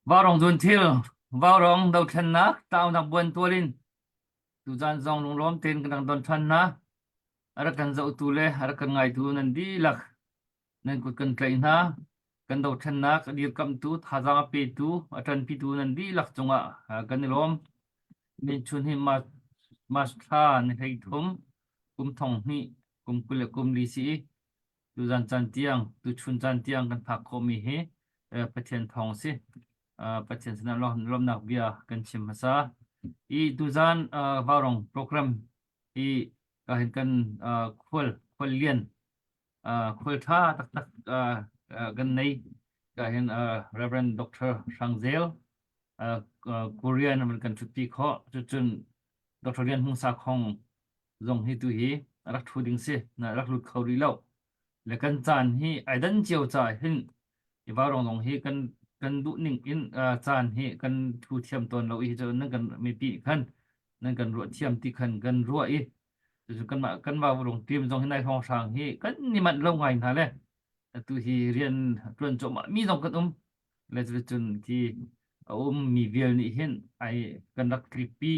Vaurawng Zunthil, Vaurawng dothlennak tlaunak buantual in tuzaan zong lunglawm tein kan rak don ṭhan hna. A rak kan zohtu le a rak kan ngaitu nan dihlak nan kut kan tlaih hna. Kan dothlennak a dirkamhtu, thazaang a petu, a ṭanpitu nan dihlak cungah kan i lawm. Minchun hi March, March thla ni 13, kum thong hnih, kum 24 si i tuzan caan tiang tuchun caan tiang kan phak khawhmi hi Pathian thawng si. Pathian sinah lawmnak bia kan chim hmasa. I tuzan Vaurawng program i kahin kan khual khual lian khual tha taktak kan nei kahin Reverend Dr. Hrang Zel Korean man kan thutpi khawh cucun Dr. Lian Hmung Sakhong zong hi tu hi a rak ṭhu ding si na rak lut kho rih lo le kan caan hi ai dan cio caah hin i vaurawng zong hi kan kan duh ning in caan hi kan thu thiam tawn lo i cu nan kan mipi khan nan kan ruah thiam ti khan kan ruah i cucu kanmah kan vaurawng team zong hi nai hrawng hrang hi kan ni manh lo ngai hna le atu hi rian ṭuan cuahmah mi zong kan um le cuticun khi a um mi vial nih hin ai kan rak tlipi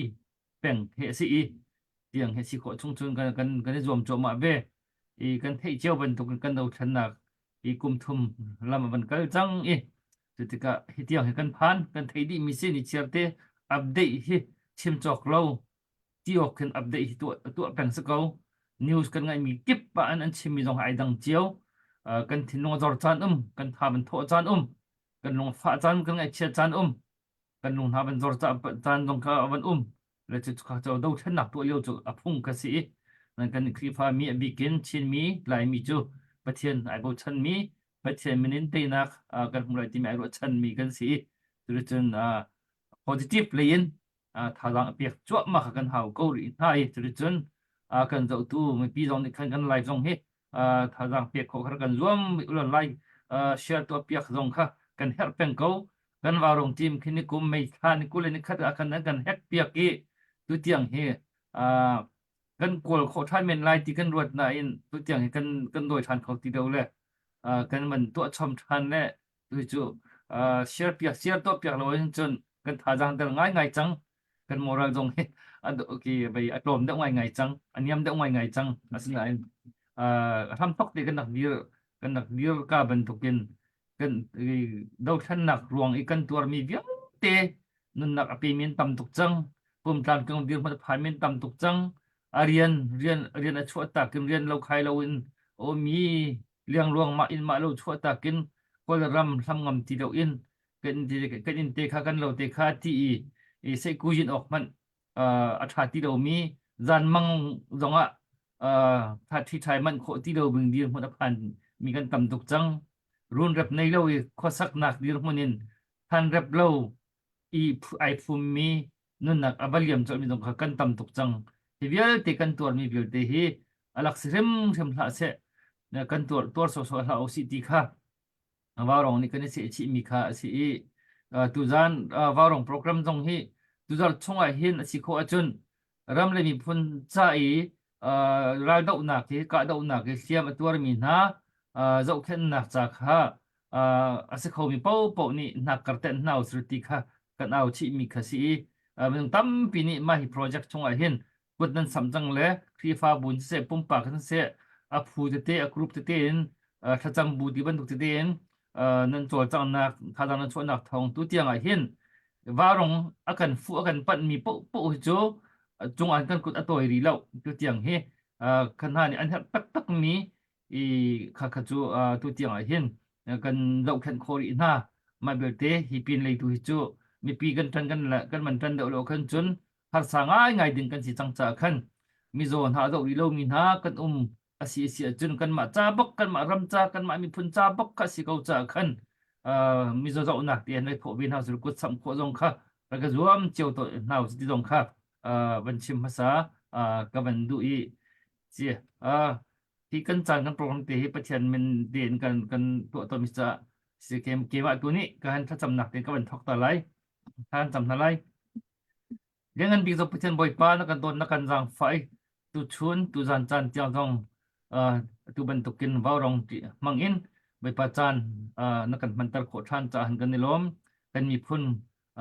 peng he a si i tiang he si khawh chung cun kan kan kan i zuam cuahmah ve i kan theih cio bantuk in kan dothlennak i kum thum lam a van kal cang i cu tikah hi tiang hi kan phan kan theih dih mi si ni chiar te update hi chim cawk lo ti awk khin update hi tuah tuah peng si ko news kan ngaih mi kip pa an an chim mi zong ai dang cio kan thinlung a zor caan um kan tha van thawh caan um kan lung fah caan kan ngaihchiat caan um kan lung hna van zor caan zong kha van um le cu kha cu dothlennak tuah lio cu a phung kha si i nan kan Khrihfa mi a bikin Chinmi Laimi cu Pathian ai bochanmi Pathian min in teinak kan hmu lai timi ai ruahchanmi kan si i cuticun positive lei in thazaang a pek cuahmah kha kan hau ko rih hna i cuticun kan zohtu mipi zong nih khan kan live zong hi thazaang pek khawh kha kan zuam ulan lai share tuah piak zong kha kan herh peng ko kan vaurong team khi ni kum mei thla ni 21 ah khan an kan hack piak i tutiang hi kan kawl khawh ṭhan men lai ti kan ruat nain tutiang hi kan kan dawi ṭhan kho ti lo le kan man tuah chom ṭhan le tu cu share piak share tuah piak lo in cun kan thazaang der ngai ngai cang kan moral zong hi a ki vei a tlawm deuh ngai ngai cang a niam deuh ngai ngai cang asinain hramthok te kan rak dir kan rak dir ka bantukin kan dothlennak ruang i kan tuarmi vialte nunnak a pemi an tam tuk cang pumtlamtling dirhmun a phanmi an tam tuk cang a rian rian rian a chuah tak in rian lo khai lo in a ummi liangluang mah in mah lo chuah tak in Kawlram hlam ngam ti lo in kan kan inn te kha kan lo te kha ti i i seihkuzin awk hmanh a ṭha ti lomi zanmang zongah ṭha ṭhai manh khawh ti lo bing dirhmun a phan mi kan tam tuk cang. Runrep nei lo i khuasaknak dirhmun in thanrep lo i ai phummi nunnak a va liam colhmi zong kha kan tam tuk cang. Hi vialte kan tuarmi vialte hi a lak si hrimhrim hlah seh kan tuar tuar sawsawh hlah usih ti kha Vaurawng nih kan i sehchihmi kha a si i tuzan Vaurawng program zong hi tuzarh chungah hin a si khawh ahcun ram le miphun ca i raldohnak hi kahdohnak hi hliam a tuarmi hna zohkhenhnak ca kha a si khomi paohpaoh nih hnakkar tenh hna usih ti kha kan au chihmi kha si i minung tampi nih mah hi project chungah hin kut nan samh cang le Khrihfabu in siseh pumpak in siseh a phu tete a group tete in thlacam bu ti bantuk tete in nan cawlcanghnak thazaang nan chuahnak thawng tu tiang ah hin varong a kan fuh a kan panh mi paoh paoh hi cu cung ah kan kut a tawi rih lo tu tiang hi kan hna nih an herh taktak mi i kha kha cu tu tiang ah hin kan zohkhenh khawh rih hna mah belte hi pin lei tu hi cu mipi kan ṭan kan kan man ṭan deuh lo khan cun harsa ngaingai ding kan si cang caah khan mizaw hna a zoh rih lomi hna kan um a si a si ahcun kanmah ca bak kanmah ram ca kanmah miphun ca bak kha si ko caah khan mizaw zohnak ti an khawh ve hna cu kut samh khawh zong kha rak ka zuam cio to hna u ti zong kha van chim hmasa ka van duh i ci hi kan caan kan program te hi Pathian min tein kan kan tuah tawnmi caah si kem keimah tu nih ka han thlacamnak te ka van thawk ta lai han cam hna lai Lianngan bik zong Pathian Bawipa na kan dawt na kan zaangfah i tuchun tuzan caan tiang zong atu bantukin vaurawng hmang in Bawipa caan na kan hmanter khawh ṭhan caah kan i lawm. Kan miphun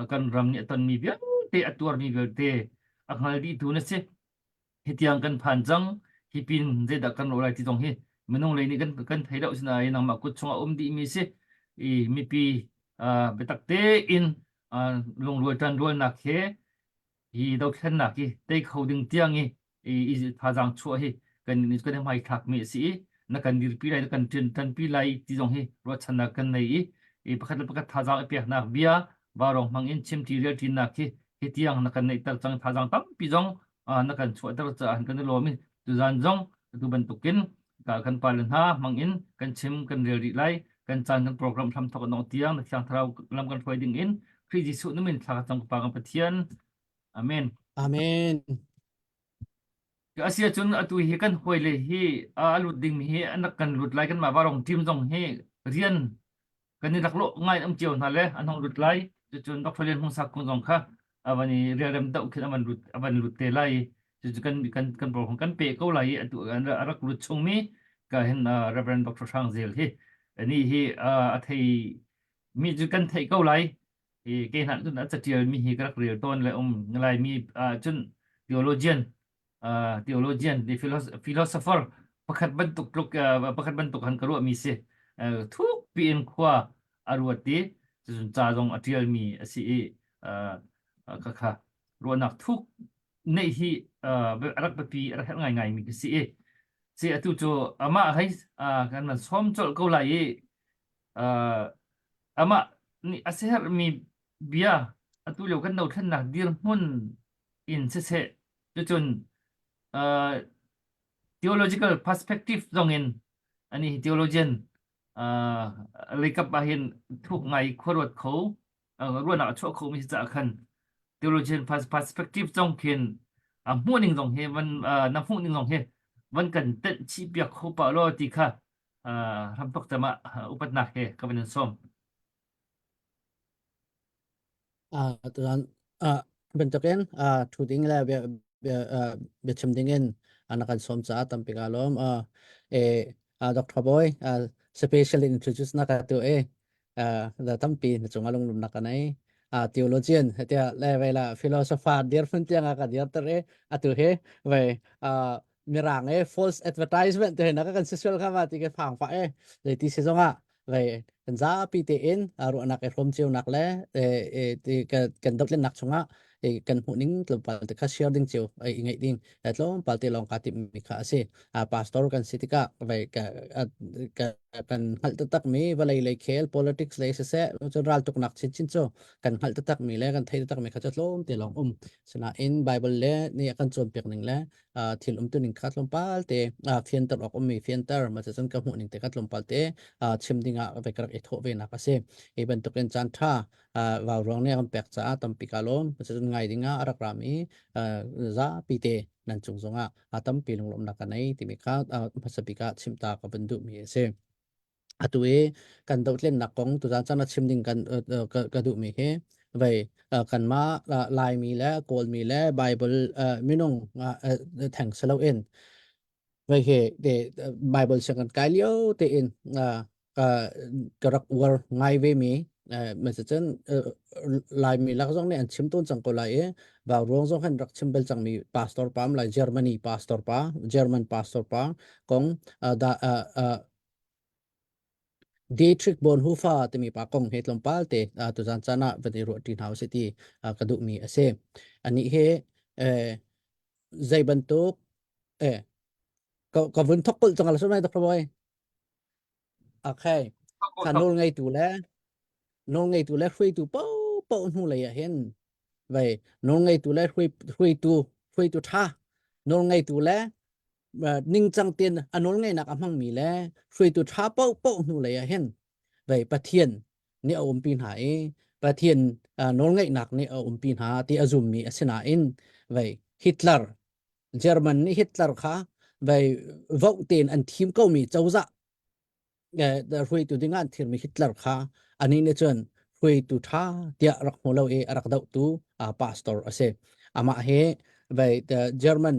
kan ram nih a tonmi vialte a tuarmi vialte a hngal dihtu na si. Hi tiang kan phan cang. Hi pin zeidah kan rawh lai ti zong hi minung lei nih kan kan thei lo sinain nangmah kut chungah um dihmi si. I mipi biatak tein lungrual ṭanrualnak he hi dothlennak hi tei kho ding tiang i i thazaang chuah hi kan kan i hmaithlak mi a si i na kan dirpi lai na kan ṭanpi lai ti zong hi ruahchannak kan nei i i pakhat le pakhat thazaang i peknak bia vaurawng hmang in chimṭi rialṭinak hi hi tiang na kan neihter cang thazaang tampi zong na kan chuahter caah kan i lawm i tuzan zong atu bantukin kan pale hna hmang in kan chim kan rel rih lai kan caan kan program hram thok nong tiang na thiang thlarau lam kan hruai ding in Khrih Jesuh na min thla ka cam ka pa kan Pathian amen Amen. Asia cun atu hi kan hawi le hi a lut ding mi hi an rak kan lut lai kan mah varong team zong hi rian kan i laklawh ngai um cio hna le an hong lut lai cucun Dr. Lian Hmung Sak Kung zong kha avan i rialrem doh khin avan lut avan lut te lai cucu kan kan kan program kan pe ko lai i atu a rak lut chungmi ka hin Reverend Dr. Hrang Zel hi ani hi a thei mi cu kan theih ko lai i ke hna cun a catial mi hi ka rak rel tawn le um lai mi cun theologian theologian the philosopher pakhat bantuk tluk pakhat bantuk han ka ruah mi si thuk piin khua a ruat i cun ca zong a tial mi a si i ka kha ruahnak thuk neih hi a rak biapi a rak herh ngaingai mi ka si i si atu cu amah hei kan man sawm colh ko lai i amah nih a siaherhmi bia atu lio kan dothlennak dirhmun in siseh cucun theological perspective zong in ani hi theologian leikap ah hin thuk ngai khuaruat kho ruahnak a chuah kho mi si caah khan theologian perspective zong khin a hmuh ning zong hi van na hmuh ning zong hi van kan tenh chih piak kho pa law ti kha hramthok cem ah upatnak he ka van in sawm. Tuan bantukin thu ding le bia bia bia chim ding in na kan sawm caah tampi ka lawm. Dr. Boy special introduce na ka tu e da tampi na cung alung lum na ka nei. Theologian hetia le vela philosopher dir phun tiang ka dir ter e atu he ve mirang e false advertisement te na kan sisual kha ma ti ke phang fa e zeiti si zongah vei kan zapi te in ruahnak e hrom cio nak le e kan dotlen nak chungah e kan hmuh ning tlawmpal te kha share ding cio e i ngeih ding tlawmpal te lawng ka tim mi kha asi pastor kan si tikah vei ka kan hngalh taktak mi vawlei lei khel politics lei siseh cun raltuknak chinchin cu kan hngalh taktak mi le kan thei taktak mi kha cu tlawm te lawng um sinain bible le nih a kan cawnpiak ning le thil umtu ning kha tlawmpal te fianter awk ummi fianter ma cun ka hmuh ning te kha tlawmpal te chim ding ah ve ka rak i thawh ve nak a si hi bantukin caan tha vau ruang nih kan pek caah tampi ka lawm cun ngai ding ah a rak rami zapi te nan cung zongah tampi lunglawmhnak ka nei timi kha hmasa bik ah chimta ka van duhmi a si. Atu i kan dohtlennak kong tuzaan caan ah chim ding kan ka duhmi hi vei kanmah Laimi le Kawlmi le Bible minung theng si loin vei hi te Bible siang kan kai lio tein ka rak uar ngai ve mi cun Laimi lak zong nih an chim tawn cang ko lai i Vauruang zong han rak chim bal cangmi pastor pa lai Germany pastor pa German pastor pa kong da Dietrich Bonhoeffer timi pa kong he tlawmpal te tuzan caan ah van i ruahṭi hna usih ti ka duhmi a si. Anih hi zei bantuk eh ka ka vun thok kulh cang la mai Dr. Boy. Okay. Kha nawl ngeitu le nawl ngeitu le hruaitu paohpaoh hnu lei ah hin vei nawl ngeitu le hruaitu hruaitu ṭha nawl ngeitu le ningcang tein a nawlngeihnak a hmangmi le hruaitu ṭha paohpaoh hnu lei ah hin vei Pathian nih a umpi hna i Pathian nawlngeihnak nih a umpi hna ti a zummi a si nain vei Hitler German nih Hitler kha vei vote tein an thim komi cozah hruaitu ding ah an thirmi Hitler kha anih nih cun hruaitu ṭha tiah rak hmu lo i a rak dohtu pastor a si. Amah hi vei German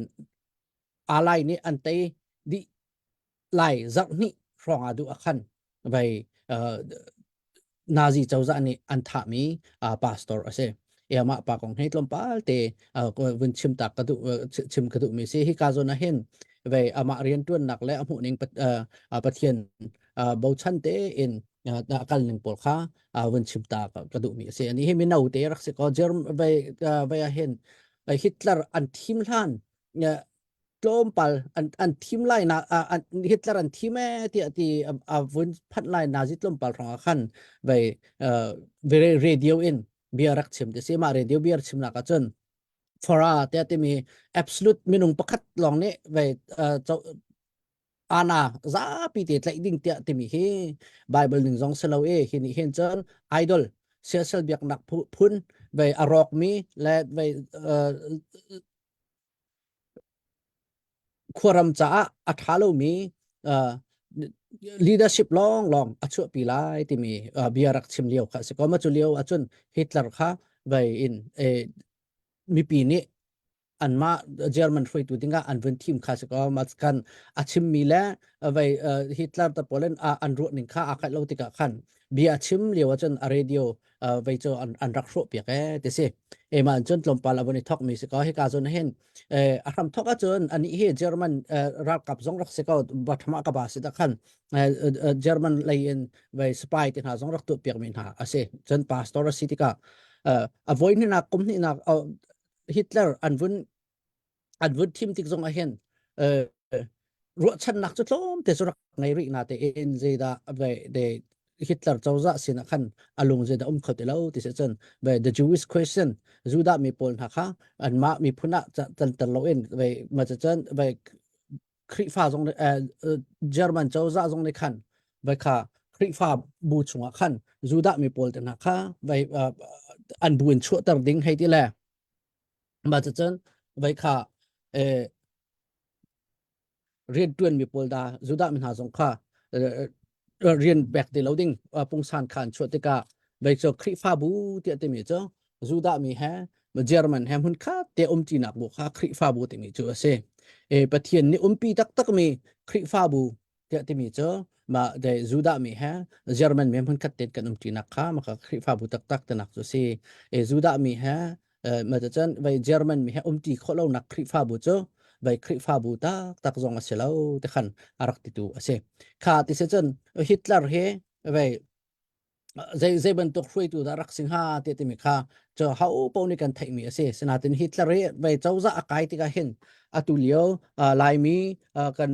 alai nih an tei dih lai zarh hnih hrawng ah duh a khan vei. Nazi cozah nih an thahmi pastor a si. Mah pa kong hi tlawmpal te vun chim tak ka duh chim ka duhmi si. Hika zawn ah hin vei amah rianṭuannak le a hmuhning Pathian bochan tein a kal ning pawl kha vun chim ta ka duhmi a si. Ani hi mino te rak si ko. Germ vei vei ah hin Hitler an thim hlan tlawmpal an thim lai na Hitler an thim e tiah ti a vun phanh lai Nazi tlawmpal hrong ah khan vei radio in bia rak chim ti si mah radio bia chim nak ahcun fora tiah timi absolute minung pakhat lawng nih vei ana zapi te tlaih ding tiah timi hi Bible ning zong si lo e hi nih hin cun idol siasal biaknak phun vei a rawkmi le vei khuaram caah a ṭha lomi leadership lawnglawng a chuahpi lai timi bia rak chim lio kha a si ko. Mah cu lio ahcun Hitler kha vei in mipi nih anmah German hruaitu dingah an vun thim kha si ko. Mah kan a chimmi le vei Hitler te pawl in an ruah ning kha aa kaih lo tikah khan bia a chim lio ahcun a radio vei cu an rak hrawh piak ee ti si. E mah cun tlawmpal a vun i thok mi si ko. Hika zawn hin a hram thok ahcun anih hi German ralkap zong rak si ko bathama ka ba si da khan German lei in vei spy te hna zong rak tuah piak mi hna a si. Cun pastor a si tikah a voi hnih kum hnihnak Hitler an vun an vun thim tik zong ah hin ruahchannak cu tlawmte cu rak ngei rih na tein zeidah ve de Hitler cozah sin ah khan a lung zeidah um kho ti lo ti si cun ve the Jewish question Judah mi pawl hna kha anmah miphun ah canter loin ve ma cun ve Khrihfa zong German cozah zong nih khan vai kha Khrihfa bu chungah khan Judah mi pawl te hna kha vai an bu in chuahter ding hei ti le Mah cucun voi kha rianṭuan mi pawl dah Judah mi hna zong kha rian pek ti lo ding pungsan kha an chuah tikah vei cu Khrihfabu tiah timi cu Judah mi he German he hmunkhat te umṭinak bu kha Khrihfabu timi cu a si. Pathian nih umpi taktakmi Khrihfabu tiah timi cu mah de Judah mi he German mi hmunkhat tein kan umṭinak kha maka Khrihfabu taktak tinak cu si. E Judah mi he ma cun vai German mi he umṭi khawh lonak Khrihfabu cu vai Khrihfabu taktak zong a si lo ti khan a rak titu a si. Kha ti si cun Hitler hi vai zei zei bantuk hruaitu dah rak si hnga ti timi kha cu ho paoh nih kan theihmi a si. Sinain Hitler hi vei cozah a kai tikah hin atu lio Laimi kan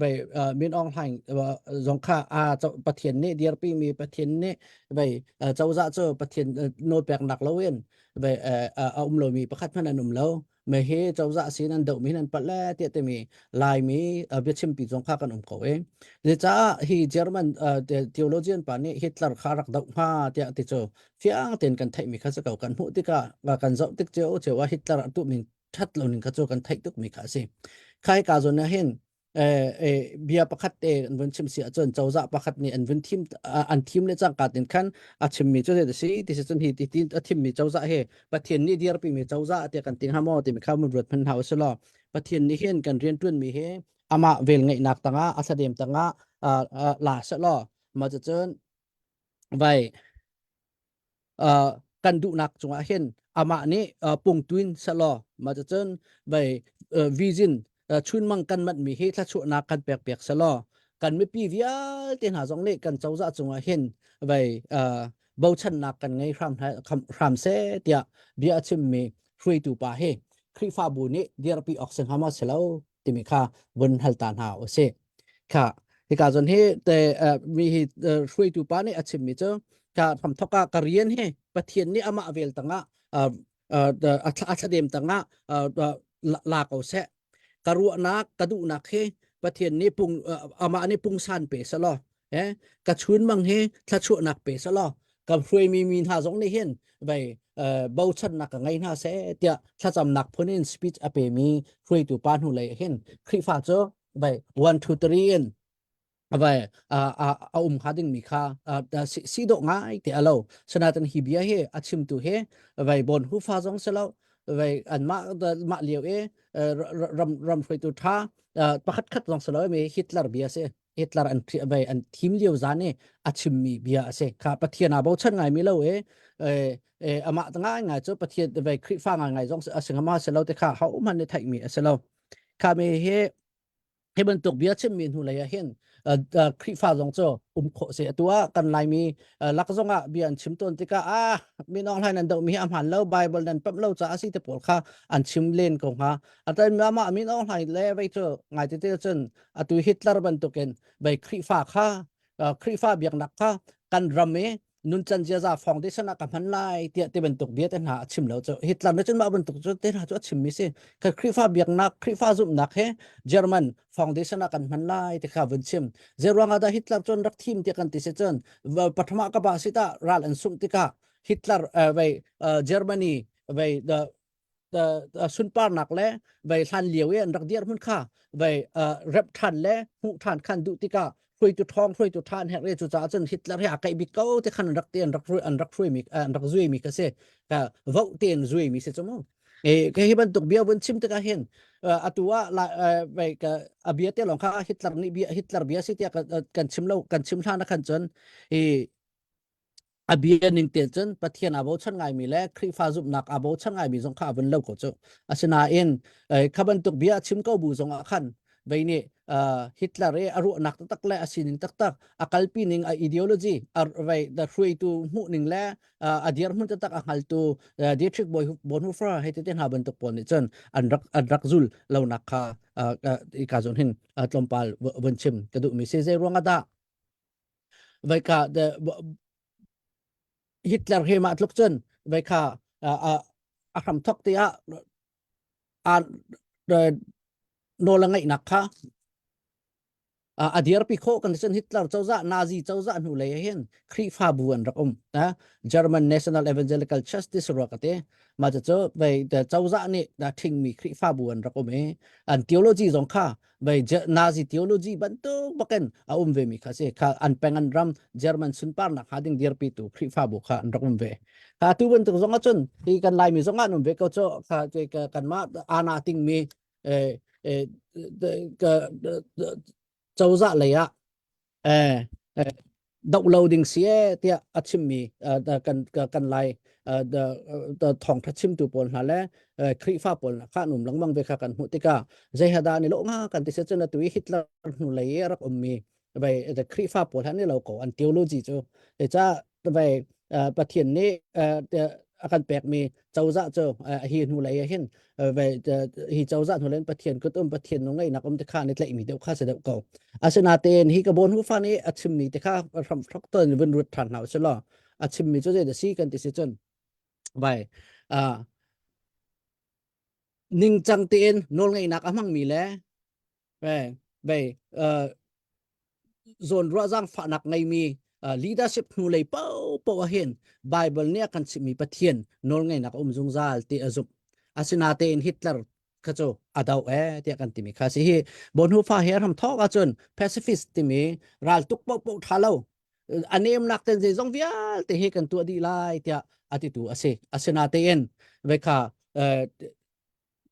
vei Min Aung Hlaing zong kha a Pathian nih dirpimi Pathian nih vei cozah cu Pathian nawlpeknak loin vei a um lomi pakhat hmanh an um lo. Me hi cozah sin an dohmi nan palh le tiah timi Laimi biachimpi zong kha kan um ko i. Zecaah hi German theologian pa nih Hitler kha rak doh hnga tiah ti cu fiang tein kan theihmi kha si ko kan hmuh tikah kan zoh tik cio cio ah Hitler a tuhmi ṭhat lo ning kha cu kan theih tukmi kha a si. Khai ka zawn ah hin bia pakhat te an vun chim si ahcun cozah pakhat nih an vun thim an thim le cangka tin khan a chimmi cu zei si ti si cun hi ti a thimmi cozah hi Pathian nih dirpimi cozah tiah kan ti hnga maw timi kha mun ruat hman hna usih law Pathian nih hin kan rianṭuanmi hi amah vel ngeihnak tangah a thladem tangah la seh law mah cucun vai kan duhnak cungah hin amah nih pungtuin selaw mah cucun vai vision chunmang kan manhmi hi thluachuahnak kan pek piak selaw kan mipi vialte hna zong nih kan cozah cungah hin vai bochannak kan ngei hram hram seh tiah bia a chimmi hruaitu pa hi Khrihfabu nih dirpi awk si hnga maw si lo timi kha vun hal ta hna usih. Kha hika zawn hi te mi hi hruaitu pa nih a chimmi cu ka hramthok ah ka rian hi Pathian nih amah vel tangah a thladem tangah la ko seh ka ruahnak ka duhnak hi Pathian nih pung amah nih pungsan pe selaw eh ka chunmang hi thluachuahnak pe selaw ka hruaimi mi hna zong nih hin vei bochannak ka ngei hna seh tiah thlacamnak phun in speech a pemi hruaitu pa hnu lei hin Khrihfa cu vai 1 2 3 in vai a um hnga dingmi kha si dawh ngai te alo sanatin hi bia hi a chimtu hi vai bon hufa zong si lo vai anmah mah lio i ram ram hruaitu tha pakhat khat zong si lo mi Hitler bia si. Hitler an vai an thim lio zan i a chimmi bia a si. Kha Pathian aa bochan ngaimi lo i amah ngai ngai cu Pathian vai Khrihfa ngai ngai zong a si ngama si lo te kha ho hmanh nih theihmi a si lo. Kha mi hi hi bantuk bia chimmi hnu lei ah hin Khrihfa zong cu um khawh si. Atu ah kan Laimi lak zong ah bia an chim tawn tikah ah min Aung Hlaing nan dohmi hi a hmaan lo, Bible nan pamh lo caah a si te pawl kha an chim len ko hnga. Atan mah min Aung Hlaing le vei cu ngai tete cun atu Hitler bantukin vei Khrihfa kha Khrihfa biaknak kha kan ram i nuncan ziaza foundation ah ka hman lai tiah ti bantuk bia te hna a chim lo cu Hitler nih cun mah bantuk cu te hna cu a chimmi si ka Khrihfa biaknak Khrihfa zumhnak he German foundation ah kan hman lai ti kha vun chim zeiruang ah dah Hitler cun rak thim tiah kan ti si cun pathum ah ka ba si ta ral an sungh tikah Hitler vei Germany vei the sunparnak le vei hlan lio i an rak dir hmun kha vei rep ṭhan le hmuh ṭhan khan duh tikah hruaitu ṭhawng hruaitu ṭha an herh i cucaah cun Hitler hi a kaih bik ko ti khan an rak ti an rak an rak hruaimi an rak zuimi kha si ka vote tein zuimi si cu mu e ke hi bantuk bia vun chim tikah hin atu ah vei ka a bia te lawng kha Hitler nih bia Hitler bia si tiah kan chim lo kan chim hlan ah khan cun i a bia ning te cun Pathian aa bochan ngaimi le Khrihfa zumhnak aa bochan ngaimi zong kha a vun lo ko cu. Asinain kha bantuk bia a chim ko bu zong ah khan vei nih Hitler i a ruahnak taktak le a sining taktak a kalpi ning a ideology a vei the hruaitu hmuh ning le a dirhmun taktak a hngaltu Dietrich Bonhoeffer hei te hna bantuk pawl nih cun an rak an rak zul lonak kha ka zon hin tlawmpal vun chim ka duhmi si zei ruang ah dah Veika the Hitler he mah tluk cun veikha a hram thok te ah a nawl a ngeihnak kha a dirpi khawh kan cun Hitler cozah Nazi cozah hnu lei hin Khrihfabu an rak um German National Evangelical Church ti saruak ate mah cu vei cozah nih ṭhingmi Khrihfabu an rak um i an theology zong kha vei Nazi theology bantuk bakin a um ve mi kha si kha an peng an ram German sunparnak hnga ding dirpitu Khrihfabu kha an rak um ve kha tu bantuk zong ahcun hi kan Laimi zong ah an um ve ko cu kha kanmah ana tingmi cozah lei ah doh lo ding si e tiah a chimmi kan kan lai thawngtha chimtu pawl hna le Khrihfa pawl hna kha an um lengmang ve kha kan hmuh tikah zei ha dah ni lo nga kan ti se cun atu i Hitler hnu lei i a rak ummi vai Khrihfa pawl han ni lo ko an theology cu ca vai Pathian nih a kan pekmi cozah cu hi hnu lei ah hin hi cozah hnu lei Pathian kut um Pathian nu ngeihnak um te kha ni tlaihmi deuh kha si deuh ko asinatein hi ka bon hu fa nih a chimmi te kha hram thlok ton vun rut than hna usih law a chimmi cu zei da si kan ti si cun vai ningcang tein nawlngeihnak a hmangmi le vei zawnruah zaangfahnak ngeimi leadership hnulei paohpaoh ah hin Bible nih a kan chimhmi Pathian nawlngeihnak a um zungzal ti a zumh. Asinatein Hitler kha cu a do e tiah kan timi kha si hi Bonhoeffer he ram thawk ahcun pacifist timi raltuk paohpaoh tha lo a nemnak ten zeizong vialte hi kan tuah dih lai tiah a titu a si. Asinatein vekha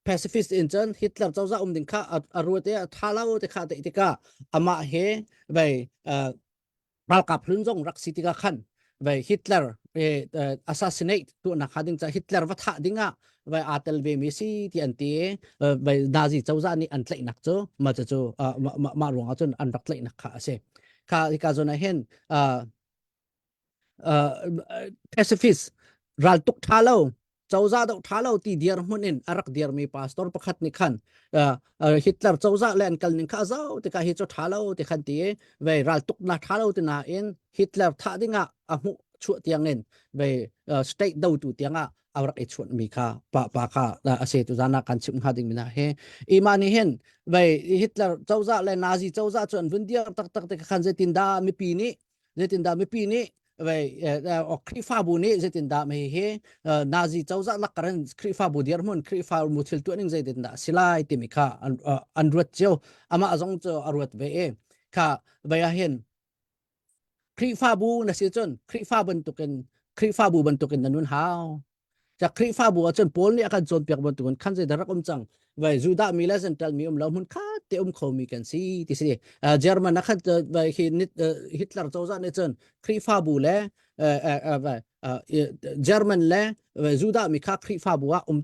pacifist in cun Hitler cozah um ding kha a ruat i a tha lo te kha te tikah amah he vei ralkap hlun zong rak si tikah khan vei Hitler assassinate tuahnak kha ding ca Hitler va thah ding ah vai aa tel ve mi si ti an ti vai Nazi cozah nih an tlaihnak cu ma cu mah ruang ah cun an rak tlaihnak kha a si kha hika zawn ah hin pacifist raltuk tha lo cozah doh tha lo ti dir hmun in a rak dirmi pastor pakhat nih khan Hitler cozah le an kal ning kha zau tikah hi cu tha lo ti khan ti vei raltuk na tha lo ti nain Hitler thah dingah a hmuh chuah tiang in vei state dotu tiangah a rak i chuan mi kha pa pa kha a se tu zana kan chim hnga ding mina he ima ni hin vei Hitler cozah le Nazi cozah cu an vun dir tak tak te khan zeitin da mipi nih zeitindah mipi nih vei Khrihfabu nih zeitindah mei hi Nazi cozah lakarin Khrihfabu dirhmun Khrihfabu thil tuah ning zeitindah si lai timi kha an ruat cio amah zong cu a ruat ve i kha vei ah hin Khrihfabu na si cun Khrihfa bantukin Khrihfabu bantukin na nun hau. Ca Khrihfabu ahcun Paul nih a kan cawnpiak bantukin khan zeidah rak um cang vai Judah mi le Gentile mi um lo hmun khat te um kho mi kan si ti si. German a khan vai hi Hitler cozah nih cun Khrihfabu le German le Judah mi kha Khrihfabu ah um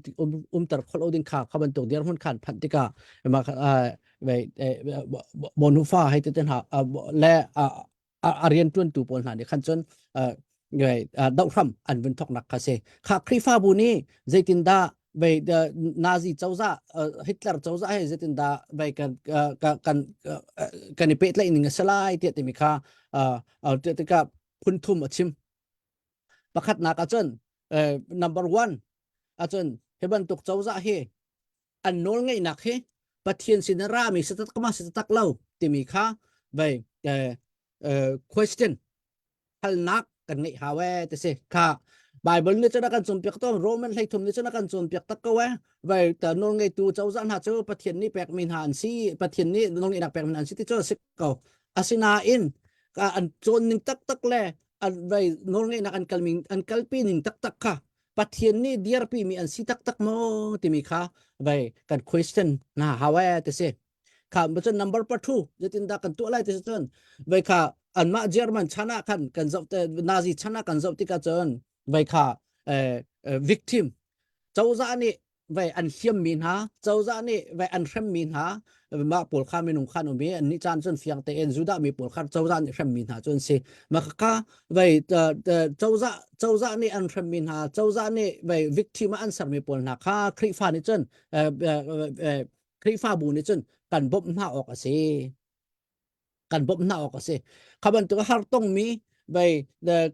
umter kholo ding kha kha bantuk dirhmun khan phanh tikah vai Bonhoeffer hei te hna le a rianṭuantu pawl hna nih khan cun dohhram an vun thawknak kha si. Kha Khrihfabu nih zeitindah vei Nazi cozah Hitler cozah he zeitindah vei kan kan kan i pehtlaih ning a si lai tiah timi kha tikah phun thum a chim. Pakhatnak ahcun number one ahcun hi bantuk cozah hi an nawlngeihnak hi Pathian sin a rami si tak ma si tak lo timi kha vei question halnak kan ngeih hau e ti si kha Bible nih cun a kan cawnpiak tawn Roman 13 nih cun a kan cawnpiak tak ko e vai ta nawlngeitu cozah hna cu Pathian nih pekmi hna an si Pathian nih nawlngeihnak pekmi hna an si ti cu a si ko asinain an cawn ning taktak le an vai nawlngeihnak an kalmi an kalpi ning taktak kha Pathian nih dirpi mi an si taktak maw timi kha vai kan question na hau e ti si kha cun number pathu zeitindah kan tuah lai ti si cun vai kha anmah German chan ah khan kan zoh te Nazi chan ah kan zoh tikah cun vai kha victim cozah nih vai an hliammi hna cozah nih vai an hremmi hna mah pawl kha minung khan um i an nih caan cun fiang tein Judah mi pawl kha cozah nih hremmi hna cu an si mah kha vai cozah cozah nih an hremmi hna cozah nih vai victim ah an sermi pawl hna kha Khrihfa nih cun Khrihfabu nih cun kan bawmh hna awk a si kan bawmh hna awk a si. Kha bantuk har tongmi vei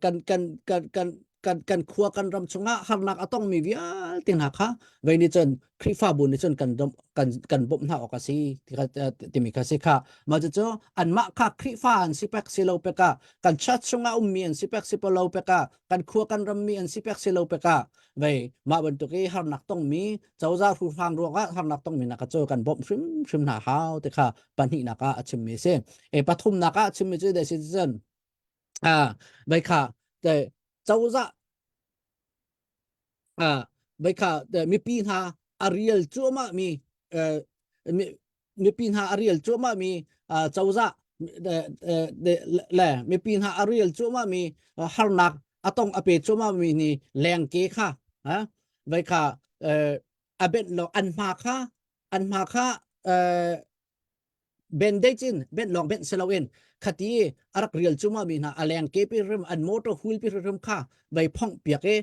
kan kan kan kan kan kan khua kan ram chungah harnak a tongmi vialte hna kha vei nih cun Khrihfabu nih cun kan kan kan bawmh hna awk a si timi kha si kha mah cucu anmah kha Khrihfa an si pek si lo pek ah kan church chungah ummi an si pek si lo pek ah kan khua kan rammi an si pek si lo pek ah vei mah bantuk i harnak tongmi cozah hruhrang ruangah harnak tongmi nak cu kan bawmh hrimhrim hna hau ti kha pahnihnak ah a chimmi a si. E pathumnak ah a chimmi cu dei si cun a bai kha te cozah a bai kha mipi hna a rial cuahmah mi mipi hna a rial cuahmah mi cozah le mipi hna a rial cuahmah mi harnak a tong a pe cuahmah mi ni lengke kha vai kha a benh lo an hma kha an hma kha bandage in benh lawng benh si loin khati a rak rial cuahmah mi hna a lengke pi rim an motor wheel pi rim kha vai phongh piak i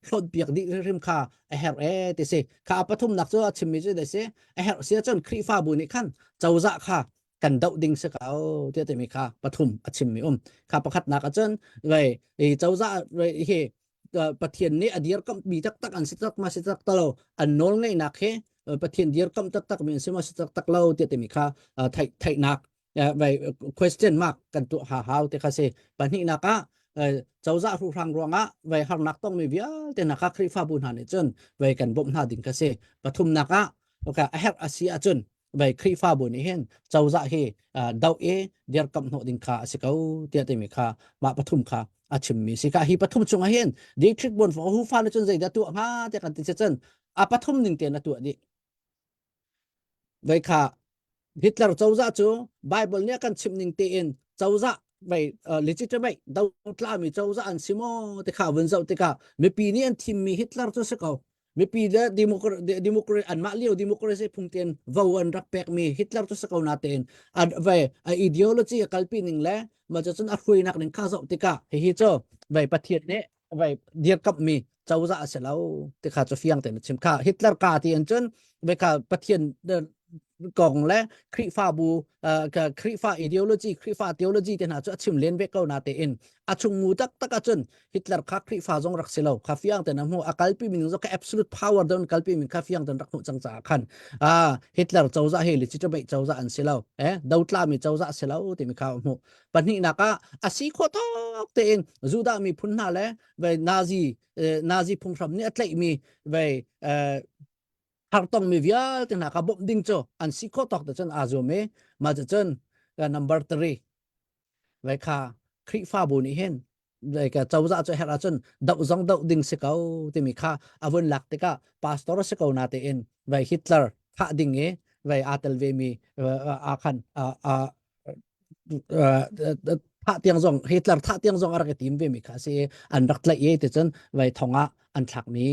hlawt piak dih hrim kha a herh e ti si kha a pathumnak cu a chimmi cu si a herh si ahcun Khrihfabu nih khan cozah kha kan doh ding si ko tiah timi kha pathum a chimmi um kha pakhatnak ahcun vei i cozah hi Pathian nih a dirkamhmi taktak an si tak ma si tak lo an nawl ngeihnak hi Pathian dirkamh taktak mi an si ma si tak tak lo tiah timi kha theih theihnak vai question mark kan tuah ha hau te kha si pahnihnak ah cozah hruhrang ruangah vai harnak tongmi vialte hna kha Khrihfabu hna nih cun vai kan bawmh hna ding kha si pathumnak ah okay a herh a si ahcun vai Khrihfabu nih hin cozah hi doh i dirkamh hnawh ding kha a si ko tiah timi kha mah pathum kha a chimmi si ka hi pathum chungah hin Dietrich Bonhoeffer hu fa nih cun zeidah tuah hnga tiah kan ti si cun a pathum ning tein a tuah dih Vei kha Hitler cozah cu Bible nih a kan chimh ning tein cozah vei legitimate dotlami cozah an si maw ti kha vun zoh tikah mipi nih an thimmi Hitler cu si ko. Mipi le democracy anmah lio democracy phung tein vo an rak pekmi Hitler cu si ko natein an vei a ideology a kalpi ning le mah cun a hruainak ning kha zoh tikah hihi cu vei Pathian nih vai dirkamhmi cozah a si lo ti kha cu fiang tein a chim kha Hitler ka ti an cun vai kha Pathian kong le Khrihfabu Khrihfa ideology Khrihfa theology te hna cu a chim len ve ko na tein a chungmu taktak ahcun Hitler kha Khrihfa zong rak si lo kha fiang tein a hmu a kalpi mi zong kha absolute power don kalpi mi kha fiang tein rak hmuh cang caah khan Hitler cozah hi legitimate cozah an si lo eh dotla mi cozah si lo timi kha a hmuh Pahnihnak ah a si khawh tawk tein Judah miphun hna le vei Nazi Nazi phunghram nih a tlaihmi vei hartongmi vialte hna kha bawmh ding cu an si khawh tawk te cun aa zuam i mah cucun number 3 vei kha Khrihfabu nih hin. cozah cu herh ahcun doh zong doh ding si ko timi kha a vun lak tikah pastor si ko na tein vai Hitler thah ding i vai aa tel ve mi a khan thah tiang zong Hitler thah tiang zong a rak i tim ve mi kha si an rak tlaih i ti cun vai thong ah an thlak mi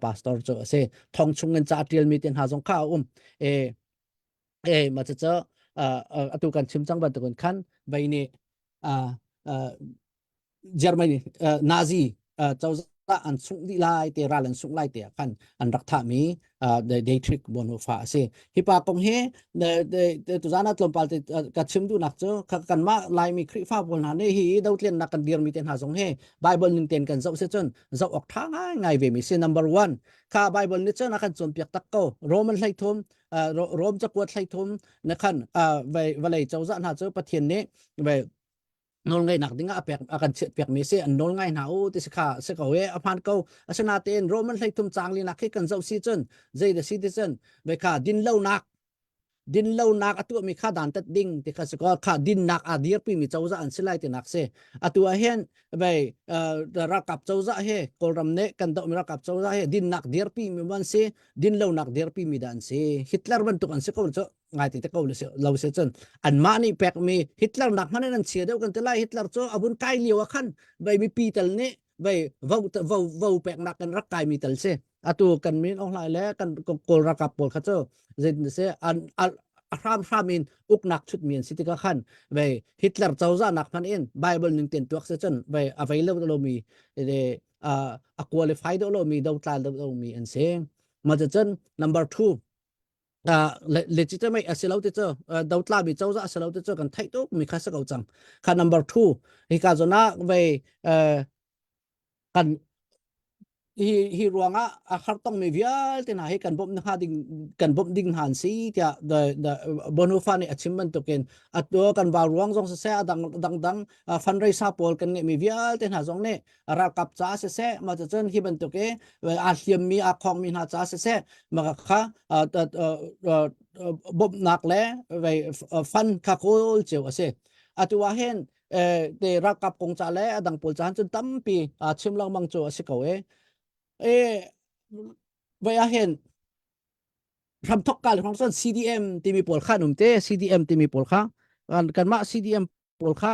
pastor cu a si thong chung in ca tial mi te hna zong kha a um e e ma cu atu kan chim cang bantukin khan vai nih Germany Nazi cozah an sungh dih lai te ral an sungh lai te ah khan an rak thahmi Dietrich Bonhoeffer a si. Hi pa kong hi tuzan ah tlawmpal te ka chim duhnak cu kanmah Laimi Khrihfa pawl hna nih hi dothlennak kan dirmi te hna zong hi Bible ning tein kan zoh si cun zoh awk ṭha ngaingai ve mi si. Number one kha Bible nih cun a kan cawnpiak tak ko. Roman 13 Rom cakuat 13 na khan vawlei cozah hna cu Pathian nih nawlngeihnak ding ah a pek a kan chiah piak mi si an nawl ngai hna u ti si kha si ko e a hmaan ko asinain Roman 13 caang linak khi kan zoh si cun zei da si ti cun ve kha din lonak din lonak a tuah mi kha dan tat ding ti kha si ko kha dinnak a dirpi mi cozah an si lai tinak si atu ah hin vei ralkap cozah he kawlram nih kan doh mi ralkap cozah he dinnak dirpi mi an si din lonak dirpi mi dah an si Hitler bantuk an si ko cu ngai te ko lo se cun anmah nih pekmi Hitler nak hmanh in an chia deuh kan ti lai Hitler cu a vun kai lio ah khan vei mipi tal nih vei vo vo vo peknak kan rak kai mi tal si atu kan min ong hlai le kan kawl ralkap pawl kha cu zeitin se an a hram hram in uknak chut mi an si tikah khan vei Hitler cozah nak hmanh in Bible ning ten tuak se cun vei a vei lo lo mi a qualify do lo mi do tla do mi an si ma cun number 2 legitimate a si lo ti cu dotla mi cozah a si lo ti cu kan theih tuk mi kha si ko cang kha number 2 hi ka zon ah vei kan hi hi ruangah a har tong mi vialte hna hi kan bawmh hna ding kan bawmh ding hna an si tiah the the Bonhoeffer nih a chim bantukin atu kan vau ruang zong siseh a dang dang dang fundraiser pawl kan ngeih mi vialte hna zong nih ralkap ca siseh mah cun hi bantuk i aa hliammi aa khawngmi hna ca siseh mah kha bawmhnak le fund kha kawl cio a si atu ah hin te ralkap kong ca le a dang pawl ca cun tampi chim lengmang cu a si ko e e vai ah hin hramthok kal hram cun CDM timi pawl kha an um te CDM timi pawl kha kanmah CDM pawl kha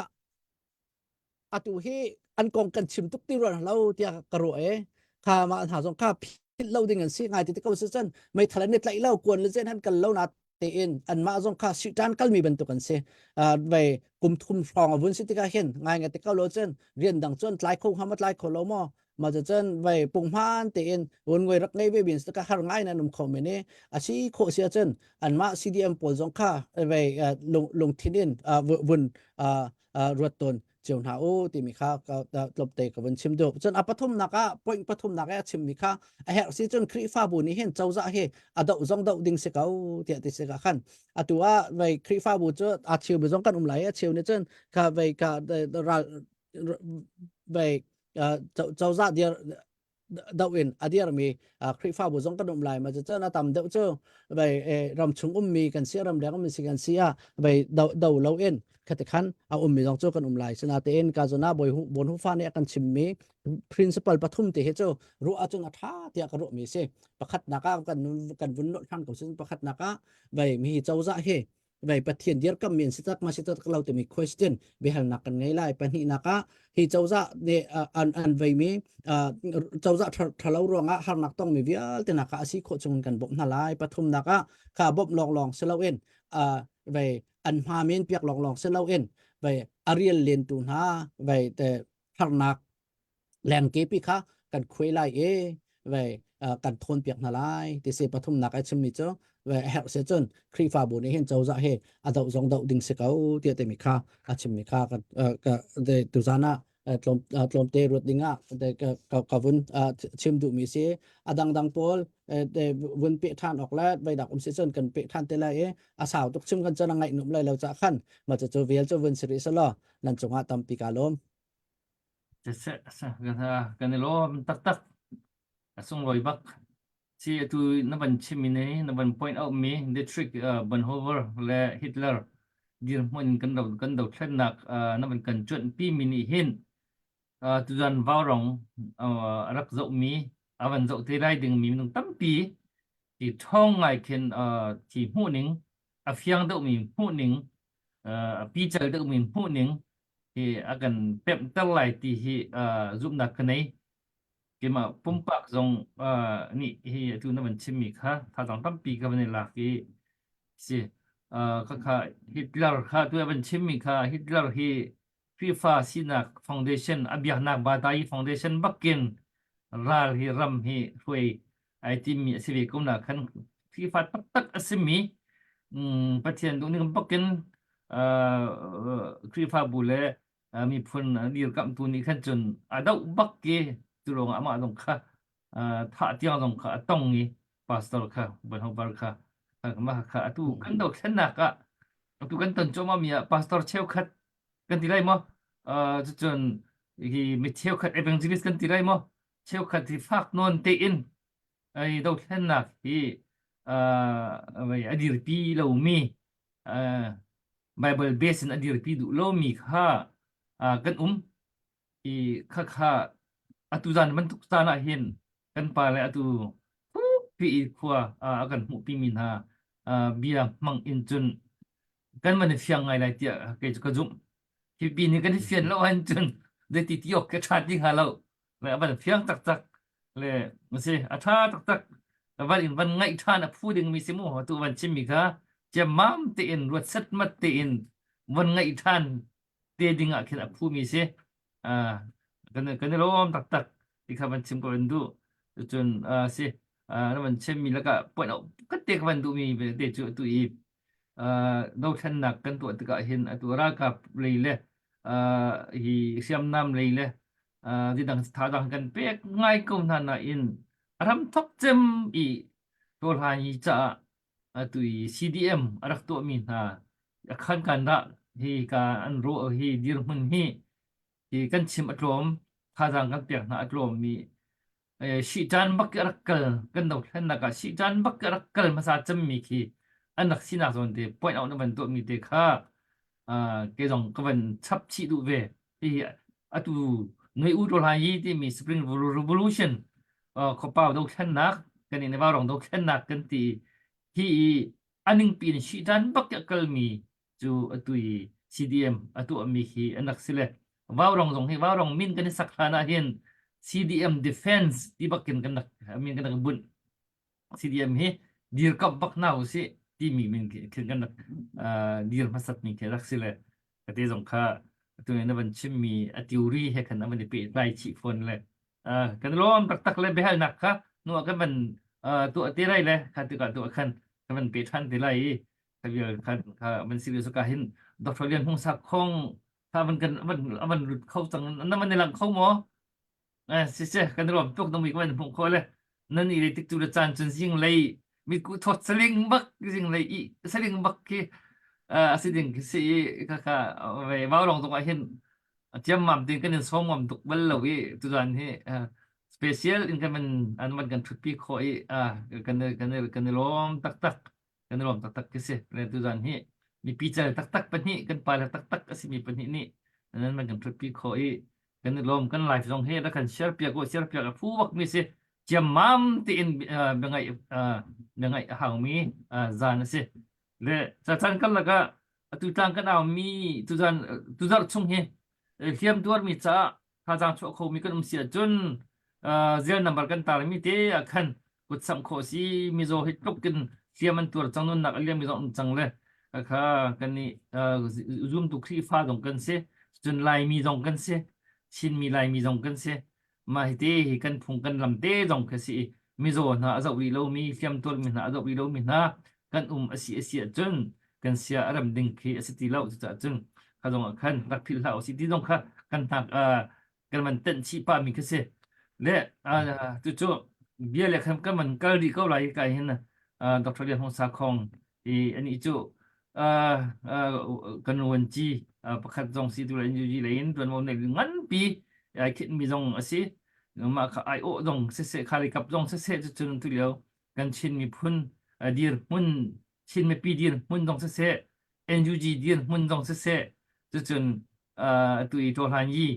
atu hi an kong kan chim tuk ti ruang lo tiah ka ruah e kha mah hna zong kha philh lo ding an si ngai ti ko si cun meithal an i tlaih lo kuan le zen han kal lo na tein anmah zong kha sitan kalmi bantuk an si vei kum thum hrawng a vun si tikah hin ngai ngai te ko lo cun rian dang cun tlai kho hnga ma tlai kho lo maw ma cu cun vei punghman tein vun ngoi rak ngei ve bin ka har ngai na num kho men i a si khawh si ahcun anmah CDM pawl zong kha vei lungthin in vun ruat tawn cio hna u timi kha tlawmte ka vun chim duh cun a pathumnak ah point pathumnak ah a chimmi kha a herh si cun Khrihfabu nih hin cozah hi a doh zong doh ding si ko tiah ti si ka khan atu ah vei Khrihfabu cu a cheu mi zong kan um lai a cheu nih cun kha vei ka ral vei cozah dir doh in a dirmi Khrihfabu zong kan um lai ma cun a tam deuh cu vei ram chung ummi kan si ram leng ummi si kan si ah vei do do lo in khati khan a ummi zong cu kan um lai sinatein ka zona boi bon hu fa nih a kan chimmi principle pathum te hi cu ruah ahcun a tha tiah ka ruahmi si pakhat nak ah kan kan vun nolh than ko sin pakhat nak ah vei mi cozah hi vei Pathian dirkammi an si tak ma si tak lo timi question biahalnak kan ngei lai pahnihnak ah hi cozah nih an an veimi cozah thalo ruangah harnak tongmi vialte nak ah a si khawh chung kan bawmh hna lai pathumnak ah kha bawmh lawnglawng si loin vei an hma men piak lawnglawng si loin vei a rial len tu hna vei te harnak lengkepi kha kan khuai lai i vei kan thawn piak hna lai ti si pathumnak ai chimmi cu vei a herh si cun Khrihfabu nih hin cozah hi a doh zong doh ding si ko tiah timi kha a chimmi kha kan tuzan ah tlawm tlawmte ruat ding ah ka ka vun chim duhmi si a dangdang pawl vun peh ṭhan awk le veidak um si cun kan peh ṭhan te lai i a sau tuk chim kan cun a ngaih num lai lo ca khan ma cu vel cu vun si rih selaw nan cungah tampi ka lawm Kan i lawm taktak. A sunglawi bak. Si atu na van chimmi nih na van point out mi Dietrich Bonhoeffer le Hitler dirhmun kan do kan dothlennak na van kan cuanhpi mi nih hin. Tuzan Vaurong a rak zohmi, a van zoh te lai dingmi minung tampi ti ṭhawng ngai khin thi hmuhning, a fiang deuhmi hmuhning, a pical deuhmi hmuhning hi a kan pemhter lai ti hi zumhnak ka nei. Keimah pumpak zong nih hi atu na van chimmi kha thazaang tampi ka van i lak i si. Khakha Hitler kha tu a van chimmi kha Hitler hi Khrihfa sinak foundation a biaknak Batayi foundation bakin ral hi ram hi hruai ai timmi a si ve ko na khan Khrihfa taktak a simi Pathian duhning bakin Khrihfabu le miphun dirkamhtu nih khan cun a doh bak i cu ruangah amah zong kha thah tiang zong kha a tong i pastor kha Bonhoeffer kha mah kha atu kan dothlennak ah atu kan ton cuahmah mi ah pastor cheukhat kan ti lai maw cucun hi mi cheukhat evangelist kan ti lai maw cheukhat hi fak nawn tein ai dothlennak hi a dirpi lomi Bible base in a dirpi duh lomi kha kan um i khakha atu zan bantuk caan ah hin kan pa le atu thukpi i khua a kan hmuhpi mi hna bia hmang in cun kan van i fiang ngai lai tiah kei cu ka zumh. Hi pi nih kan i fian lo ahcun cun zeiti ti awk khi a ṭha ti hnga lo. Le a van fiang taktak le si a ṭha taktak van in van ngaih ṭhan a phu dingmi si mu tu van chimmi kha ciammam tein ruat setmat tein van ngaih ṭhan te ding ah khin a phumi si. Kan kan i lawm taktak ti kha van chim ko in duh. Cun si na van chimmi lakah point ka te ka van duhmi te cu atu i dothlennak kan tuah tikah hin atu ralkap lei le hi hriamnam lei le didang thazaang kan pek ngai ko hna nain a ram thok cem i tawhlan hi caah atu i CDM a rak tuahmi hna a khan kan dah hi ka an ruah hi dirhmun hi hi kan chim a tlawm thazaang kan pek hna a tlawm mi Sihṭan bak a rak kal kan dothlennak ah sihṭan bak a rak kal hmasa cemmi khi an rak sinak zawn te point out na van tuahmi te kha kei zong ka van chap chih duh ve. Hihi atu Nui U Ṭaw Hlan Yi timi Spring Revolution khuapau dothlennak kan in Vaurong dothlennak kan ti hi i a ningpi in sihṭan bak a kalmi cu atu i CDM a tuahmi hi an rak si le Vaurong zong hi Vaurong min kan i sak hlan ah hin CDM Defense ti bakin kan rak min kan rak bunh CDM hi dirkamh bak hna usih timi min khin kan rak dir hmasat mi khi rak si le kate zong kha atu na van chimmi a theory he khan a van i pehtlai chih fawn le kan lawm taktak le biahalnak kha nu ah kan van tuah te lai le kha tikah tuah khan kan van pe ṭhan te lai i kha khan kha van si ka hin Dr. Lian Hung Sak Khong kha van kan van van lut kho cang na van i lang kho maw eh si se kan rom tuk nong mi kan hmuh kho le nan i le tik tu le caan cun zing lei mit ku thot saling bak zing lei i saling bak khi a si ding khi si kha kha ve mau rong tung ah hin ciammam tin kan in sawm ngam tuk bal lo i tuzan hi special in kan an van kan thutpi khawh i kan kan kan i lawm taktak kan i lawm taktak khi si le tuzan hi mipi cal taktak pahnih kan pale taktak a simi pahnih nih nan van kan thutpi khawh i kan i lawm kan live zong hi rak kan share piak u share piak a phu bak mi si ciammam tein biangaih biangaih a haumi zan a si le chan karlak ah atu tlang kan au mi tuzan tuzarh chung hi hliam tuarmi caah thazaang chuah khomi kan um si ahcun zel number kan tarmi te ah khan kut samh khawh si mizaw hi tluk in hliam an tuar cang nunnak a liam mi zong um cang le kha kan nih zumtu Khrihfa zong kan si cun Laimi zong kan si Chinmi Laimi zong kan si mah hi te hi kan phung kan lam te zong kha si i mizaw hna a zoh rih lomi hliam tuarmi hna a zoh rih lomi hna kan um a si a si ahcun kan sia a rem ding khi a si ti lo cucaah cun kha zong ah khan rak philh hlah usih ti zong kha kan hnak kan van tenh chih pah mi kha si le cucu bia le khan kan van kal rih ko lai ka hin Dr. Lian Hung Sakhong i ani cu kan uanci pakhat zong si tu le NUG lei in tuanvo nei nganpi ai khit mi zong a si mah kha ai awh zong siseh khali kap zong siseh cucun tu lio kan Chin miphun dirhmun Chin mipi dirhmun zong siseh NUG dirhmun zong siseh cucun atu i Tawhlan Yi.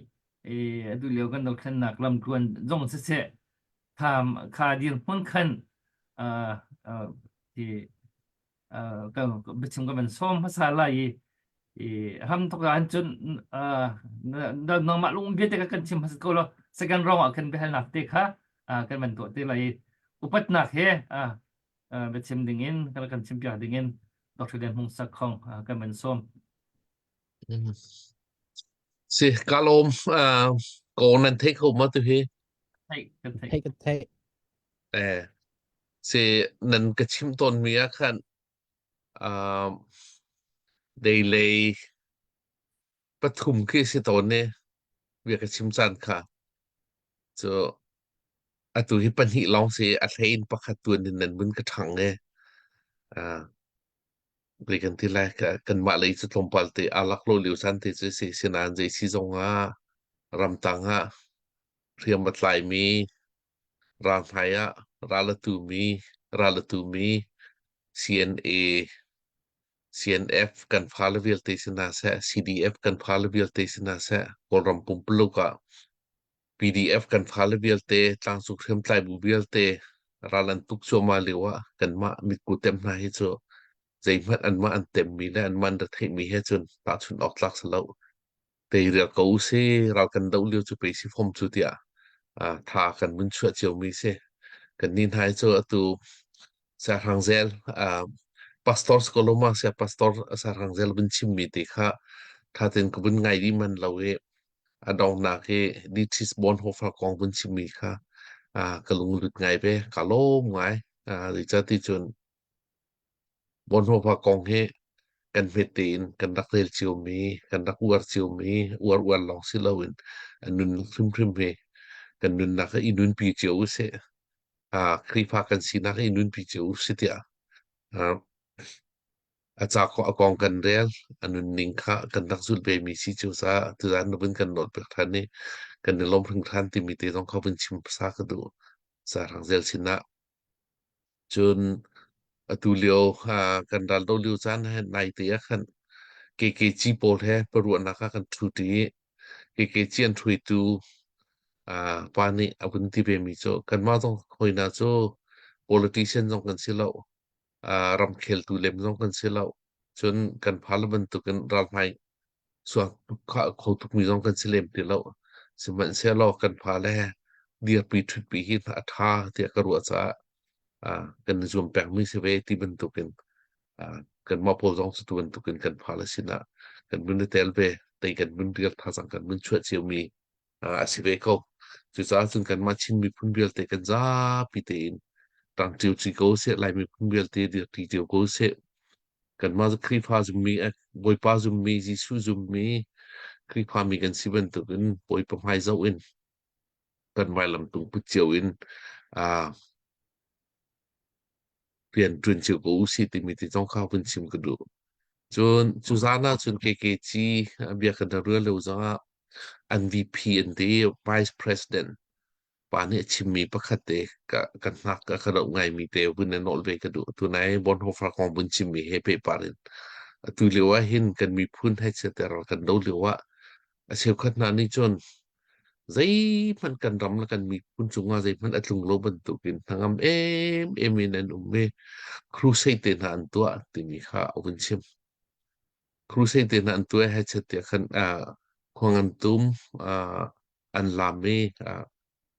I atu lio kan dothlennak lamtluan zong siseh kha kha dirhmun khan uh, uh, ti ka biachim ka van sawm hmasa lai i i ham thok ah cun nangmah lung vialte ka kan chim hmasa ko lo second round ah kan biahalnak te kha kan van tuah te lai i upatnak he biachim ding in kan kan chim piak ding in Dr. Lian Hmung Sak Khong kan van sawm. Si ka lawm ko nan thei kho ma tu hi? Thei kan thei. Thei kan thei. Eh Si nan ka chimh tawnmi ah khan um, deilei pathum khi si tawn i bia ka chim caan kha. Cu atu hi pahnih lawng si a hlei in pakhat tuan in nan vun ka ṭhang i uh, zei kan ti lai ka kanmah lei cu tlawmpal te aa lak lo lio caan te cu si sinain zei si zong ah ramtang ah hriam a tlaimi Ral hmai ah ral a tumi, ral a tumi CNA, CNF kan fale vialte si hna seh, CDF kan fale vialte si hna seh, Kawlram pumpuluk ah PDF kan fale vialte, tlangcung hriamtlai bu vialte ral an tuk cuahmah lio ah kanmah mitku tem hna hi cu zeihmanh anmah an temmi le anmah an retheihmi he cun tahchunh awk tlak si lo. Teirial ko usih, ral kan doh lio cu pei si fom cu tiah tha kan vun chuah ciomi si. Kannih hna hi cu atu Sahrang Zel, Pastor Skoloma sia Pastor Sahrang Zel vun chimmi te kha tha tein ka vun ngai dih man lo i a donghnak hi Dietrich Bonhoeffer kong vun chimmi kha ka lunglut ngai ve, ka lawm ngai. Zeicahti cun Bonhoeffer kong hi kan hmet tein kan rak rel ciomi, kan rak uar ciomi, uar uar lawng si loin a nunnak hrimhrim hi kan nunnak ah i nunpi cio usih. Khrihfa kan sinak hi i nunpi cio usih tiah a ca a kong kan rel, a nunning kha kan rak zulh vemi si cio caah tuzaan na vun kan nawl piak ṭhan i kan i lawm hringhran timi te zong kha vun chim hmasa ka duh. Sahrang zel sinah Cun atu lio kan ral do lio caan he naite ah khan KKG pawl he paruahnak ah kan ṭhu ṭi i KKG an hruaitu pa nih a vun ti vemi cu kanmah zong hawihna cu politician zong kan si lo, ramkheltu lem zong kan si lo. Cun kan pale bantukin ralhmai suak kho tukmi zong kan si lem ti lo. Sihmanhsehlaw kan fale dirpi ṭhutpi hi a ṭha tiah ka ruah caah kan i zuam pengmi si ve ti bantukin kanmah pawl zong cu tu bantukin kan fale sinah kan vun i tel ve, tei kan vun rial thazaang kan vun chuah ciomi a si ve ko. Cucaah cun kanmah Chin miphun vialte kan zapi tein ṭang cio ko seh, Lai miphun vialte dirṭi cio ko seh. Kanmah cu Khrihfa zummi, Bawipa zummi, Jesuh zummi, Khrihfami kan si bantukin Bawipa hmai zoh in kan vailamtung put cio in rian ṭuan cio ko usih timi ti zong kha vun chim ka duh. Cun cu zan ah cun KKG bia kan rak lo zongah an VP an ti Vice President pa nih a chimmi pakhat te ka ka hnak a ka doh ngaimi te vun i nolh ve ka duh. Tunai Bonhoeffer kong vun chimmi he pehpar in atu lio ah hin kan miphun hei chiater kan do lio ah a cheukhat hna nih cun zeihmanh kan ram le kan miphun cungah zeihmanh a tlung lo bantukin hnangam emem in an um i crusade te hna an tuah timi kha a vun chim. Crusade te hna an tuah hei chiat tiah khan khuang an tum an lam i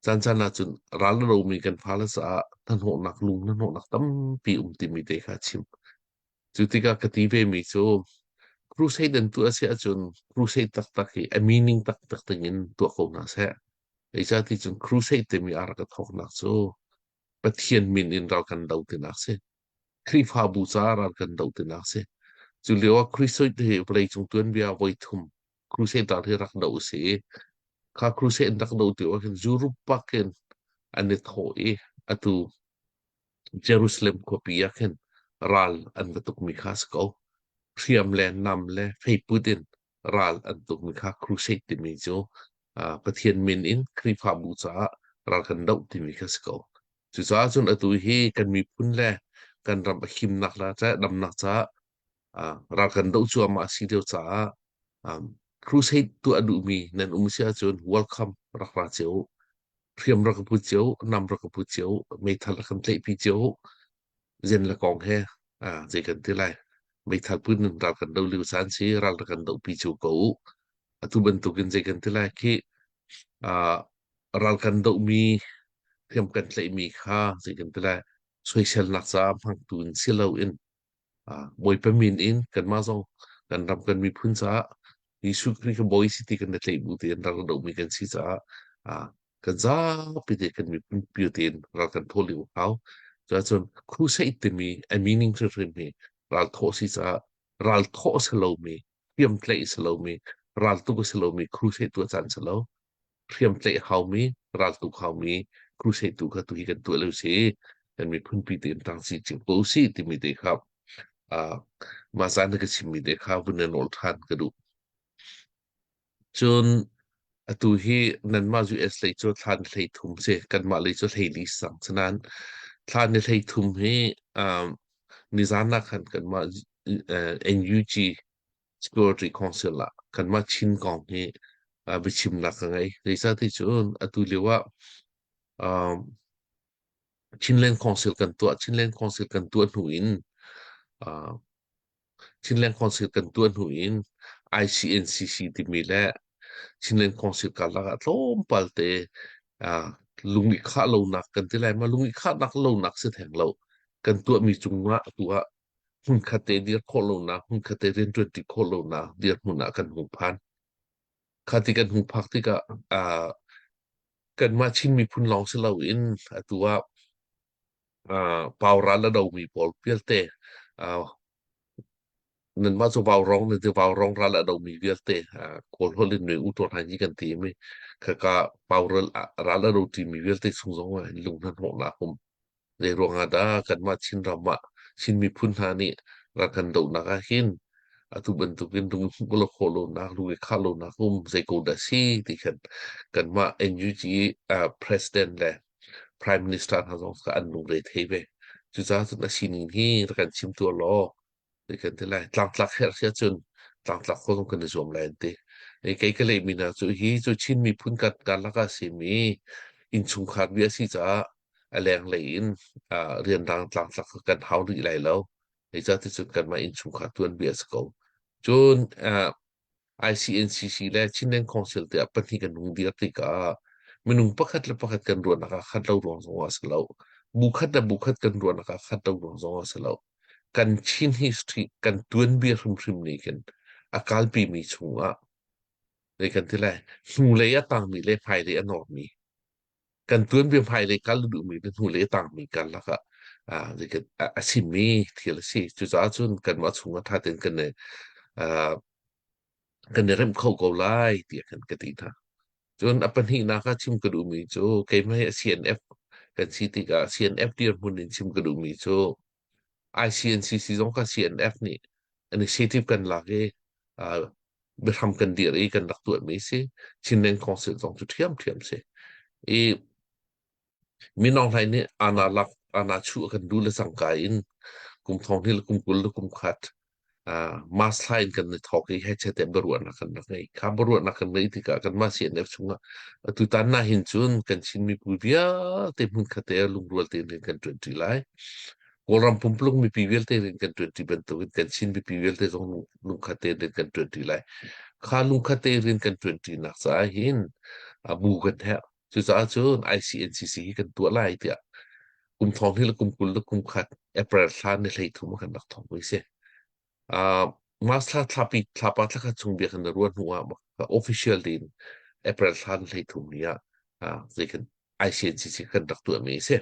caancaan ah cun ral a romi kan fale caah hnahnawhnak lung hnahnawhnak tampi um timi te kha a chim. Cu tikah ka ti vemi cu crusade an tuah a si ahcun crusade taktak hi a meaning taktak dingin tuah ko hna seh. Zeicahti cun crusade timi a rak i thawknak cu Pathian min in ral kan do tinak si. Khrihfabu caah ral kan do tinak si. Cu lio ah crusade hi vawleicung tuanbia voi thum crusade ral hi rak do a si i kha crusade an rak do ti ah khin Europe pak in an i thawh i atu Jerusalem khuapi ah khin ral an va tukmi kha a si ko. Hriam le nam le feiput in ral an tukmi kha crusade timi cu Pathian min in Khrihfabu caah ral kan doh timi kha si ko. Cucaah cun atu hi kan miphun le kan ram a himnak la caah damnak caah ral kan doh cuahmah a si lio caah. Crusade tuah duhmi nan um si ahcun welcome rak ra cio u. Hriam rak ka put cio, nam rak ka put cio, meithal rak kan tlaihpi cio u. Zen le kong he zei kan ti lai. Meithal put in ral kan do lio caan si ral rak kan dohpi cio ko u. Atu bantukin zei kan ti lai khi ral kan dohmi hriam kan tlaihmi kha zei kan ti lai soiselnak caah hmangtu in si loin Bawipa min in kanmah zong kan ram kan miphun caah Jesuh Khrih kha Bawi si ti kan i tlaih bu tein ral a dohmi kan si caah kan zapi te kan miphun pio tein ral kan thawh lio hau. Cuahcun crusade timi a meaning hrimhrim hi ral thawh si caah ral thawh a si lomi, hriamtlaih a si lomi, raltuk a si lomi crusade tuah caan si lo. Hriamtlaih haumi, raltuk haumi crusade tu kha tuhi kan tuah lo si. Kan miphun pi tein tang si cio ko si timi te kha mah caan na ka chimmi te kha vun na nawl ṭhan ka duh. Cun atu hi nanmah US lei cu thla ni 33 si, kanmah lei cu 14 sang. Sinain thla ni 33 hi nizan ah khan kanmah NUG Security Council ah kanmah Chin kong hi biachimnak ka ngei. Zeicahti cun atu lio ah Chinland Council kan tuah. Chinland Council kan tuah hnu in Chinland Council kan tuah hnu in ICNCC timi le Chinland Council karlak ah tlawmpal te lung i khah lonak kan ti lai ma lung i khahnak lonak si theng lo. Kan tuahmi cungah atu ah hmunkhat te dir khawh lonak, hmunkhat te rianṭuanṭi khawh lonak dirhmun ah kan hung phan. Kha ti kan hung phak tikah kanmah Chin miphun lawng si loin atu ah paural a domi pawl vialte nanmah cu vaurawng nan ti vaurawng ral a domi vialte Kawl holh in u tuar hna kan ti mi khaka paural ral a do ṭimi vialte chung zong ah lung hnahnawhnak um. Zeiruang ah dah kanmah Chinram ah Chin miphun hna nih ral kan dohnak ah hin atu bantukin lung i hmuh khawh lonak, lung i khah lonak um zei ko dah si ti khan kanmah NUG President le Prime Minister hna zong kha an lungre thei ve. Cucaah cun a sining hi rak kan chim tuah law ti kan ti lai. Tlangtlak herh si ahcun tlangtlak khawh zong kan i zuam lai an ti. Kei ka lehmi hna cu hi cu Chin miphun kan karlak ah a simi innchungkhar bia a si caah a lenglei in rianrang tlangtlak kha kan hau rih lai lo. Zeicahtiah kanmah innchungkhar tuanbia a si ko. Cun ICNCC le Chinland Council tiah pahnih kan hung dir tikah minung pakhat le pakhat kan ruahnak ah khat lo ruang zong ah a si lo. Bu khat le bu khat kan ruahnak ah khat lo ruang zong ah a si lo. Kan Chin history, kan tuanbia hrimhrim nih khin a kalpimi chungah zei kan ti lai, hnulei a tangmi le hmailei a normi kan tuanbia hmailei kal duhmi le hnulei a tangmi karlak ah a simmi thil a si. Cucaah cun kanmah chungah ṭha tein kan i kan i remh kho ko lai tiah kan ka ti hna. Cun a pahnihnak ah chim ka duhmi cu keimah hi CNF kan si tikah CNF dirhmun in chim ka duhmi cu ICNCC zong kha CNF nih initiative kan lak i biahram kan dir i kan rak tuahmi si. Chinland Council zong cu ṭhiamṭhiam si. I Min Aung Hlaing nih ana lak ana chuh a kan duh le cangka in kum thong hnih le kum 20 le kum khat mass thla in kan i thawk i hechet te biaruahnak kan rak ngei. Kha biaruahnak kan ngeih tikah kanmah CNF chungah atutan na hin cun kan Chin mipi vialte hmunkhat te lungrual tein rian kan ṭuanṭi lai. Kawlram pumpuluk mipi vialte rian kan ṭuanṭi bantukin kan Chin mipi vialte zong lungkhat tein rian kan ṭuanṭi lai. Kha lungkhat tein rian kan ṭuanṭinak caah hin bu kan herh. Cucaah cun ICNCC hi kan tuah lai tiah kum thong hi le kum 20 le kum khat April thla ni 33 ah kan rak thawk mi si. March thla thlapi thlapa thla khat chung bia kan ruah hnu ah official tein April thla ni 33 ni ah zei kan ICNCC kan rak tuah mi si.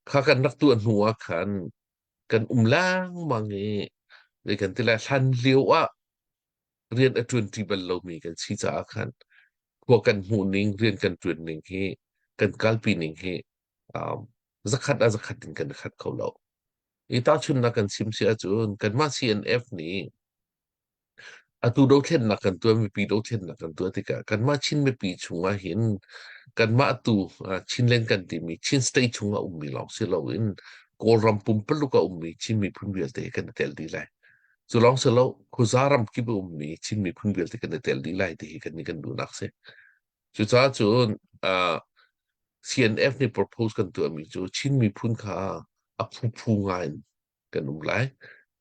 Kha kan rak tuah hnu ah khan kan um lengmang i zei kan ti lai hlan lio ah rian a ṭuanṭi bal lomi kan si caah khan khua kan hmuh ning rian kan ṭuan ning hi kan kalpi ning hi um, zakhat a zakhat in kan khat kho lo. I tahchunhnak kan chim si ahcun kanmah CNF nih atu dothlennak kan tuah mipi dothlennak kan tuah tikah kanmah Chin mipi chungah hin kanmah tu Chinland kan timi Chin state chungah ummi lawng si loin Kawlram pumpaluk a ummi Chin miphun vialte kan i tel dih lai. Cu lawng si lo, khuaza ram kip a ummi Chin miphun vialte kan i tel dih lai ti hi kan nih kan duhnak si. Cucaah cun uh, CNF nih propose kan tuahmi cu Chin miphun kha a phuphu ngai in kan um lai.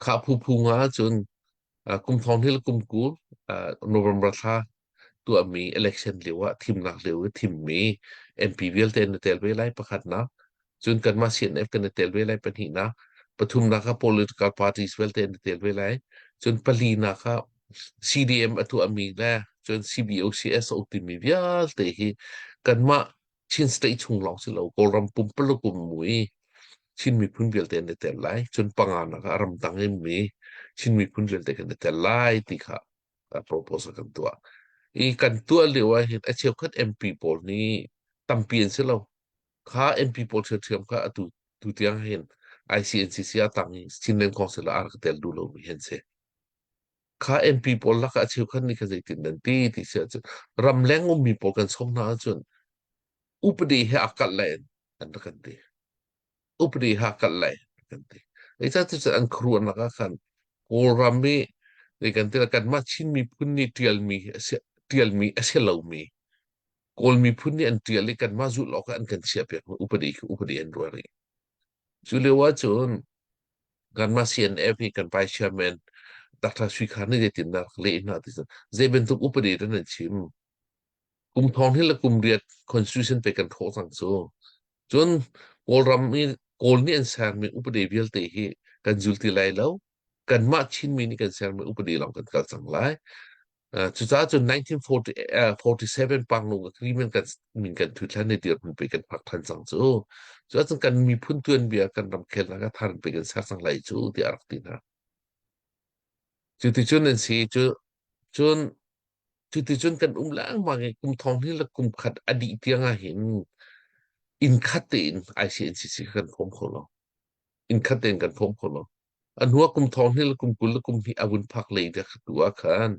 Kha phuphu nga ahcun uh, kum thong hnih le kum 20 uh, November thla tuahmi election lio ah thimnak lio i thimmi MP vialte an i tel ve lai pakhatnak. Cun kanmah CNF kan i tel ve lai pahnihnak. Pathumnak ah political parties vialte an i tel ve lai. Cun palinak ah CDM a tuahmi le cun CBOCSO timi vialte hi kanmah Chin state chung lawng si lo Kawlram pumpaluk um mui Chin miphun vialte an i tel lai. Cun panganak ah ramdang in mi Chin miphun vialte kan i tel lai ti kha proposal kan tuah. I kan tuah lio ah hin a cheukhat MP pawl nih tampi an si lo. Kha MP pawl ṭhiamṭhiam kha atu tu tiang hin ICNCC ah tang i Chinland Council ah a rak tel duh lomi an si. Kha MP pawl lakah a cheukhat nih kha zeitin nan ti ti si ahcun ramleng ummi pawl kan sawm hna ahcun upadi he aa kalh lai an rak kan ti. Upadi he aa kalh lai kan ti. Zeicahtiah an khuaruahnak ah khan Kawlram i zei kan ti lai kanmah Chin miphun nih ṭialmi a si ṭialmi a si lomi Kawl miphun nih an ṭial i kanmah zulh awk ah an kan chiahpiakmi upadi khi upadi an ruah rih. Cu lio ahcun kanmah CNF hi kan vice chairman Dr. Sui Khar nih zeitindah rak leh hna ti zei bantuk upadi dah nan chim? Kum thong hi le kum riat constitution pe kan thawh cang cu. Cun Kawlram i Kawl nih an sermi upadi vialte hi kan zul ti lai lo. Kanmah Chinmi nih kan sermi upadi lawng kan kal cang lai. Cucaah cun 1947 Panglong Agreement kan min kan thut hlan i dirhmun pe kan phak than cang cu. Cuahcun kan miphun tuanbia kan ramkhelnak ah thar pe kan ser cang lai cu tiah a rak ti hna. Cuticun an si cu cun cuticun kan um lengmang i kum thong hnih le kum khat a dih tiang ah hin inn khat tein ICNCC kan khawm kho lo. Inn khat tein kan khawm kho lo. A hnu ah kum thong hnih le kum 20 le kum hnih a vun phak lei te tu ah khan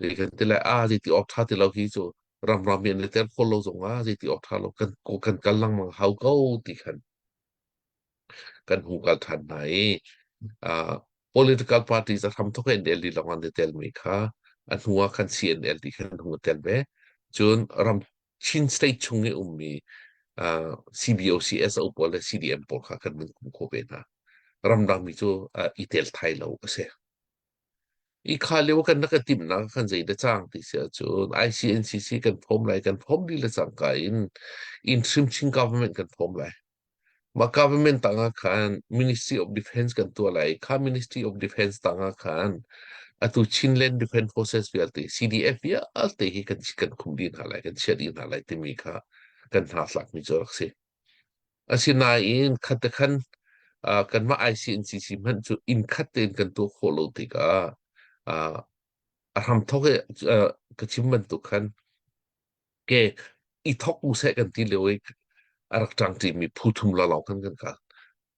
zei kan ti lai a zeiti awk ṭha ti lo hi cu ramram in le ter kho lo zong ah zeiti awk ṭha lo kan kan kal lengmang hau ko ti khan kan hung kal ṭhan hna i uh, political parties a hram thok NLD lawng an i telmi kha a hnu ah khan CNLD khan hung i tel ve cun ram Chin state chung i ummi uh, CBOCSO pawl le CDM pawl kha kan vun kum khawh ve hna. Ramdang mi cu uh, i tel thai lo a si. I kha lio kan rak i timhnak khan zei da cang ti si ahcun ICNCC kan phom lai kan phom dih le cangka in interim Chin government kan phom lai. Mah government tangah khan Ministry of Defense kan tuah lai i kha Ministry of Defense tangah khan atu Chinland Defense Forces vialte CDF vialte hi kan kan khum dih hna lai kan chiah dih hna lai timi kha kan hna tlakmi cu a rak si. Asinain khat te khan uh, kanmah ICNCC hmanh cu inn khat tein kan tuah khawh lo tikah uh, a hramthok i uh, ka chim bantuk khan Ke i thok u seh kan ti lio i a rak ṭangṭimi phu thum lawnglawng khan kan kal.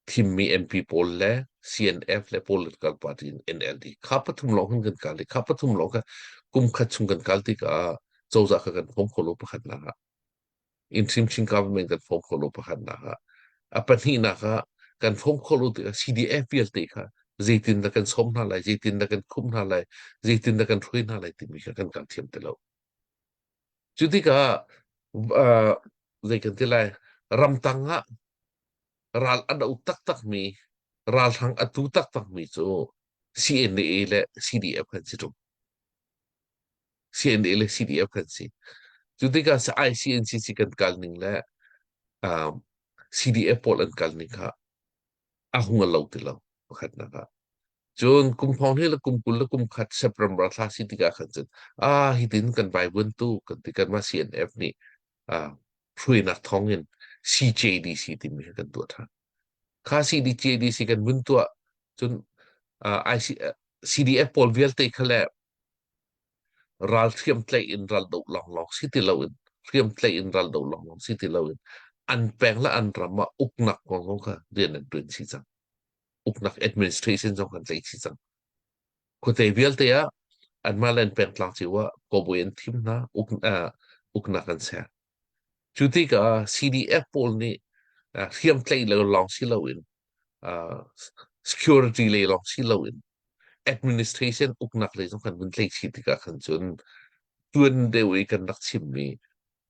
Thimmi MP pawl le CNF le political party in NLD kha pathum lawng khan kan kal i kha pathum lawng kha kum khat chung kan kal tikah cozah kha kan form kho lo pakhatnak ah. Interim Chin government kan form kho lo pakhatnak ah. A pahnihnak ah kan form kho lo tikah CDF vialte kha zeitindah kan sawm hna lai, zeitindah kan khumh hna lai, zeitindah kan hruai hna lai timi kha kan kal thiam ti lo. Cu tikah uh, zei kan ti lai ramtang ah ral a do taktakmi ralhrang a tu taktakmi cu CNA le CDF kan si ṭung. CNA le CDF kan si. Cu tikah ICNCC kan kal ning le um, CDF pawl an kal ning kha a hung a lo ti lo pakhatnak ah. Cun kum thong hi le kum 20 le kum khat September thla si tikah khan cun ah hitin kan vaivuan tu kan ti kanmah CNF nih ah hruainak thawng in CJDC timi kha kan tuah ṭhan. Kha CDJDC kan vun tuah cun uh, IC, uh, CDF pawl vialte kha le ral hriamtlaih in ral doh lawnglawng si ti loin hriamtlaih in ral doh lawnglawng si ti loin an peng le an ram ah uknak kong zong kha rian an ṭuan chih cang. Uknak administration zong kan tlaih chih cang. Khuate vialte ah anmah le an pengtlang cio ah kawbawi an thim hna, uk, uh, uknak an ser. Cu tikah CDF pawl nih uh, hriamtlaih le lawng si loin uh, security lei lawng si loin. administration uknak lei zong kan vun tleih chih tikah khan cun tuan deuh i kan rak chimmi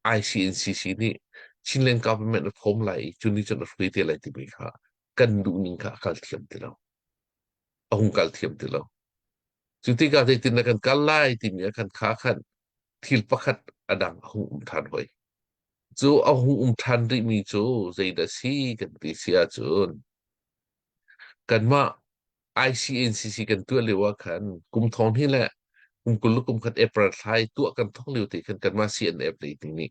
ICNCC nih Chinland government a form lai i cu nih cun a hruai te lai timi kha kan duhning kha a kal thiam ti lo. A hung kal thiam ti lo. Cu tikah zeitin dah kan kal lai timi ah khan kha khan thil pakhat a dang a hung um ṭhan hoi. Cu a hung um ṭhan rihmi cu zeidah si kan ti si ahcun kanmah ICNCC kan tuah lio ah khan kum thong hnih le kum 20 le kum khat April thla i tuah kan thawk lio te khan kanmah CNF lei ting nih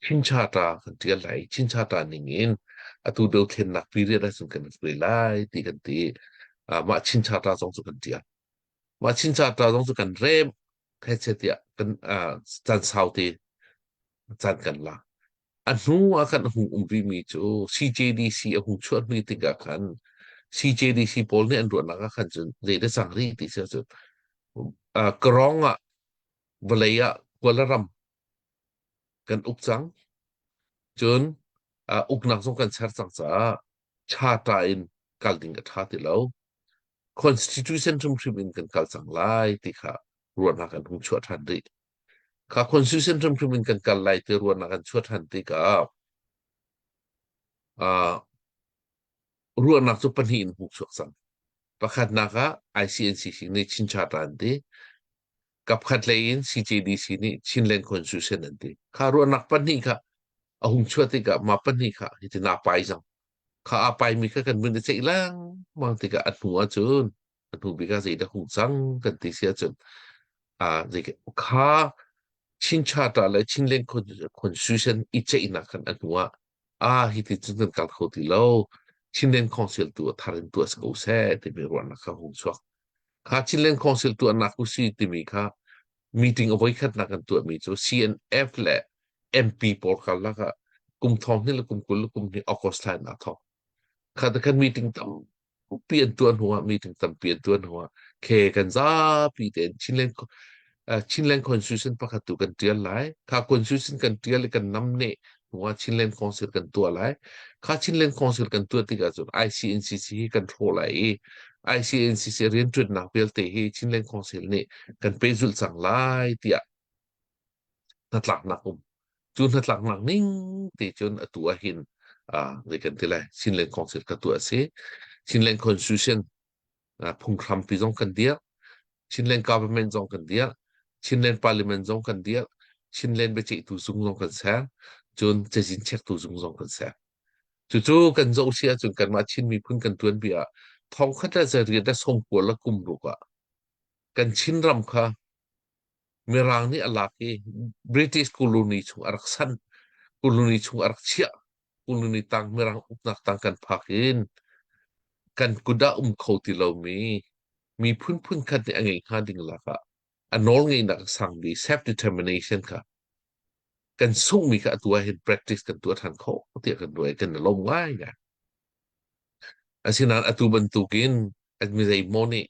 Chin Charter kan ṭial lai i Chin Charter ning in atu dothlennak period ahcun kan hruai lai ti kan ti. Uh, mah Chin Charter zong cu kan ṭial. Mah Chin Charter zong cu kan rem hechet tiah kan uh, caan sau te caan kan la. A hnu ah khan a hung um rihmi cu CJDC a hung chuah hnu tikah khan CJDC pawl nih an ruahnak ah khan cun zei dah cang rih ti si ahcun uh, Karong ah vawlei ah Kuala ram kan uk cang. Cun uh, uknak zong kan ser cang caah charter in kal ding a ṭha ti lo. Constitution hrimhrim in kan kal cang lai ti kha ruahnak an hung chuah ṭhan rih. Kha constitution hrimhrim in kan kal lai ti ruahnak an chuah ṭhan tikah uh, ruahnak cu pahnih in hung chuak cang. Pakhatnak ah ICNCC nih Chin Charter an ti. Kapkhat lei in CJDC nih Chinland Constitution an ti. Kha ruahnak pahnih kha a hung chuah tikah mah pahnih kha hitin aa pai cang. Kha aa paimi kha kan vun i ceih lengmang tikah a hnu ahcun a hnu bik ah zeidah hung cang kan ti si ahcun ah zei kha Chin Charter le Chinland Constitution i ceihnak khan a hnu ah ah hi ti cun kan kal kho ti lo Chinland Council tu a thar in tuah si ko seh timi ruahnak kha hung chuak. Kha Chinland Council tuahnak usi timi kha meeting a voikhatnak kan tuahmi cu CNF le MP pawl karlak ah kum thong hnih le kum 20 le kum hnih August thla in aa thawk. Kha te khan meeting tampi an tuah hnu ah meeting tampi an tuah hnu ah khe kan zapi tein Chinland Chinland Constitution pakhat tu kan tial lai. Kha Constitution kan tial i kan namneh hnu ah Chinland Council kan tuah lai. Kha Chinland Council kan tuah tikah cun ICNCC hi kan hrawh lai i ICNCC rianṭuannak vialte hi Chinland Council nih kan pehzulh cang lai tiah hnatlaknak um. Cu hnatlaknak ning te cun atu ah hin zei kan ti lai Chinland Council ka tuah a si. Chinland Constitution phunghrampi zong kan dirh. Chinland government zong kan dirh. Chinland parliament zong kan dirh. Chinland biaceihtu zung zong kan ser. Cun cazin chektu zung zong kan ser. Cucu kan zoh si ahcun kanmah Chin miphun kan tuanbia ah thongkhat le zariat le sawmkua le kum ruk ah kan Chinram kha Mirang nih a lak i British colony chung a rak san, colony chung a rak chiah, colony tang Mirang uknak tang kan phak in kan kut ah um kho ti lomi miphun phunkhat nih a ngeih hnga ding lak ah a nawl ngeihnak a sangmi self determination kha kan sunghmi kha atu ah hin practice kan tuah ṭhan khawh tiah kan ruah i kan i lawm ngaingai. Asinain atu bantukin mi zeimaw nih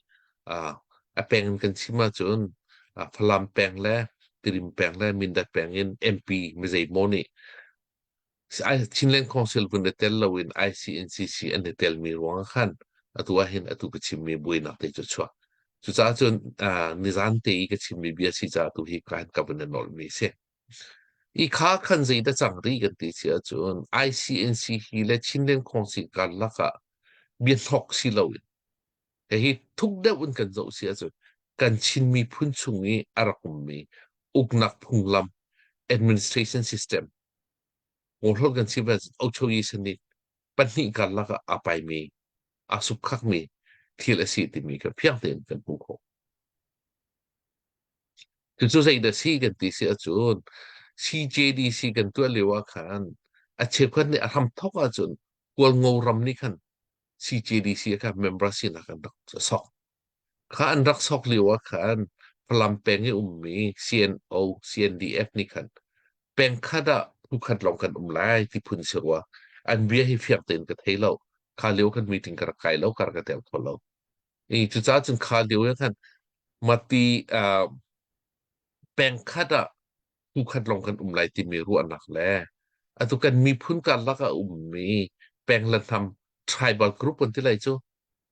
a peng in kan chim ahcun Falam peng le Tidim peng le Mindat peng in MP mi zeimaw nih Chinland Council vun i tel loin ICNCC an i telmi ruangah khan atu ahhin atu ka chimmi buainak te cu a chuak. Cucaah cun nizan te i ka chimmi bia si caah tu hi ka ka vun i nolhmi a si. I kha khan zeidah cang rih kan ti si ahcun ICNC hi le Chinland Council karlak ah biahnok si loin hihi thuk deuh in kan zoh si ahcun kan Chin miphun chung i a rak ummi uknak phunglam administration system Kawlholh kan chim ahcun Ochoyi Sanit pahnih karlak ah aa paimi aa supkhakmi thil a si timi kha fiang tein kan hmuh khawh. Cucu zeidah si kan ti si ahcun CJDC kan tuah lio ah khan a cheukhat nih a hramthawk ahcun Kawlngo ram nih khan CJDC kha member sinak an rak sok. Kha an rak sok lio ah khan Falam peng i ummi CNO, CNDF nih khan peng khat ah phu khat lawng kan um lai ti phun si rua. An bia hi fiang tein ka thei lo. Kha lio khan meeting ka rak kai lo, ka rak i tel kho lo. I cucaah cun kha lio ah khan mati uh, peng khat ah phu khat lawng kan um lai timi ruahnak le atu kan miphun karlak ah ummi peng le hnam tribal group kan ti lai cu.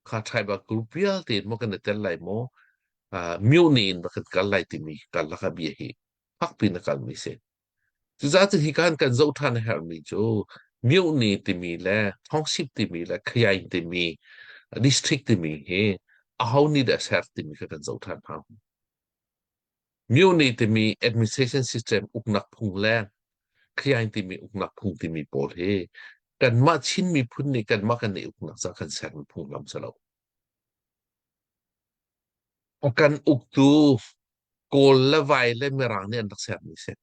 Kha tribal group vialte in maw kan i tel lai maw myone in kan kal lai timi karlak ah bia hi fakpi in a kalmi si. Cucaah cun hi kan kan zoh ṭhan a herhmi cu myone timi le township timi le khayain timi district timi hi aho nih dah a ser timi kha kan zoh ṭhan hau. Myone timi administration system uknak phung le khayain timi uknak phung timi pawl hi kanmah Chin miphun nih kanmah kan i uknak ca kan sermi phunglam si lo. A kan uktu Kawl le Vai le Mirang nih an rak sermi si.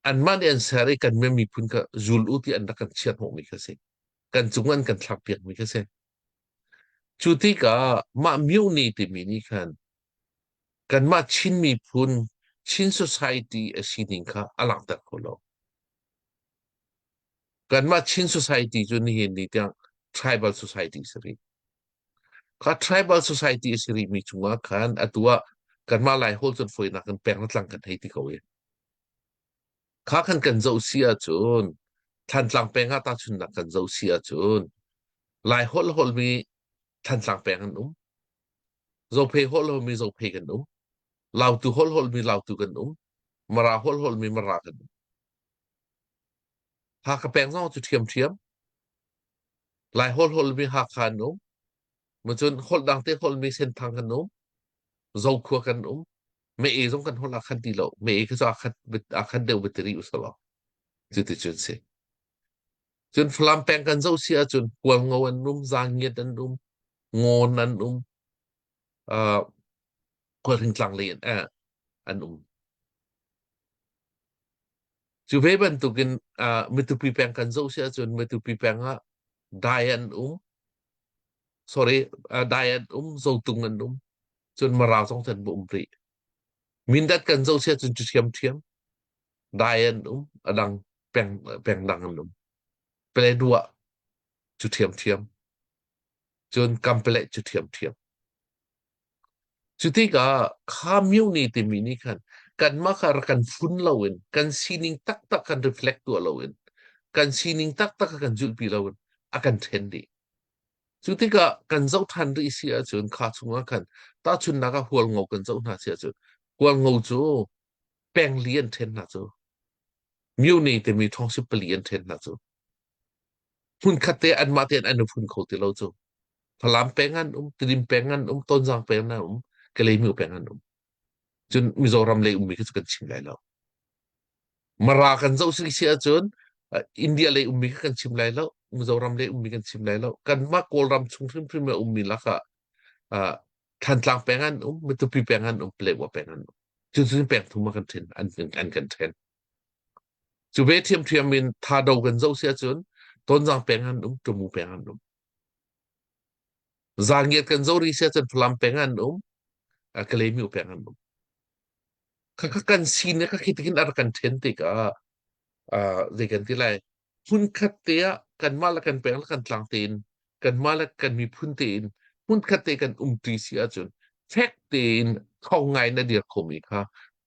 Anmah nih an ser i kan miphun kha zul u ti an rak kan chiat hnawhmi kha si. Kan cung an kan thlakpiakmi kha si. Cu tikah mah myone timi nih khan kanmah Chin miphun Chin society a sining kha a langhter kho lo. Kanmah Chin society cu nihin ni tiang tribal society si rih. Kha tribal society a si rihmi chungah khan atu ah kanmah Laiholh cun fawinak in peng le tlang kan hei ti ko i kha khan kan zoh si ahcun Thantlang peng ah tahchunhnak kan zoh si ahcun Laiholh holhmi Thantlang peng an um. Zophei holh holhmi Zophei kan um. Lautu holh holhmi Lautu kan um. Mara holh holhmi Mara kan um. Hakha peng zong cu ṭhiamṭhiam. Lai holh holhmi Hakha an um. Cun holh dang te holhmi Senthang kan um. Zokhua kan um. Mei zong kan holh aa khat ti lo. Mei kha cu aa khat aa khat deuh bateri usalaw. Cuticun si. Cun Falam peng kan zoh si ahcun Hualngo an um, Zangiat an um, Ngawn an um, uh, Khualhring lei an, eh, an um. Cu ve bantukin uh, Matupi peng kan zoh si ahcun Matupi peng ah Dai an um, sorry, uh, Dai an um, Zotung an um, cun Mara zong an um rih. Mindat kan zoh si ahcun cu ṭhiamṭhiam. Dai an um, a dang peng, peng dang an um. Paletwa cu ṭhiamṭhiam. Cun Kampale cu ṭhiamṭhiam. Cu tikah kha myone timi nih khan kanmah kha rak kan fun loin kan sining taktak kan reflect tuah loin kan sining taktak kha kan zulhpi loin a kan ṭhen dih. Cu tikah kan zoh ṭhan rih si ahcun kha chungah khan tahchunhnak ah Hualngo kan zoh hna si ahcun Hualngo cu pengli an ṭhen hna cu. Myone timi township pali an ṭhen hna cu. Hmunkhat te anmah tein an i fun kho ti lo cu. Falam peng an um, Tidim peng an um, Tonzang peng an um, Kalaymyo peng an um. Cun Mizoram lei ummi kha cu kan chim lai lo. Mara kan zoh si si ahcun India lei ummi kha kan chim lai lo, Mizoram lei ummi kan chim lai lo. Kanmah Kawlram chung hrimhrim a ummi lakah uh, Thantlang peng an um, Matupi peng an um, Paletwa peng an um. Cucu peng thum ah kan ṭhen, an, an kan ṭhen. Cu ve ṭhiamṭhiam in Thado kan zoh si ahcun Tonzang peng an um, Tamu peng an um. Zangiat kan zoh rih si ahcun Falam peng an um, Kalaymyo peng an um. Khakha kan sin le khakhi tikin a rak kan ṭhen tikah zei kan ti lai hmunkhat te ah kanmah le kan peng le kan tlang tein kanmah le kan miphun tein hmunkhat te kan umṭi si ahcun fek tein thawng ngai na dir khomi kha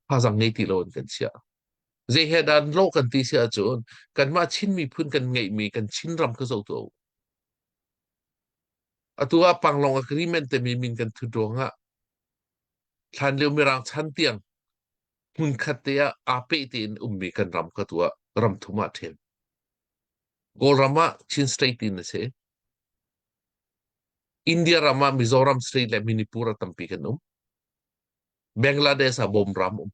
thazang ngei ti lo in kan chiah. Zei he dah lo kan ti si ahcun kanmah Chin miphun kan ngeihmi kan Chinram kha zoh tuah u. Atu ah Panglong Agreement timi min kan thut ruangah hlanlio Mirang chan tiang hmunkhat te ah aa peh tein ummi kan ram kha tu ah ram thum ah ṭhen. Kawlram ah Chin State in a si. India ram ah Mizoram State le Manipur ah tampi kan um. Bangladesh ah bawm ram um.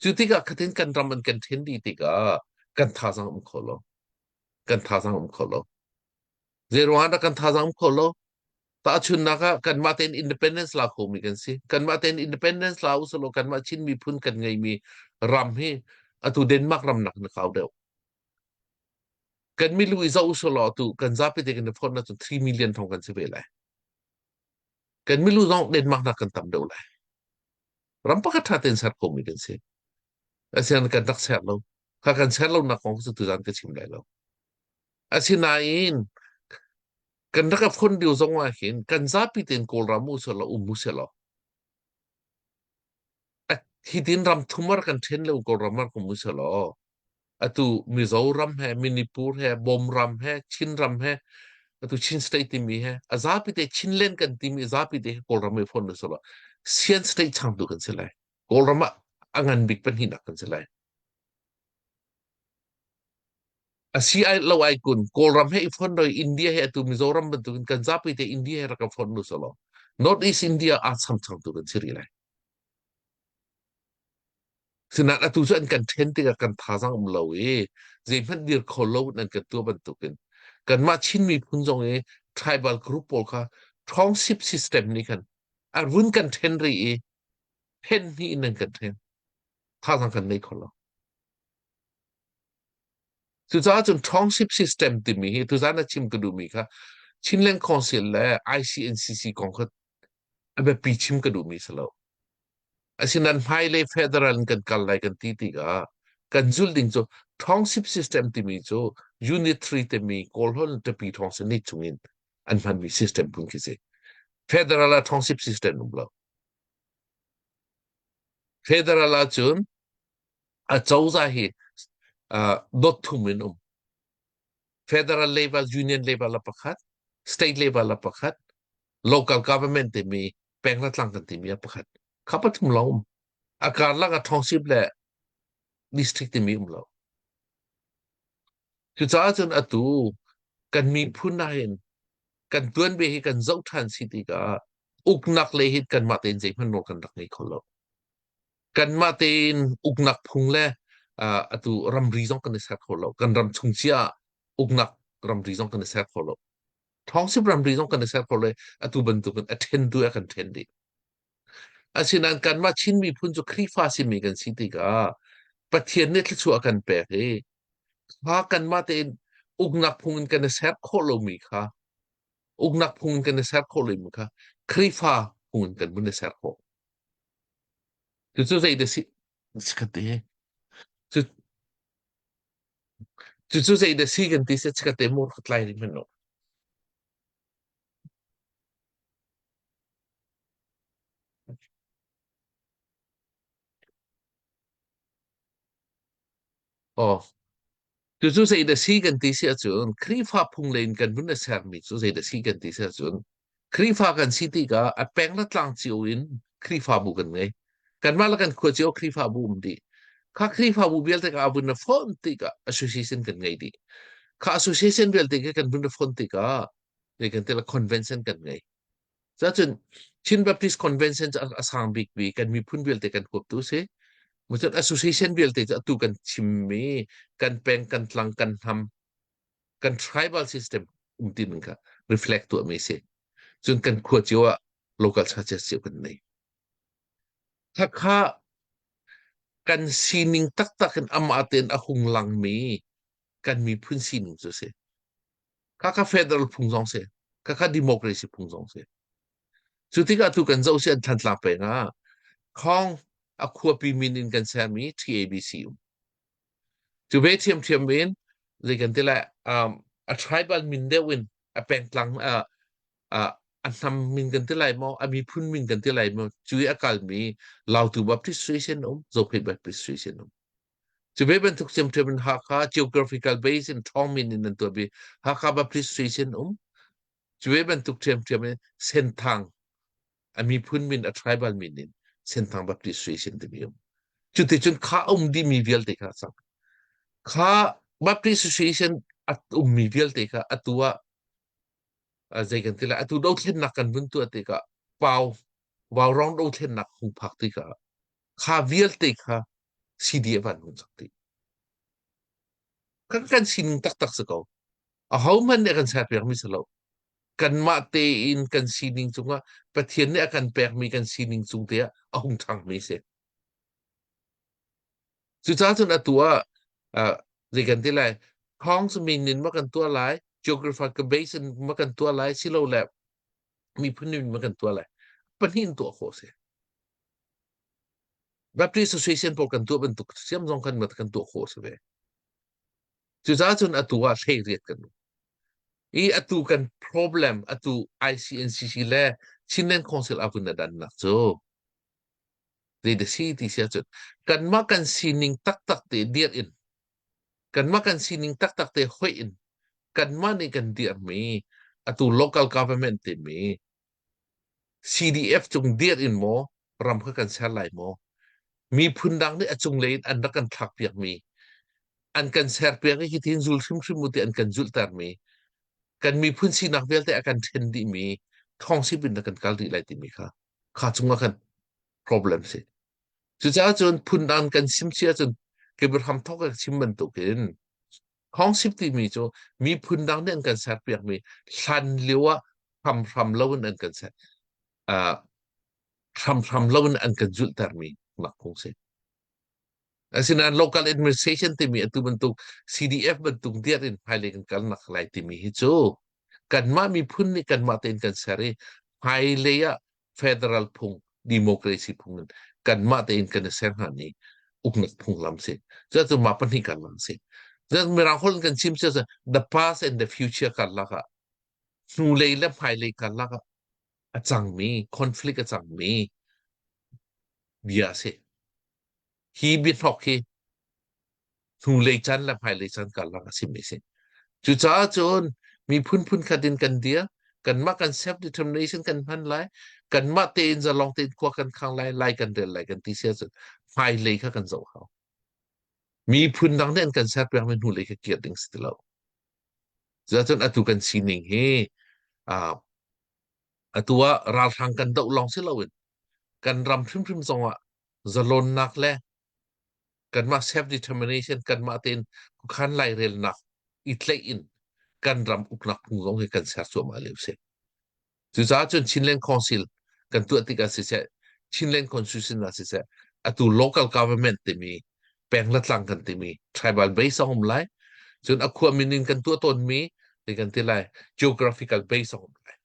Cu tikah khatin kan ram an kan ṭhen dih tikah kan thazaang um kho lo. Kan thazaang um kho lo. Zei ruangah dah kan thazaang um kho lo? Tahchunhnak ah kanmah tein independence la khomi kan si. Kanmah tein independence la usalaw kanmah Chin miphun kan ngeimi ram hi atu Denmark ram nak na kau deuh. Kan milu i zoh usalaw atu kan zapi te kan i phawt na cun 3 million thong kan si ve lai. Kan milu zong Denmark nak kan tam deuh lai. Ram pakhat ṭha tein ser khomi kan si. Asian kan rak ser lo. Kha kan ser lo nak kong cu tuzan ka chim lai lo. Asinain kan rak a phun lio zong ah hin kan zapi tein Kawlram u selaw um u selaw hitin ram thum ar kan ṭhen lo Kawlram ar um u selaw atu Mizoram he Manipur he Bawmram he Chinram he. Atu Chin State timi he a zapi te Chinland kan timi zapi te Kawlram i fon si lo. Sian State changtu kan si lai. Kawlram ah a ngan bik pahnihnak kan si lai. A si ai lo ai kun Kawlram he i fon roi India he atu Mizoram bantukin kan zapi te India he rak ka fon nu solo. North East India a cham changtu kan si rih lai. Sinain atu cu an kan ṭhen tikah kan thazaang um lo i zeihmanh dir kho lo in an kan tuah bantukin kanmah Chin miphun zong i tribal group pawl kha ṭhawngsip system nih khan a run kan ṭhen rih i ṭhen hnih in an kan ṭhen. Thazaang kan nei kho lo. Cucaah cun ṭhawngsip system timi hi tuzaan a chim ka duhmi kha Chinland Council le ICNCC kong kha a biapi chim ka duhmi si lo. Asinain hmailei federal in kan kal lai kan ti tikah kan zulh ding cu township system timi cu unit 3 timi Kawlholh tapi thawng ni chungin an hmanmi system phun khi si. Federal ah township system um lo. Federal ahcun a cozah hi uh, dot thum in um. Federal level, union level a pakhat, state level a pakhat, local government timi peng le tlang kan timi a pakhat. Kha pathum lawng um. A karlak ah township le district timi um lo. Cucaah cun atu kan miphun ahhin kan tuanbia hi kan zoh ṭhan si tikah uknak lei hi kanmah tein zeihmanh nawl kan rak ngei kho lo. Kanmah tein uknak phung le uh, atu ramri zong kan i ser kho lo. Kan ram chung cia ah uknak ramri zong kan i ser kho lo. Township ramri zong kan i ser kho lo. Atu bantukin a ṭhentu a kan ṭhen dih. Asinain kanmah Chin miphun cu Khrihfa simi kan si tikah Pathian nih thluachuah a kan pek i kha kanmah tein uknak phung in kan i ser khawh lomi kha uknak phung in kan i ser khawh lomi kha Khrihfa phung in kan vun i ser khawh. Cucu zei dah si chikkhatte cu cucu zei dah si kan ti si chikkhatte mur ka tlai rih hmanh lo. Aw. Cucu zei dah si kan ti si ahcun Khrihfa phung lei in kan vun i sermi cu zei dah si kan ti si ahcun Khrihfa kan si tikah a peng le tlang cio in Khrihfabu kan ngei. Kanmah le kan khua cio Khrihfabu um dih. Kha Khrihfabu vialte kha a vun i fonh tikah association kan ngei dih. Kha association vialte kha kan vun i fonh tikah zei kan ti la convention kan ngei. Cun Chin Baptist Convention cu a sang bikmi kan miphun vialte kan huaptu si. Cun association vialte cu atu kan chimmi kan peng, kan tlang, kan hnam, kan tribal system um ti ning kha reflect tuahmi si. Cun kan khua cio ah local churches cio kan nei. Khakha kan sining taktak in amah tein a hung langmi kan miphun sining cu si. Khakha federal phung zong si. Khakha democracy phung zong si. Cu tikah tu kan zoh si an Thantlang peng ah Khong a khuapi min in kan sermi TABC um. Cu ve ṭhiamṭhiam in zei kan ti lai um, a tribal min deuh in a pengtlang uh, uh, a hnam min kan ti lai maw a miphun min kan ti lai maw cu i a kalmi Lautu Baptist Association um Zophei Baptist Association um Cu ve bantuk ṭhiamṭhiam in Hakha geographical base in ṭhawng min in an tuah i Hakha Baptist Station um. Cu ve bantuk ṭhiamṭhiam in Senthang a miphun min a tribal min in Senthang Baptist Station timi um. Cuticun kha um dihmi vialte kha a cang. Kha Baptist Association a ummi vialte kha atu ah zei kan ti lai atu dothlennak kan vun tuah tikah pau vaurawng dothlennak hung phak tikah kha vialte kha CDF an hun sak dih. Kan kan sining taktak si ko. Ahohmanh nih a kan serpiakmi si lo. Kanmah tein kan sining cungah Pathian nih a kan pekmi kan sining cung te ah a hung ṭhangmi si. Cucaah cun atu ah uh, zei kan ti lai Thawng min in ma kan tuah lai geographical base in ma kan tuah lai silole miphun in ma kan tuah lai pahnih in tuah khawh si Baptist Association pawl kan tuah bantuk siam zong khan kan tuah khawh si ve. Cucaah cun atu ah hlei riat kan um. I atu kan problem atu ICNCC le Chinland Council a vun a dannak cu zei da si ti si ahcun kanmah kan sining taktak te dirh in kanmah kan sining taktak te hoih in kanmah nih kan dirhmi. Atu local government timi CDF cung dir in maw ram kha kan ser lai maw? Miphun dang nih a cunglei in an rak kan thlakpiakmi, an kan serpiak i hitin zul hrimhrim u ti an kan zulhtermi, kan miphun sinak vialte a kan ṭhen dihmi thawngsip in kan kal rih lai timi kha kha cungah khan problem si. Cucaah cun phundang kan chim si ahcun Abraham thawk ka chim bantukin thawngsip timi cu miphun dang nih an kan serpiakmi hlan lio ah hramhram loin an kan ser uh, hramhram loin an kan zulhtermi nak phung si. Asinain local administration timi atu bantuk CDF bantuk diar in hmailei kan kalnak lai timi hi cu kanmah miphun nih kanmah tein kan ser i hmailei ah federal phung democracy phung in kanmah tein kan i ser hnga ni uknak phunglam si. Cu mah pahnih karlak si. Mirang holh in kan chim cu the past and the future karlak ah hnulei le hmailei karlak ah a cangmi conflict a cangmi bia a si. Hi biahnok hi hnulei caan le hmailei caan karlak a simi a si. Cucaah cun miphun phunkhat in kan dir, kanmah kan self determination kan hman lai, kanmah tein zalong tein khua kan khang lai, lai kan rel lai kan ti si ahcun hmailei kha kan zoh hau. Miphun dang nih an kan serpiakmi hnulei kha kir ding si ti lo. Cucaah atu kan sining hi uh, atu ah ralhrang kan doh lawng si loin kan ram hrimhrim zongah zalonnak le kanmah self determination kanmah tein khuakhan lairelnak i tlaih in kan ram uknak phung zong hi kan ser cuahmah lio si. Cucaah cun Chinland Council kan tuah tikah siseh, Chinland Constitution ah siseh, atu local government timi peng le tlang kan timi tribal base a um lai. Cun a khua min in kan tuah tawnmi ti kan ti lai geographical base a um lai.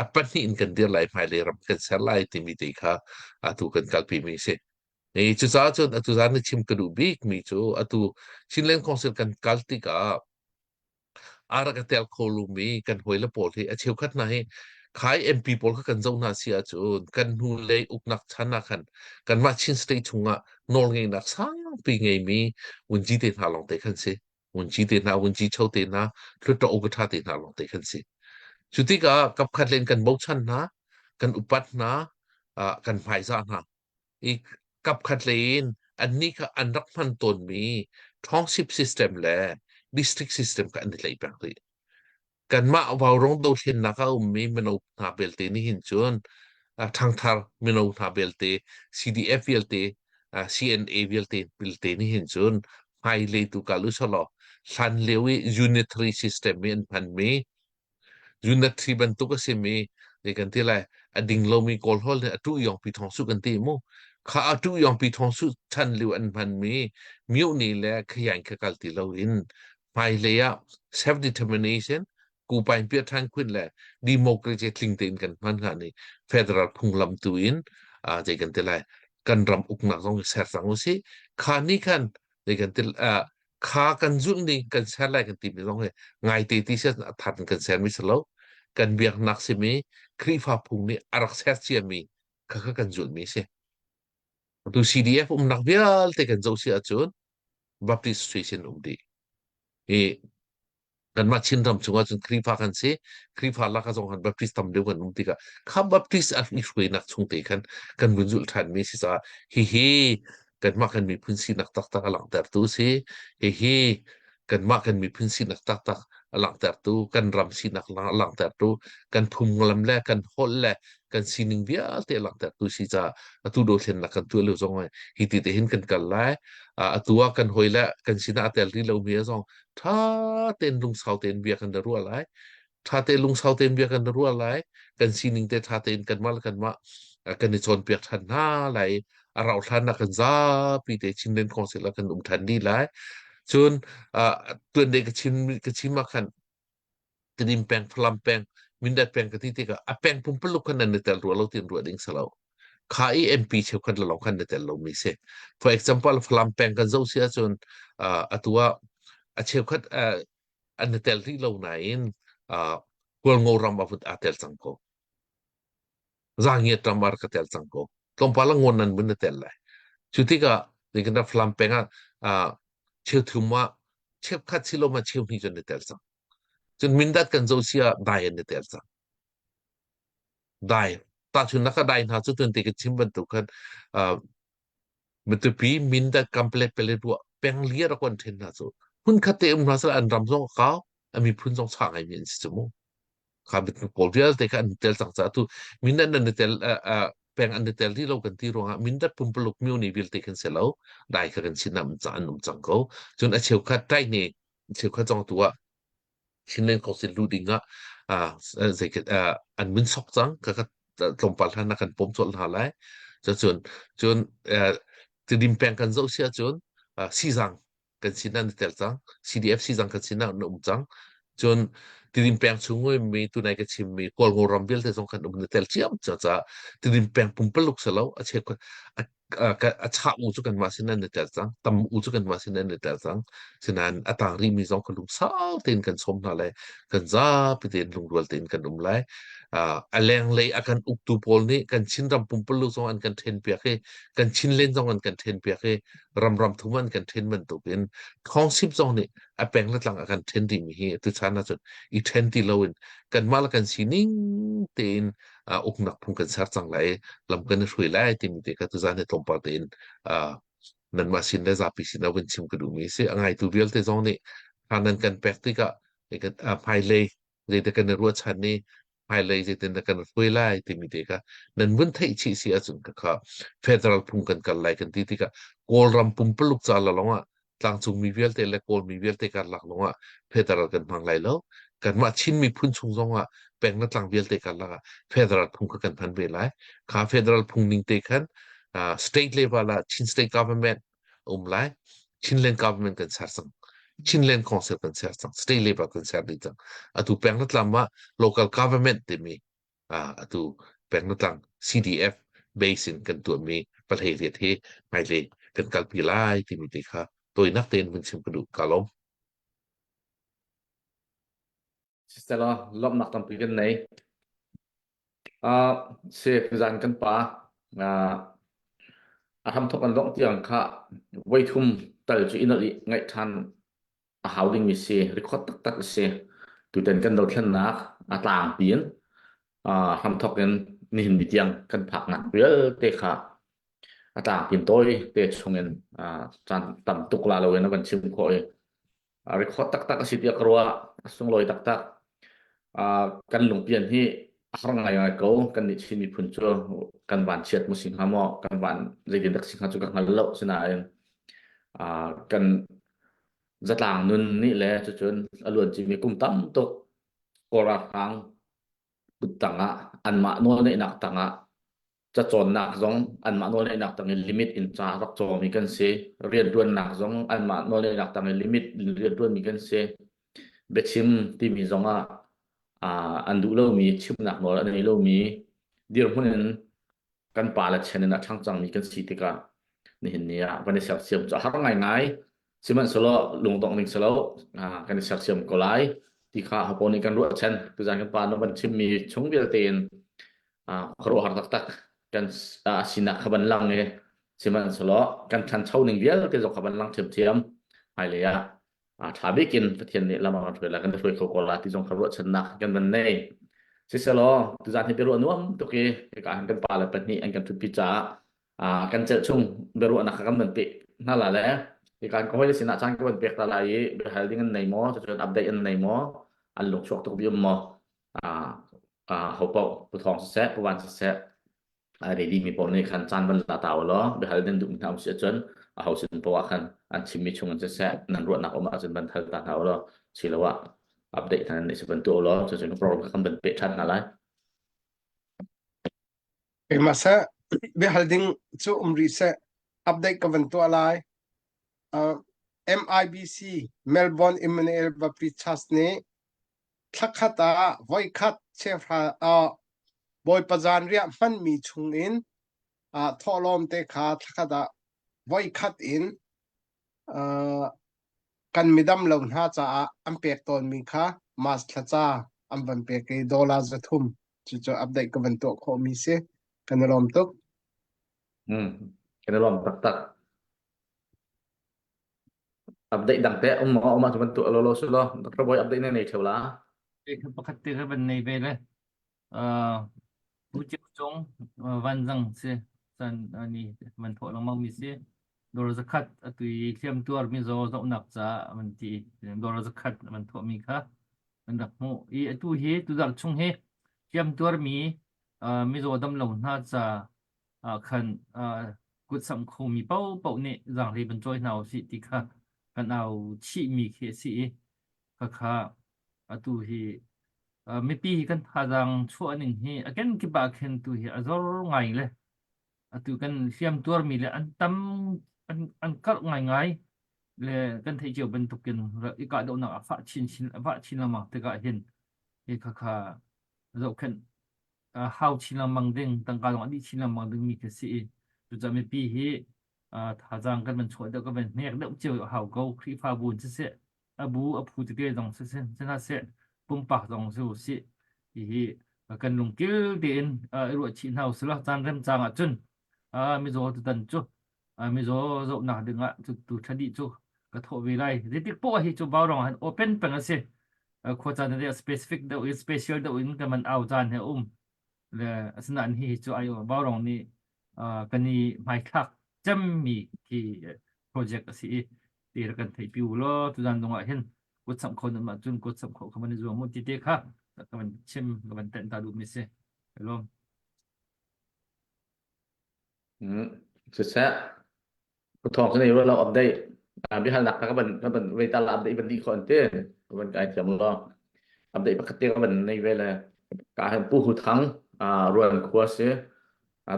A pahnih in kan dir lai hmailei ram kan ser lai timi te kha atu kan kalpi mi si. I cucaah cun atu zan na chim ka duh bik mi cu atu Chinland Council kan kal tikah a rak i tel kho lumi kan hawile pawl hi a cheukhat hna hi khai MP pawl kha kan zoh hna si ahcun kan hnulei uknak chan ah khan kanmah Chin State chungah nawlngeihnak sangpi ngeimi vunci te hna lawng te khan si. Vunci te hna, vunci cho te hna, hluttaw upa te hna lawng te khan si. Cu tikah kapkhat len kan bochan hna, kan upat hna, kan hmaizah hna. I kapkhat lei in annih kha an rak hman tawnmi township system le district system kha an i tlaih peng rih. Kanmah Vaurawng dothlennak ah a ummi mino hna belte nih hin cun ṭhangthar mino hna belte, CDF vialte, CNA vialte belte nih hin cun hmailei tu kal usalaw hlan lio i unitary system i an hmanmi Unit bantuk a simi zei kan ti lai a ding lomi Kawl holh nih a tuh yong pi thong su kan ti mu kha a tuh yong pi thong su chan liu an hmanmi myohni le khayain kha kal ti lo in hmailei ah self determination kupain pia than khun le democracy tling tein kan hman hnga ni federal phunglam tu in zei kan ti lai kan ram uknak zong ser cang usih kha ni khan zei kan ti kha kan zulh ning kan ser lai kan timi zong hi ngaite ti si a that in kan sermi si lo kan biaknak simi Khrihfa phung nih a rak ser ciami kha kha kan zulhmi si tu CDF umnak vialte kan zoh si ahcun Baptist Association um dih hi kanmah Chinram chungah cun Khrihfa kan si. Khrihfa lak ah zong khan Baptist tam deuh kan um tikah kha Baptist an i hruainak chung te khan kan vun zulh ṭhanmi si caah hihi kanmah kan miphun sinak taktak a langhtertu si. Hihi kanmah kan miphun sinak taktak a langhtertu, kan ram sinak a langhtertu, kan phunglam le kan holh le kan sining vialte a langhtertu si caah atu dothlennak kan tuah lio zong ah hi ti te hin kan kal lai. Atu ah kan hawi le kan sinah a tel rih lomi zong ṭha tein lungsau tein bia kan i ruah lai. Ṭha tein lungsau tein bia kan i ruah lai. Kan sining te ṭha tein kanmah le kanmah kan i cawnpiak ṭhan hna lai. A rauh hlan ah kan zapi te Chinland Council ah kan um ṭhan dih lai. Cun tuan dei ka chim ka chim ah khan Tedim peng, Falam peng, Mindat peng ka ti tikah a peng pumpaluk khan nan i tel rua lo ti'n ruah ding si lo. Kha i MP cheukhat le lawng khan na tel lomi si. For example, Falam peng kan zoh si ahcun atu ah a cheukhat an i tel rih lo nain Hualngo ram a vut aa tel cang ko. Zangiat ram a rak ka tel cang ko. Tlawmpal ah ngon nan mun na tel lai. Cu tikah nikin Falam peng ah cheuthum ah cheukhat siloma cheuhnih cun na tel cang. Cun Mindat kan zoh si ah dai an i tel cang. Dai. Tahchunhnak ah dai hna cu tuante ka chim bantuk khan uh, Matupi Mindat Kanpelet Paletwa peng li rak an ṭhen hna cu hmunkhat te um hna seh an ram zong a kau a miphun zong chah ngaimi an si cu mu. Kha miphun pawl vialte kha an tel cang caah tu Mindat nan i tel uh, uh, peng an i tel rih lo kan ti ruangah Mindat pumpaluk myo ni vialte kan si lo dai kha kan sin ah an um cang ko. Cun a cheukhat tai ne cheukhat zong tu ah Chinland Council luh ding ah uh, zei uh, an mun sok cang ka ka tlawmpal hlan na kan pom colh hna lai. Cun cun uh, Tidim peng kan zoh si ahcun uh, Sizang kan sin an tel cang CDF Sizang kan sin ah an um cang cun Tidim peng chung mi tunai ka chim mi Kawlngo ram vialte zong kan um na tel ciam ca ca Tidim peng pumpaluk salo a cheu a a chah u cu kanmah sin an i tel cang tam u cu kanmah sin an i tel cang sinain a tang rihmi zong kha lungsau tein kan sawm hna lai kan zapi tein lungrual tein kan um lai a lenglei a kan uktu pawl nih kan Chinram pumpuluk zong an kan ṭhen piak i kan Chinlen zong an kan ṭhen piak i ram ram thum an kan ṭhen bantukin thawngsip zong nih a peng le tlang a kan ṭhen rihmi hi tuchan ahcun i ṭhen ti loin kanmah le kan sining tein uh, uknak phung kan ser cang lai lam kan i hruai lai timi te kha tuzan hi tlawmpal tein uh, nanmah sin le zapi sin ah vun chim ka duhmi si a ngaitu vialte zong nih tha nan kan pek tikah hmailei zeidah kan i ruahchan i hmailei zeitin kan hruai lai timi te kha nan vun theih chih si ahcun ka kha federal phung kan kal lai kan ti tikah Kawlram pumpaluk ca lawng ah tlangcungmi vialte le Kawlmi vialte karlak lawngah federal kan hmang lai lo. Kanmah Chin miphun chung zongah peng le tlang vialte karlak ah federal phung kha kan hman ve lai. Kha federal phung ning te khan uh, state level ah Chin state government um lai. Chinland government kan ser cang. Chinland council kan ser cang. State level kan ser dih cang. Atu peng le tlam ah local government timi atu peng CDF base in kan tuahmi palhei riat hi hmailei kan kalpi lai timi te kha tawinak tein vun chim ka duh ka lawm. Sisela lawmhnak tampi kan nei. Uh, se zan kan pa uh, a hramthok an dongh tiang kha voithum tal cu in ngaih ṭhan a hau dingmi si record taktak a si tutan kan dothlennak a tlangpi in hramthok in nihin ni tiang kan phaknak vialte kha a tlangpi in tawi te chungin caan tam tuk la loin a van chim khawh i record taktak a si tiah ka ruah a sunglawi taktak kan lungpian hi a har ngaingai ko kan nih Chin miphun cu kan van chiat mu si hnga maw kan van zeitin dak si hnga cu ka hngal lo sinain kan zatlang nun nih le cucun a luancimi kum tam tuk Kawl ralhrang kut tangah anmah nawlneihnak tangah cacawnnak zong anmah nawlneihnak tang in limit in ca rak cawmi kan si rianṭuannak zong anmah nawlneihnak tang in limit in rianṭuanmi kan si biachim timi zong ah an duh lomi chimnak nawl an ngei lomi dirhmun in kan pa le chen in a ṭhang cangmi kan si tikah nihin ni ah kan i sersiam cu a har ngaingai sihmanhsehlaw lungdongh ning silo kan i sersiam ko lai ti kha hapo nih kan ruahchan tuzan kan pa na van chimmi chung vialte in khuaruahhar taktak kan sinak kha van lang i sihmanhsehlaw kan ṭhancho ning vialte zong kha van lang ṭhiamṭhiam hmailei ah a ṭha bik in Pathian nih lam a kan hruai lai kan hruai kho ko la ti zong kha ruahchannak kan van nei siselaw tuzan hi biaruah nuam tuk i hika hin kan pa le pahnih an kan ṭhutpi caah kan celh chung biaruahnak kha kan van peh hna la le hika kan hawile sinah caan ka van pek ta lai i biahal ding an nei maw cucun update an nei maw an lungchuak tuk bi um maw ho paoh pu thawng siseh pu van siseh a ready mi pawl nih khan caan van la ta law biahal nan duhmi hna um si ahcun a ho sin poah khan an chimmi chung in siseh nan ruahnak um ahcun van hal ta hna law siloah update hna nan si van tuah law cucun program kha kan van peh ṭhan hna lai. Keimah seh biahal ding cu um rih seh update ka van tuah lai. Uh, MIBC Melbourne Emmanuel Baptist Church nih thlakhat ah voikhat cheuhra ah Bawipa zanriah hmanmi chungin uh, thawhlawm te kha thlakhat ah voikhat in uh, kan midam lo hna caah an pek tawnmi kha March thlaca an van pek i dollar 300 cucu update ka van tuah khawhmi si kan i lawm tuk. Mm, kan i lawm taktak. Update dang te um maw um ah cu bantuk lo lo su lo Dr. Boy update na nei theu la. Pakhat te kha van nei ve le Pu Ceu Cung vanzang si san ni van thawh lengmang mi si. Dawr zakhat atu i hliamtuar mizaw zohnak caah an ti. Dawr zakhat an thawh mi kha an rak hmuh. I atu hi tuzarh chung hi hliamtuar mi mizaw damlo hna ca ah khan kutsamh khomi paohpaoh nih zaanghlei van cawi hna usih ti kha kan au chihmi khi a si i khakha atu hi mipi hi kan thazaang chuah ning hi a kenkip ah khin tu hi a zor ngai le atu kan hliam tuarmi le an tam an, an karh ngaingai le kan theih cio bantukin i kahdohnak a fah chin chin a fah chin lengmang tikah hin hi khakha zohkhenh hau chin lengmang ding tangka zong a dih chin lengmang dingmi khi si i cucaah mipi hi thazaang kan van chuah deuh kan van hnek deuh cio a hau ko Khrihfabu in siseh a bu a phu tete zong siseh hna seh pumpak zong si usih hihi kan lungkil tein i ruah chih hna usih law caan remcang ahcun mizaw tutan cu mizaw zohnak dingah cu tu thadi cu ka thawh ve lai zeitik poah hi cu vaurawng han open peng a si khua caan te specific deuh in special deuh in kan man au caan he um le asinain hi cu ai vaurawng nih kan i hmaithlak cemmi khi project a si i ti rak kan theihpi u law tuzan dong ah hin kutsamh kho nan mah cun kutsamh kho kha van i zuam u ti te kha ka van chim ka van tenh ta duh mi si hello Siseh, thawng cu nei lo update. Biahalnak ka van ka van vei ta la update van dih kho an ti. Ka van kai thiam lo. Update pakhat te ka van nei ve le ka han Pu Hu Thang Ruan khua si.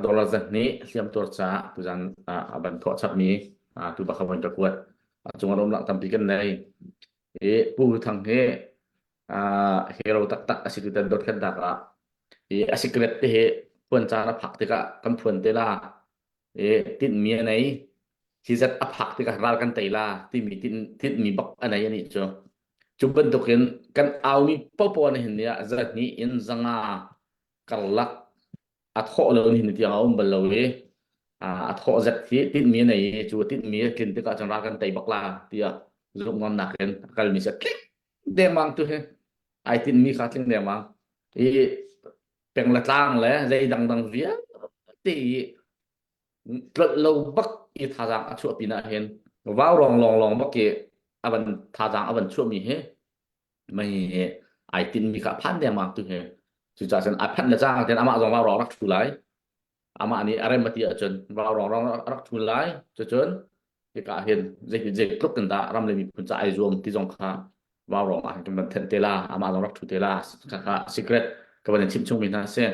Dollar zahnih hliamtuar caah tuzan a van thawh chapmi tu bak ka van ka kuat. A cung ah umnak tampi kan nei. I Pu Hu Thang hi hero taktak a si tutan dothlatnak ah i a secret te hi phuan caan a phak tikah kan phuan te la i tinhmi a nei hi zat a phak tikah ral kan tei la timi tinhmi bak a nei ani cu cu bantukin kan aumi popo na hin nia zahnih in zanga karlak a thawh lo hin tiang a um bal lo i a thawh zet hi tinhmi a nei i cu tinhmi a tlin tikah cun ral kan tei bak la tiah zumh ngamnak in a kalmi si tling dengmang tu hi ai tinhmi kha tling dengmang i peng le tlang le zei dangdang vialte i tlolh lo bak i thazaang a chuah pinah hin vau rong long long bak i a van thazaang a van chuahmi hi mei hi ai tinhmi kha a phan dengmang tu hi cucaah cun a phanh le cang ten amah zong vau rak thu lai amah nih a rem a ti ahcun vau rong rong rak thu lai cucun hika hin zei zeitluk in dah ram le miphun ca ai zuam ti zong kha vau rong ah kan van thenh te la amah zong rak thu te la kha secret ka van in chim chung mi hna si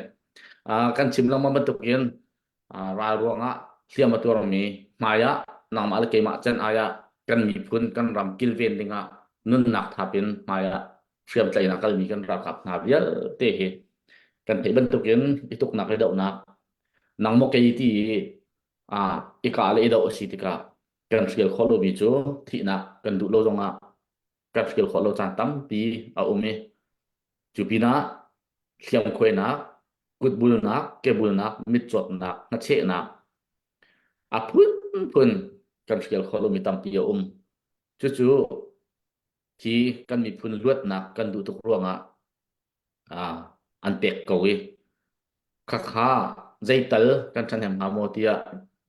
kan chim lengmang bantuk in ral ruangah hliam a tuarmi hmai ah nangmah le keimah can ai ah kan miphun kan ram kilven dingah nunnak thap in hmai ah hriamtlaihnak kalmi kan ralkap hna vialte hi kan theih bantukin i tuknak i dohnak nang maw kei ti i i kah le i doh a si tikah kan hrial khawh lomi cu thihnak kan duh lo zongah kan hrial khawh lo caan tampi a um i cu pinah hliamkhuainak, kutbulnak, kebulnak, mitcawtnak, hnachehnak a phunphun kan hrial khawh lomi tampi a um. Cucu hi kan miphun luatnak kan duh tuk ruangah an pek ko i khakha zeital kan ṭhahnem hnga maw tiah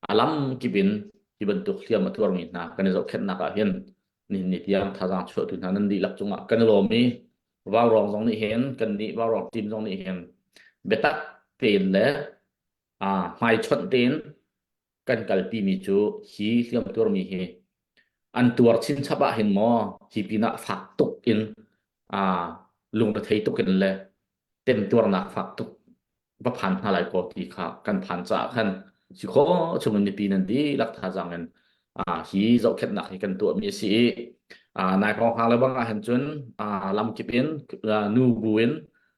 a lam kip in hi bantuk hliam a tuarmi hna kan i zohkhenhnak ah hin nihin ni tiang thazaang chuahtu hna nan dihlak cungah kan i lawm i Vaurawng zong nih hin kan nih Vaurawng team zong nih hin biatak tein le hmaichawnh tein kan kalpimi cu hi hliamtuarmi hi an tuar chinchap ah hin maw hi pinah fak tuk in lungrethei tuk in le temtuarnak fak tuk va phan hna lai ko ti kha kan phan caah khan si khawh chungin mipi nan dihlak thazaang in hi zohkhenhnak hi kan tuahmi a si i nai hrawng hang le bang ah hin cun lamkip in nu bu in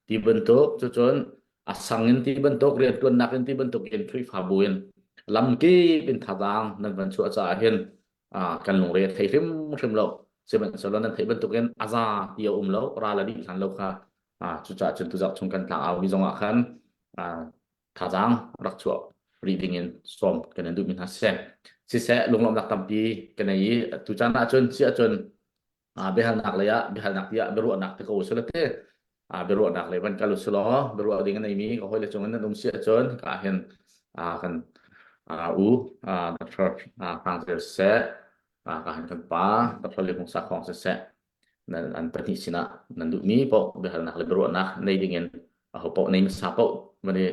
ti bantuk cucun a sang in ti bantuk riantuannak in ti bantuk in Khrihfabu in lamkip in thazaang nan van chuah caah hin kan lungre a thei hrimhrim lo sihmanhsehlaw nan theih bantukin a za ti a um lo ral a dih hlan lo kha cucaah cun tuzarh chung kan tlang aumi zongah khan thazaang rak chuah rih dingin sawm kan in duhmi hna siseh siseh lunglawmhnak tampi kan nei i tucaan ah cun si ahcun biahalnak lei ah biahalnak tiah biaruahnak te ko usila te. Biaruahnak lei van kal usih law biaruah ding a neimi ka hawile cung in nan um si ahcun ka hin kan u Dr. Hrang Zel siseh ka hin kan pa Dr. Lian Hmung Sakhong siseh nan an pahnih sinah nan duhmi paoh biahalnak le biaruahnak nei ding in aho paoh nei hmasa paoh van i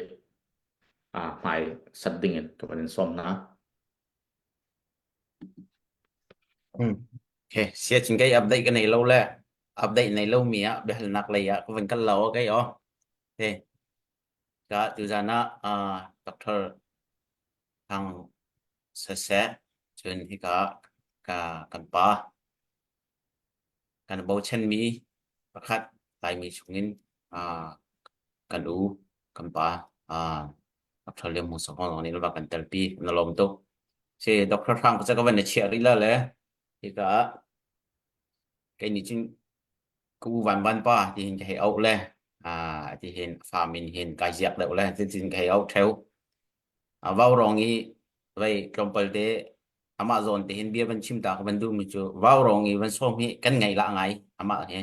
hmai sat ding in ka van in sawm hna. Okay, sia chin kei update ka nei lo le update nei lo mi ah biahalnak lei ah ka van kal lo okay oh. Okay. Ka tuzan ah uh, Dr. Thang Saseh cun hika ka kan pa kan bochanmi pakhat Laimi chungin uh, kan u kan pa uh, Dr. Liam Hmung Sakhong zong nih na va kan telpi na lawm tuk. Si Dr. Hrang ka ka van na chiah rih la le hika ah kei nih cun ka u van van pa ti hin ka hei auh le ah ti hin fa min hin kai ziak deuh le tin tin ka hei auh theo. A vau rong i vei tlawmpal te amah zawn te hin bia van chim ta ka van duhmi cu vau rong i van sawm hi kan ngaih lah ngai amah he.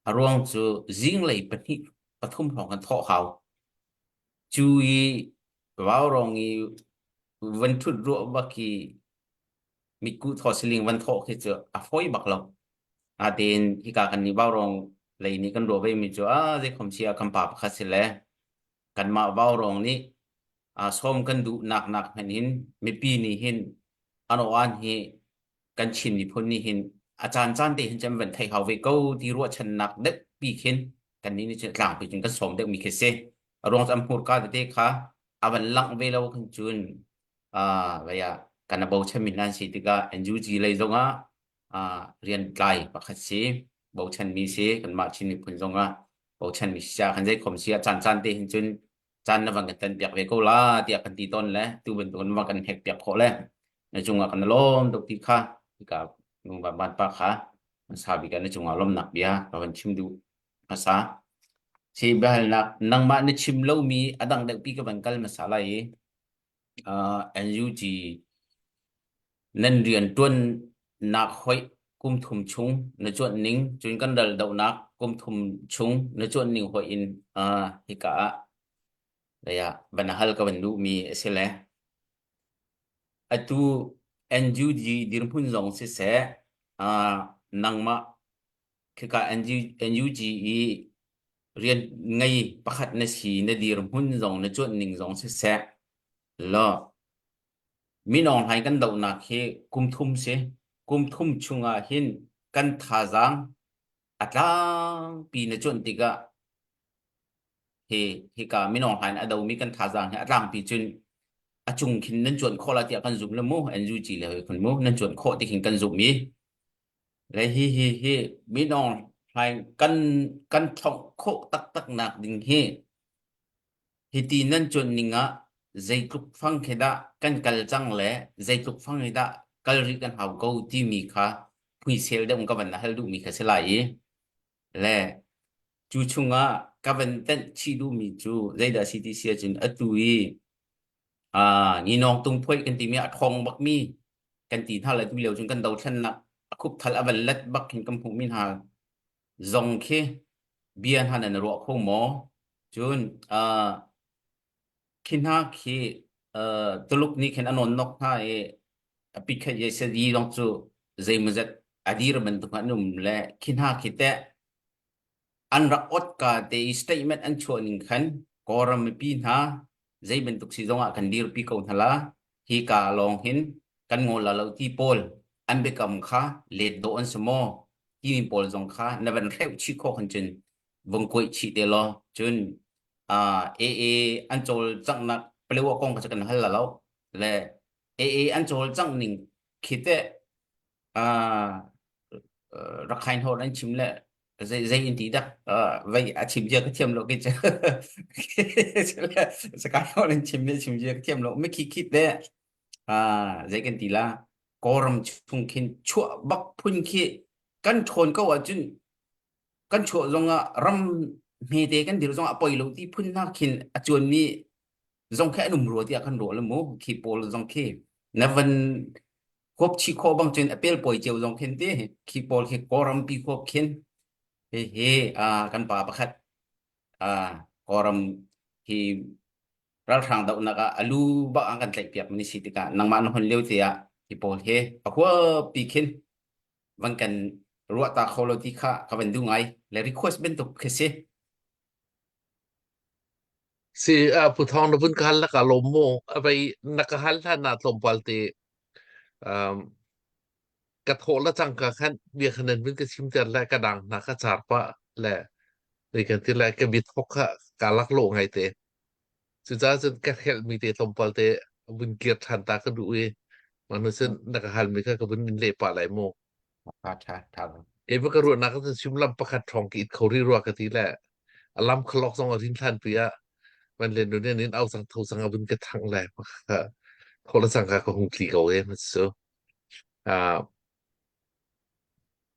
A ruang cu zinglei pahnih pathum hrawng kan thawh hau. Cu i vau rong i van ṭhut ruah bak i mitkuh thaw siling van thawh khi cu a fawi bak lo. Natein hika kan nih vaurawng lei nih kan ruah ve mi cu a zeikhom si ah kan pa pakhat si le kanmah vaurawng nih sawm kan duhnak nak hmanh hin mipi nih hin an aw-an hi kan Chin miphun nih hin a caan caan te hin cun van thei hau ve ko ti ruahchannak deuh pi khin kannih nih cun tlangpi cun kan sawm deuh mi khi si. A ruang cu an hmurka tete kha a van langh ve lo khan cun vei ah kan a bochan mi nan si tikah NUG lei zongah rian tlai pakhat si bochan mi si kanmah Chin miphun zongah bochan mi si caah kan zeikhom si ah caan caan te hin cun caan na van kan tan piak ve ko la tiah kan ti tawn le tu bantuk in van kan hek piak khawh le na cungah kan lawm tuk ti kha hika lungvan van pa kha hmasa bik ah na cungah lawmnak bia ka van chim duh hmasa si biahalnak nangmah na chim lomi a dang deuh pi ka van kal hmasa lai i uh, NUG nan rian ṭuannak hoih kum thum chung na cuanh ning cun kan ral dohnak kum thum chung na cuanh ning hoih in uh, hika ah leiah van hal ka van duhmi a si le atu NUG dirhmun zong siseh uh, nangmah khika NUG i rian ngei pakhat na si na dirhmun zong na cuanh ning zong siseh law Min Aung Hlaing kan dohnak hi kum thum si. Kum thum chungah hin kan thazaang a tlangpi na cuanh tikah hi hika Min Aung Hlaing a domi kan thazaang hi a tlangpi cun a cung khin nan cuanh khawh la tiah kan zum le mu NUG le hoi khun mu nan cuanh khawh ti khin kan zumh i le hi hi hi Min Aung Hlaing kan kan thongh khawh taktak nak ding hi Hiti nan cuanh ning ah zeitluk fang khi dah kan kal cang le zeitluk fang hi dah kal rih kan hau ko timi kha phuisel deuh in ka van hal duhmi kha si lai i le cu chungah ka van tenh chih duhmi cu zeidah si ti si ahcun atu i aa nginawng tungphuaih kan timi a ṭhawng bakmi kan ti hna le tu lio cun kan dothlennak a khupthal a van let bak khin kan hmuhmi hna zong khi bia hna nan ruah kho maw? Cun uh, khi hna khi uh, Tuluk nih khin a nawnnok hna i a pikhat ye se di zong cu zeimawzat a dir bantuk an um le khi hna khi teh an rak ot ka te i statement an chuah ning khan Kawlram mipi hna zei bantuk si zongah kan dirpi ko hna la hi ka lawng hin kan ngawl la lo ti pawl an biakam kha let dawh an si maw timi pawl zong kha na van hreuh chih khawh khan cun vung kuaih chih te law cun uh, AA an cawlcanghnak Palewa kong kha kan hal la lo le AA an cawlcangh ning khi te uh, Rakhine holh an chim le zei zei in ti dak vei a chim zia ka thiam lo ke che Rakhine holh an chim le chim zia ka thiam lo mi khi khi te zei kan ti la Kawlram chung khin chuah bak phun khi kan ṭhawn ko ahcun kan chuah zongah ram hmete kan dir zongah poi lo ti phun hna khin a cuanmi zong khi an um rua tiah kan ruah le mu khi pawl zong khi na van khuap chih khawh bang cun a pel pawi cio zong khin ti khi pawl khi Kawlram pi khuap khin hihi kan pa pakhat. Kawlram hi ralhrang dohnak ah a lu bak an kan tlaihpiak mi si tikah nangmah na hon lio te ah hi pawl hi a huapi khin van kan ruah ta kho lo ti kha ka van duh ngai le request bantuk khi si. Si a pu thong na vun ka hal na ka lawm mu a vei na ka hal hlan na tlawmpal te um, ka thawh la cangka khan bia khan nan vun ka chim ter le ka dang hna ka char pah le zei kan ti lai ka bia thok kha ka lak lo ngai te. Cucaah cun ka hrelh mi te tlawmpal te vun kir ṭhan ta ka duh i mah cun na ka hal mi kha ka vun in leh pah lai mu. Tha tha tha. Keimah ka ruahnak ah cun sullam pakhat ṭhawng ka it kho rih rua ka ti le a lam khalok zong a rin hlan pi ah man le nun in au cang tho cang a vun ka thang le tho le cang ka ka hung tli ko e ma cu.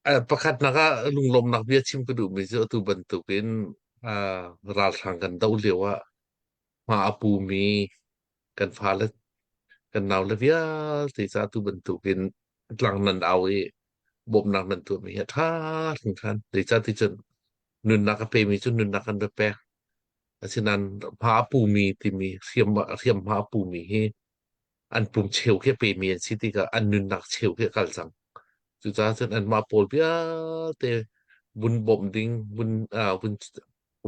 Ah pakhatnak ah lunglawmnak bia chim ka duhmi cu atu bantukin ah ralhrang kan doh lio ah hma a pumi kan fale kan naule vialte ca atu bantukin tlang nan au i bawmhnak nan tuahmi hi a ṭha hringhran. Zeicahti cun nunnak a pemi cu nunnak an va pek. Asinain hma a pumi timi hriam hriamhma a pumi hi an pum cheu khi a pemi an si tikah an nunnak cheu khi a kal cang. Cucaah cun anmah pawl vialte vun bawmh ding, vun, uh, vun,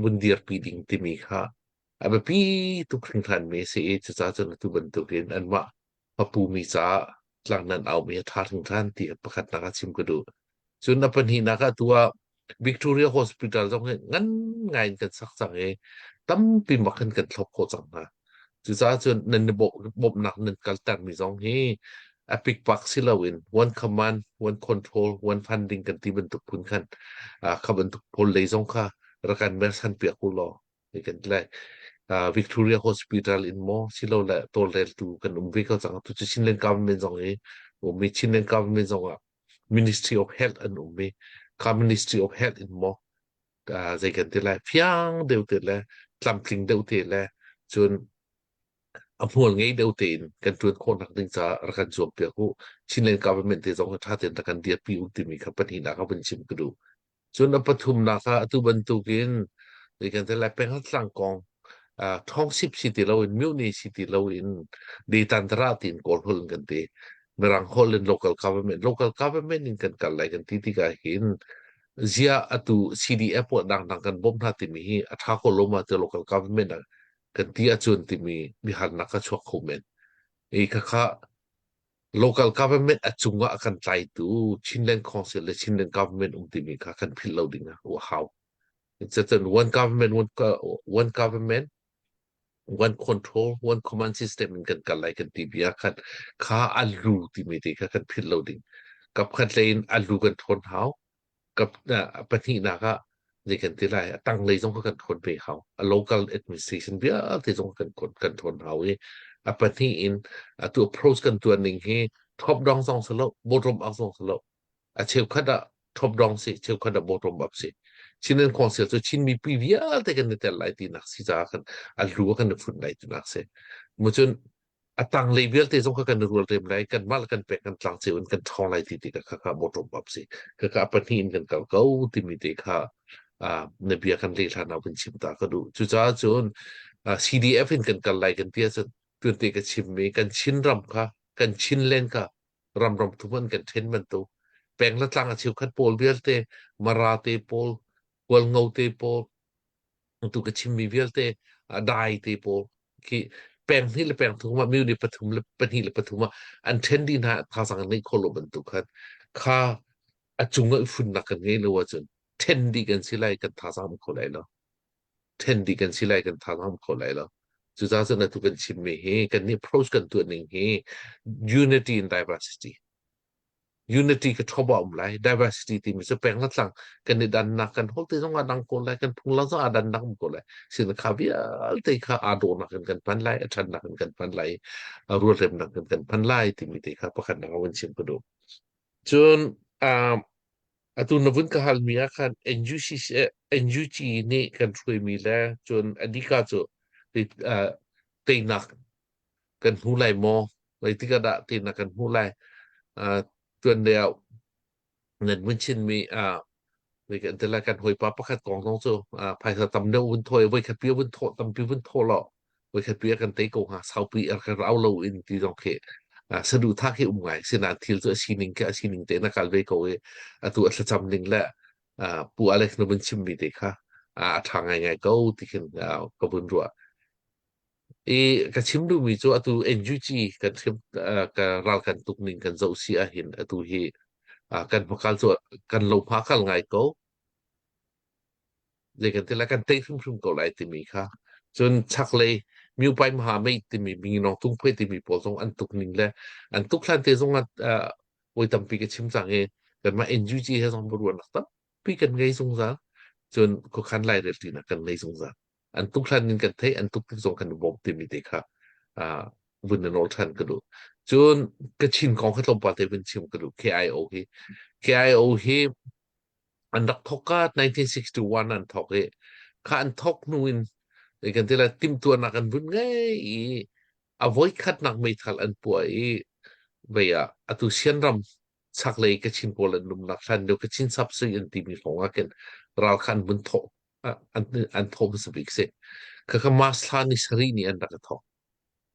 vun dirpi ding timi kha a biapi tuk hringhranmi a si i cucaah cun atu bantukin anmah a pumi caah tlang nan aumi a ṭha hringhran ti pakhatnak ah chim ka duh. Cun a pahnihnak ah tu ah Victoria Hospital zong hi ngan ngai in kan sak cang i tampi mak in kan thlop khawh cang hna. Cucaah cun nan i bawmhnak nan kaltermi zong hi a pikpak si loin one command, one control, one funding kan ti bantuk phun khan kha bantuk pawl lei zong kha rak kan mersan piak u law kan ti lai. Victoria Hospital in maw silole tawlreltu kan um ve ko cang. Tu cu Chinland government zong hi um i Chinland government zong ah Ministry of Health an um i kha Ministry of Health in maw zei kan ti lai fiang deuh te le tlamtling deuh te le cun a hmual ngei deuh tein kan ṭuan khawhnak ding caah rak kan zuam piak u. Chinland government te zong ṭha tein rak kan dirpi u timi kha pahnihnak ah vun chim ka duh. Cun a pathumnak ah atu bantukin zei kan ti lai pengtlang kong ṭhawngsip si ti loin myohni si ti loin detantara tiin Kawl holh in kan ti. Mirang holh in local government local government in kan kal lai kan ti tikah hin ziah atu CDF pawl dangdang kan bawmh hna timi hi a ṭha ko lo ma ti local government ah kan ti ahcun timi biahalnak a chuak kho men. I khakha local government a cungah a kan tlaitu Chinland Council le Chinland government um timi kha kan philh lo ding a hau. Cun one government, one, one government, one control, one command system in kan kal lai kan ti bia khan kha a lu timi te kha kan philh lo ding. Kap khat lei in a lu kan thawn hau. Kap pahnihnak ah zei kan ti lai a tanglei zong kha kan thawn ve hau. A local administration vialte zong kan kan thawn hau i a pahnih in atu approach kan tuan ning hi top down zong si lo bottom up zong si lo a cheukhat ah top down si cheukhat ah bottom up si Chinland Council cu Chin mipi vialte kan i tel lai tinak si caah kan a lu kan i fun lai tinak si mu cun a tanglei vialte zong kha kan i rualrem lai kanmah le kan pek kan tlang cio in kan ṭhawng lai ti tikah khakha bottom up si khakha a pahnih in kan kal ko timi te kha na bia kan leh hlan ah vun chim ta ka duh cucaah cun CDF in kan kal lai kan ti ahcun tuante ka chimmi kan Chinram kha kan Chinland kha ram ram thum an kan ṭhen bantuk peng le tlang a cheukhat pawl vialte Mara te pawl Hualngo te pawl tu ka chimmi vialte dai te pawl khi peng hnih le peng thum ah myu pathum le pahnih le pathum ah an ṭhen dih hna thazang an ngeih khawh lo bantuk khan kha a cung ah i funnak kan ngei lo ahcun ṭhen dih kan si lai kan thazang um kho lai lo ṭhen dih kan si lai kan thazang um kho lai lo cucaah cun atu kan chimmi hi kan nih approach kan tuah ning hi unity in diversity Unity ka ṭhawp a um lai. Diversity timi cu peng le tlang kan i dannak kan holh te zong aa dang ko lai, kan phunglam zong aa dannak um ko lai. Sin kha vialte kha aa dawhnak in kan hman lai, a ṭhatnak in kan hman lai, a rualremnak in kan hman lai timi te kha pakhatnak a vun chim ka duh. Cun uh, atu na vun ka halmi ah khan NUCC, NUG nih kan hruaimi le cun Adika cu uh, teinak kan hmu lai maw? Zeitik ah dah teinak kan hmuh lai? Uh, tuan deuh nan vun chinmi uh, Zei kan ti lai kan hawipa pakhat kong zong cu phaisa tam deuh vun thawi voi khat pi vun thawh tampi vun thawh law voi khat pi a kan tei ko hnga saupi a kan rau lo in ti zong khi saduhthah khi um ngai sinain thil cu a sining khi a sining tein a kal ve ko i atu a thlacam ning le Pu Alex na vun chimmi te kha a ṭha ngaingai ko ti khin ka vun ruah. I ka chim duhmi cu atu NUG kan hrim ka ral kan tuk ning kan zoh si ahhin atu hi kan hmakal cu kan lo hma kal ngai ko. Zei kan ti lai kan tei hrimhrim ko lai timi kha. Cun chaklei Myopai Maha Mei timi Minginawng Tungphui timi pawl zong an tuk ning le an tuk hlan te zong ah voi tampi ka chim cang i kanmah NUG he zong biaruahnak tampi kan ngei zungzal. Cun khuakhan lairel ṭinak kan ngei zungzal. An tuk hlan in kan theih, an tuk tik zong kan i bawm timi te kha vun na nawl ṭhan ka duh. Cun Kachin kong kha tlawmpal te vun chim ka duh. KIO hi. KIO hi an rak thawk ka 1961 an thawk i kha an thawk hnu in kan ti lai timhtuahnak an vun ngei i a voikhatnak meithal an puah i vei ah atu Sianram chaklei Kachin pawl an umnak hlan lio Kachin Sapsui an timi hrawng ah khin ral kha an vun thawh an an thawh hmasa bik si. Khakha March thla ni sarih ni an rak i thawk.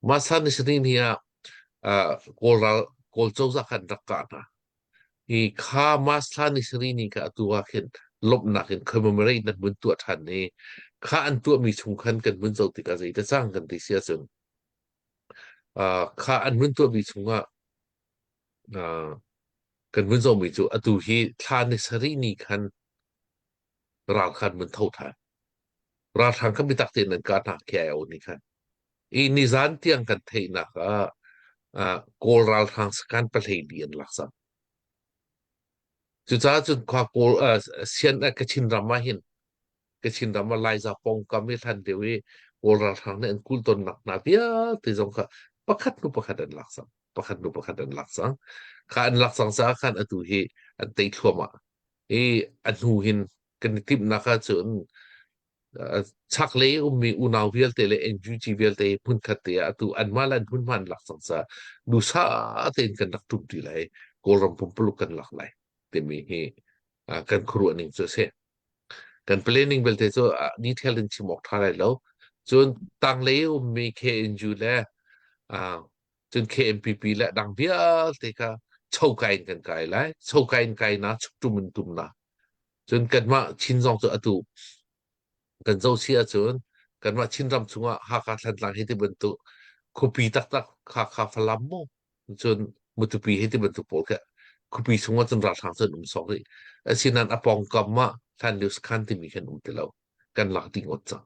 March thla ni sarih ni ah Kawl ral Kawl cozah kha an rak kah hna. Hi kha March thla ni sarih ni kha atu ah khin lawmhnak in commemorate nan vun tuah ṭhan i kha an tuahmi chung khan kan vun zoh tikah zei te cang kan ti si ahcun kha an vun tuahmi chungah kan vun zohmi cu atu hi thla ni sarih ni khan ral khan vun tho ṭhan. Ralhrang kha biatak tein an kah hna KIO nih khan. I nizan tiang kan theihnak ah Kawl ralhrang sakhan pahlei li an lak cang. Cucaah cun khua Kawl sian Kachin ram ah hin Kachin ram ah Laiza pawngkam i hlan deuh i Kawl ralhrang nih an kulh tonnak hna vialte zong kha pakhat hnu pakhat an lak cang. Pakhat hnu pakhat an lak cang. Kha an lak cang caah khan atu hi an tei thluahmah. I a hnu hin kan i timhnak ahcun chaklei ummi unau vialte le NUG vialte hmunkhat te ah atu anmah le an hmunhma an lak cang caah duhsah tein kan rak ṭum ṭi lai Kawlram pumpuluk kan lak lai timi hi kan khuaruah ning cu a si. Kan planning belte cu detail in chim awk ṭha lai lo. Cun tanglei ummi KNU le cun KMPP le dang vialte kha chokai in kan kai lai. Chokai in kai na, chukṭum in tum na. Cun kanmah Chin zong cu atu kan zoh si ahcun kanmah Chinram chungah Hakha Thantlang hi ti bantuk khuapi taktak Hakha Falam maw cun Matupi hi ti bantuk pawl kha khuapi chungah cun ralhrang cu an um sawk rih. Asinain a pawngkam ah hlanlio sakhan timi khan um ti lo. Kan lak dih ngawt cang.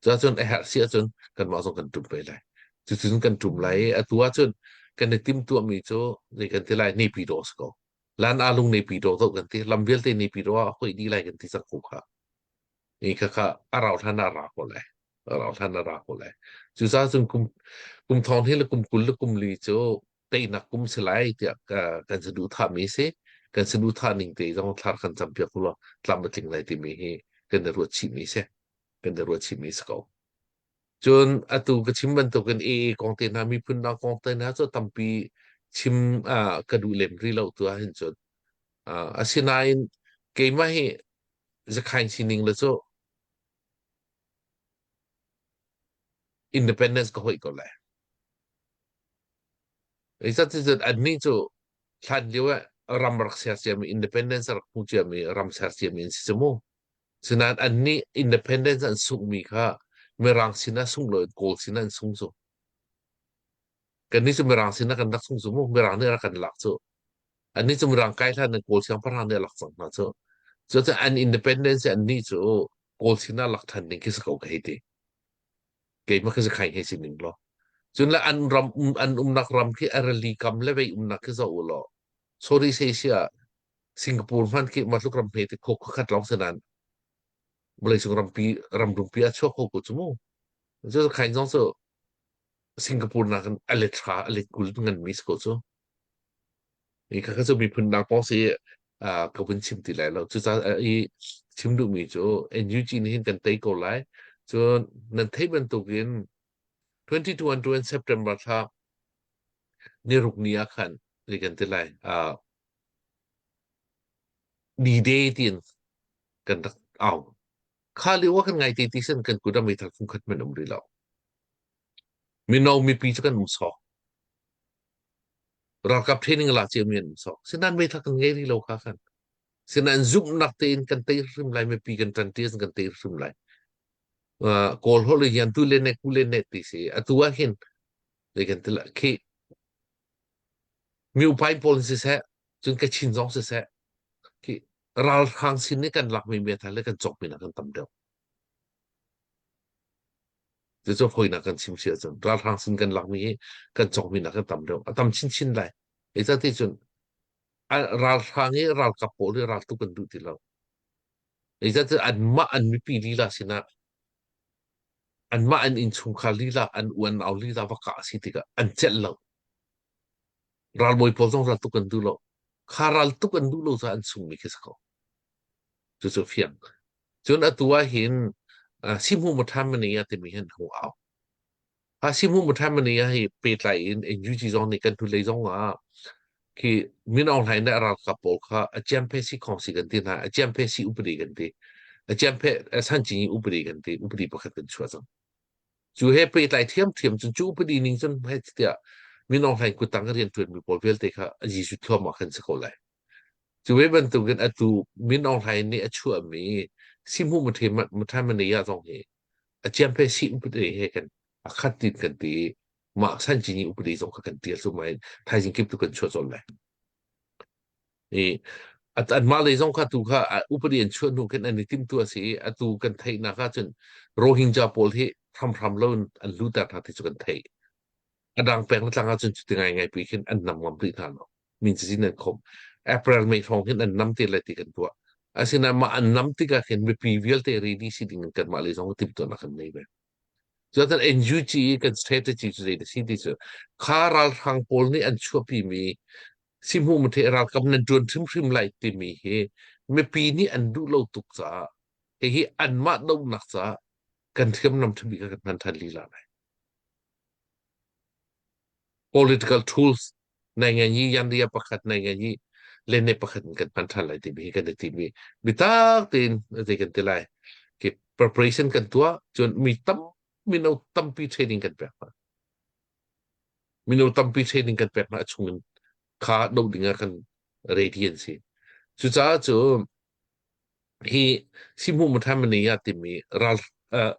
Cuahcun a herh si ahcun kanmah zong kan ṭum ve lai. Cuticun kan ṭum lai i atu ahcun kan i timhtuahmi cu zei kan ti lai Naypyidaw si ko. Lan alung Naypyidaw zoh kan ti lam vialte Naypyidaw ah hoi dih lai kan ti cang ko kha ni kha kha a rau hlan ah ra ko lai a rau hlan ah ra ko lai cucaah cun kum kum thong hi le kum 20 le kum li cu teinak kum si lai tiah kan saduhthah mi si kan saduhthah ning te zong thlar kan cam piak ulaw tlam a tling lai timi hi kan i ruat chih mi si kan i ruat chih mi si ko Cun atu ka chim bantukin AA kong te hna miphun dang kong te hna cu tampi chim uh, ka duh lem rih lo tu ahhin cun. Uh, asinain keimah hi zakhain sining le cu independence ka hoih ko lai. Zeicahtiah annih cu hlan lio ah ram rak ser ciami independence rak hmu ciami ram ser ciami an si cu mu. Sinain annih independence an sunghmi kha Mirang sinah sung loin Kawl sinah an sung cu. Kannih cu Mirang sinah kan rak sung cu mu. Mirang nih a rak kan lak cu. Annih cu Mirang kai hlan in Kawl siangpahrang nih a lak cang hna cu. Cucaah an independence annih cu Kawl sinah lak ṭhan ding khi si ko ka hei ti. Keimah khi si khai hei si ning law. Cun le an ram an umnak ram khi a rili kam le vei umnak khi zoh u law. Sorry say sia Singapore hmanh khi matluk ram hme te kho khat lawng si nain vawleicung rampi ram rumpi a chuak kho ko cu mu. Cu khain zong cu Singapore nakin a let hra a let 20 nganmi si ko cu. I kha kha cu miphun dang kong si ka vun chim ti lai lo. Cucaah i chim duhmi cu NUG nih hin kan tei ko lai. Cun nan theih bantukin 2021 September thla ni ruk ni ah khan zei kan ti lai D-Day tiin. kan rak au. Kha lio ah kan ngai te ti san kan kut ah meithal fung khat hmanh um rih lo. Mino mipi cu kan um sawk. Ralkap training la cia mi an um sawk. Sinain meithal kan ngei rih lo kha khan. Sinain zumhnak tein kan tei hrim lai mipi kan ṭan ti kan tei hrim lai. Uh, Kawl holh in yan tu le ne ku le ne ti si. Atu ah hin zei kan ti la khi mi upai pawl siseh cun Kachin zong siseh khi ralhrang sin i kan lakmi meithal le kan cawkmi nak kan tam deuh. Cucu fawinak kan chim si ahcun ralhrang sin kan lakmi hi kan cawkmi nak kan tam deuh. A tam chinchin lai. Zeicahti cun ralhrang i ralkap pawl hi raltuk kan duh ti lo. Zeicahtiah anmah an mipi lila sinah anmah an innchungkhar lila an uan-au lila va kah a si tikah an celh lo. Ralbawi pawl zong raltuk an duh lo. Kha raltuk an duh lo caah an sungmi khi si ko. Cucu fiang. Cun atu ah hin uh, Simu Mathamani a timi hin hung au. Ha Simu Mathamani a hi pehtlai in NUG zong nih kan hnulei zong ah khi Min Aung Hlaing le a ralkap pawl kha a ciamphe si khong si kan ti hna, a ciamphe si upadi kan ti, a ciamphe Sanjing upadi kan ti, upadi pakhat kan chuah cang. Cu he pehtlai ṭhiamṭhiam cun cu upadi ning cun hei tiah Min Aung Hlaing kuttang i rianṭuanmi pawl vialte kha a Jesuh thluahmah khan si ko lai. Cu ve bantukin atu Min Aung Hlaing nih a chuahmi Sihhmuh Mathamani ah zong hi a ciamphe sih upadi he kan a khat tin kan ti i mah Sanjini upadi zong kha kan ṭial cu mai thaizing kip tu kan chuah colh lai. I anmah lei zong kha tu kha upadi an chuah hnu khin an i timhtuah a si i atu kan theihnak ahcun Rohingya pawl hi hramhram lo in an luter hna ti cu kan theih. A dang peng le tlang ahcun cuti ngaingai pi khin an nam ngam rih hna lo. Min cazin an khomh. April May hrawng hin an nam te lai ti kan tuah. Asinain mah an nam tikah khin mipi vialte ready si ding in kanmah lei zong timhtuahnak kan nei ve. Cucaah NUG i kan strategy cu zei a si ti cu kha ralhrang pawl nih an chuahpimi Sihhmuh mate ralkap nan ṭuan hrimhrim lai timi hi mipi nih an duh lo tuk caah hihi anmah dohnak caah kan hriamnam ṭhabik ah kan hman ṭhan lila lai. Political tools nai ngai yi yanria pakhat nai ngai yi lene pakhat in kan hman ṭhan lai timi hi kan i timi bitak tein zei kan ti lai ki preparation kan tuah cun mi tam mino tampi training kan pek hna. Mino tampi training kan pek hna chung in kha doh ding ah kan ready an si. Cucaah cu hi Sihhmuh Mathamani ah timi ral uh,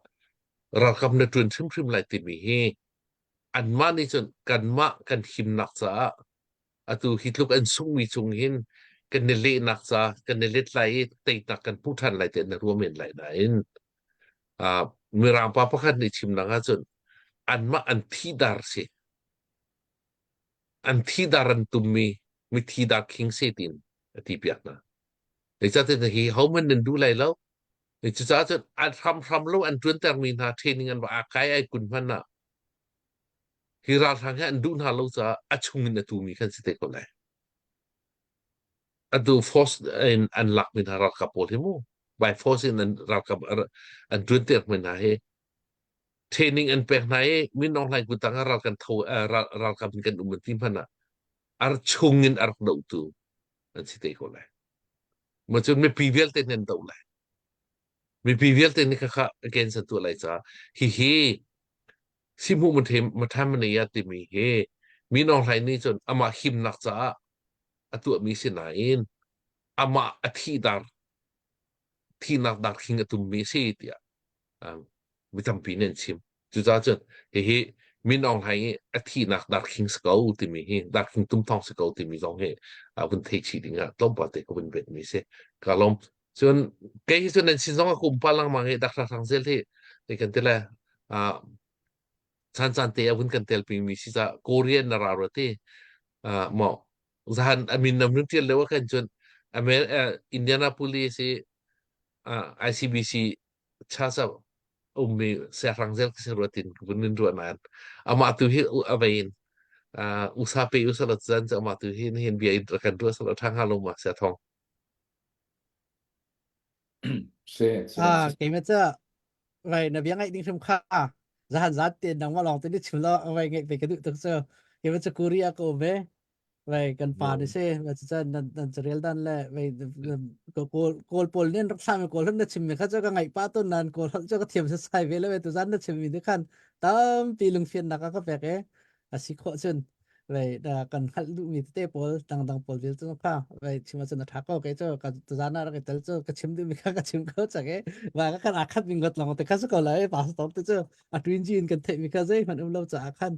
ralkap na ṭuan hrimhrim lai timi hi anmah nih cun kanmah kan himnak caah atu hi tluk an sungmi chung hin kan i lehnak ca kan i let lai i teinak kan hmu ṭhan lai ti na ruah men lai nain uh, mirang pa pakhat nih chimnak ahcun anmah an thi dar si an thi dar an tummi mithi dar khing se tiin a ti piak hna. Zeicahtiah hi hohmanh nan duh lai lo. Cucaah cun an hramhram lo an ṭuantermi hna training an va a kai ai kun hmanh ah hi ralhrang hi an duh hna lo caah a chung in a tumi khan si te ko lai. Atu force in an lakmi hna ralkap pawl hi mu by force in an ralkap an ṭuantermi hna hi training an pek hna i Min Aung Hlaing kuttang ah ral kan tho ral, ralkap in kan um an ti hmanh ah ar chung in a rak dohtu an si te ko lai. Ma cun mipi vialte nih an doh lai. Mipi vialte nih khakha against an tuah lai caah hihi Sihhmuh Mathamani timi hi Min Aung Hlaing nih cun amah himnak caah a tuahmi si nain amah a thih dar thihnak dar khing a tummi a si tiah mi tampi nih an chim. Cucaah cun hihi Min Aung Hlaing i a thihnak darkhing si ko timi hi darkhing tumthawng si ko timi zong hi a vun thei chih ding ah tlawmpal te ka vun bet mi si. Ka lawm. Cun kei hi cun nan sin zong ah ka um pa lengmang i Dr. Hrang Zel hi hei kan ti le uh, caan caan te a vun kan tel ping mi si ca Korean na ra ro ti uh, mo zahan amin nam nun tial leo kan cun Amer uh, Indianapolis i uh, ICBC cha ummi siahrang zel ka si rua tin ka vun in ruah nain amah tu hi a vei in uh, usa pe usa lo chan cu amah tu hi hin bia in kan ruah salo ṭha hnga lo ma sia thong Si, si, Ah, si. keimah cu vai na bia ngaih ding hrim kha zahan zat te nangmah lawng te ni chim lo vai ngaih pe ka duh tuk cu keimah cu Korea ka um ve. Vei kan pa ni si va chan nan nan carel dan le vei kawl kawl pawl nin rak thla mi kawl na chim mi kha chu ka ngaih pa ton nan kawl holh chu ka thiam sa sai ve le ve tu zan na chim mi ni khan tampi lungfian nak ka pek e a si khawh cun vei da kan hngalh duh mi tete pawl dangdang pawl vial cu kha vei chim ahcun a tha ko ke cu ka tuzan ah rak i tel cu ka chim duh mi kha ka chim ko chak e wa ka kan akhat mi ngot long te kha su ko lai pastor te cu a twin ji in kan theih mi kha zei hmanh um lo caah khan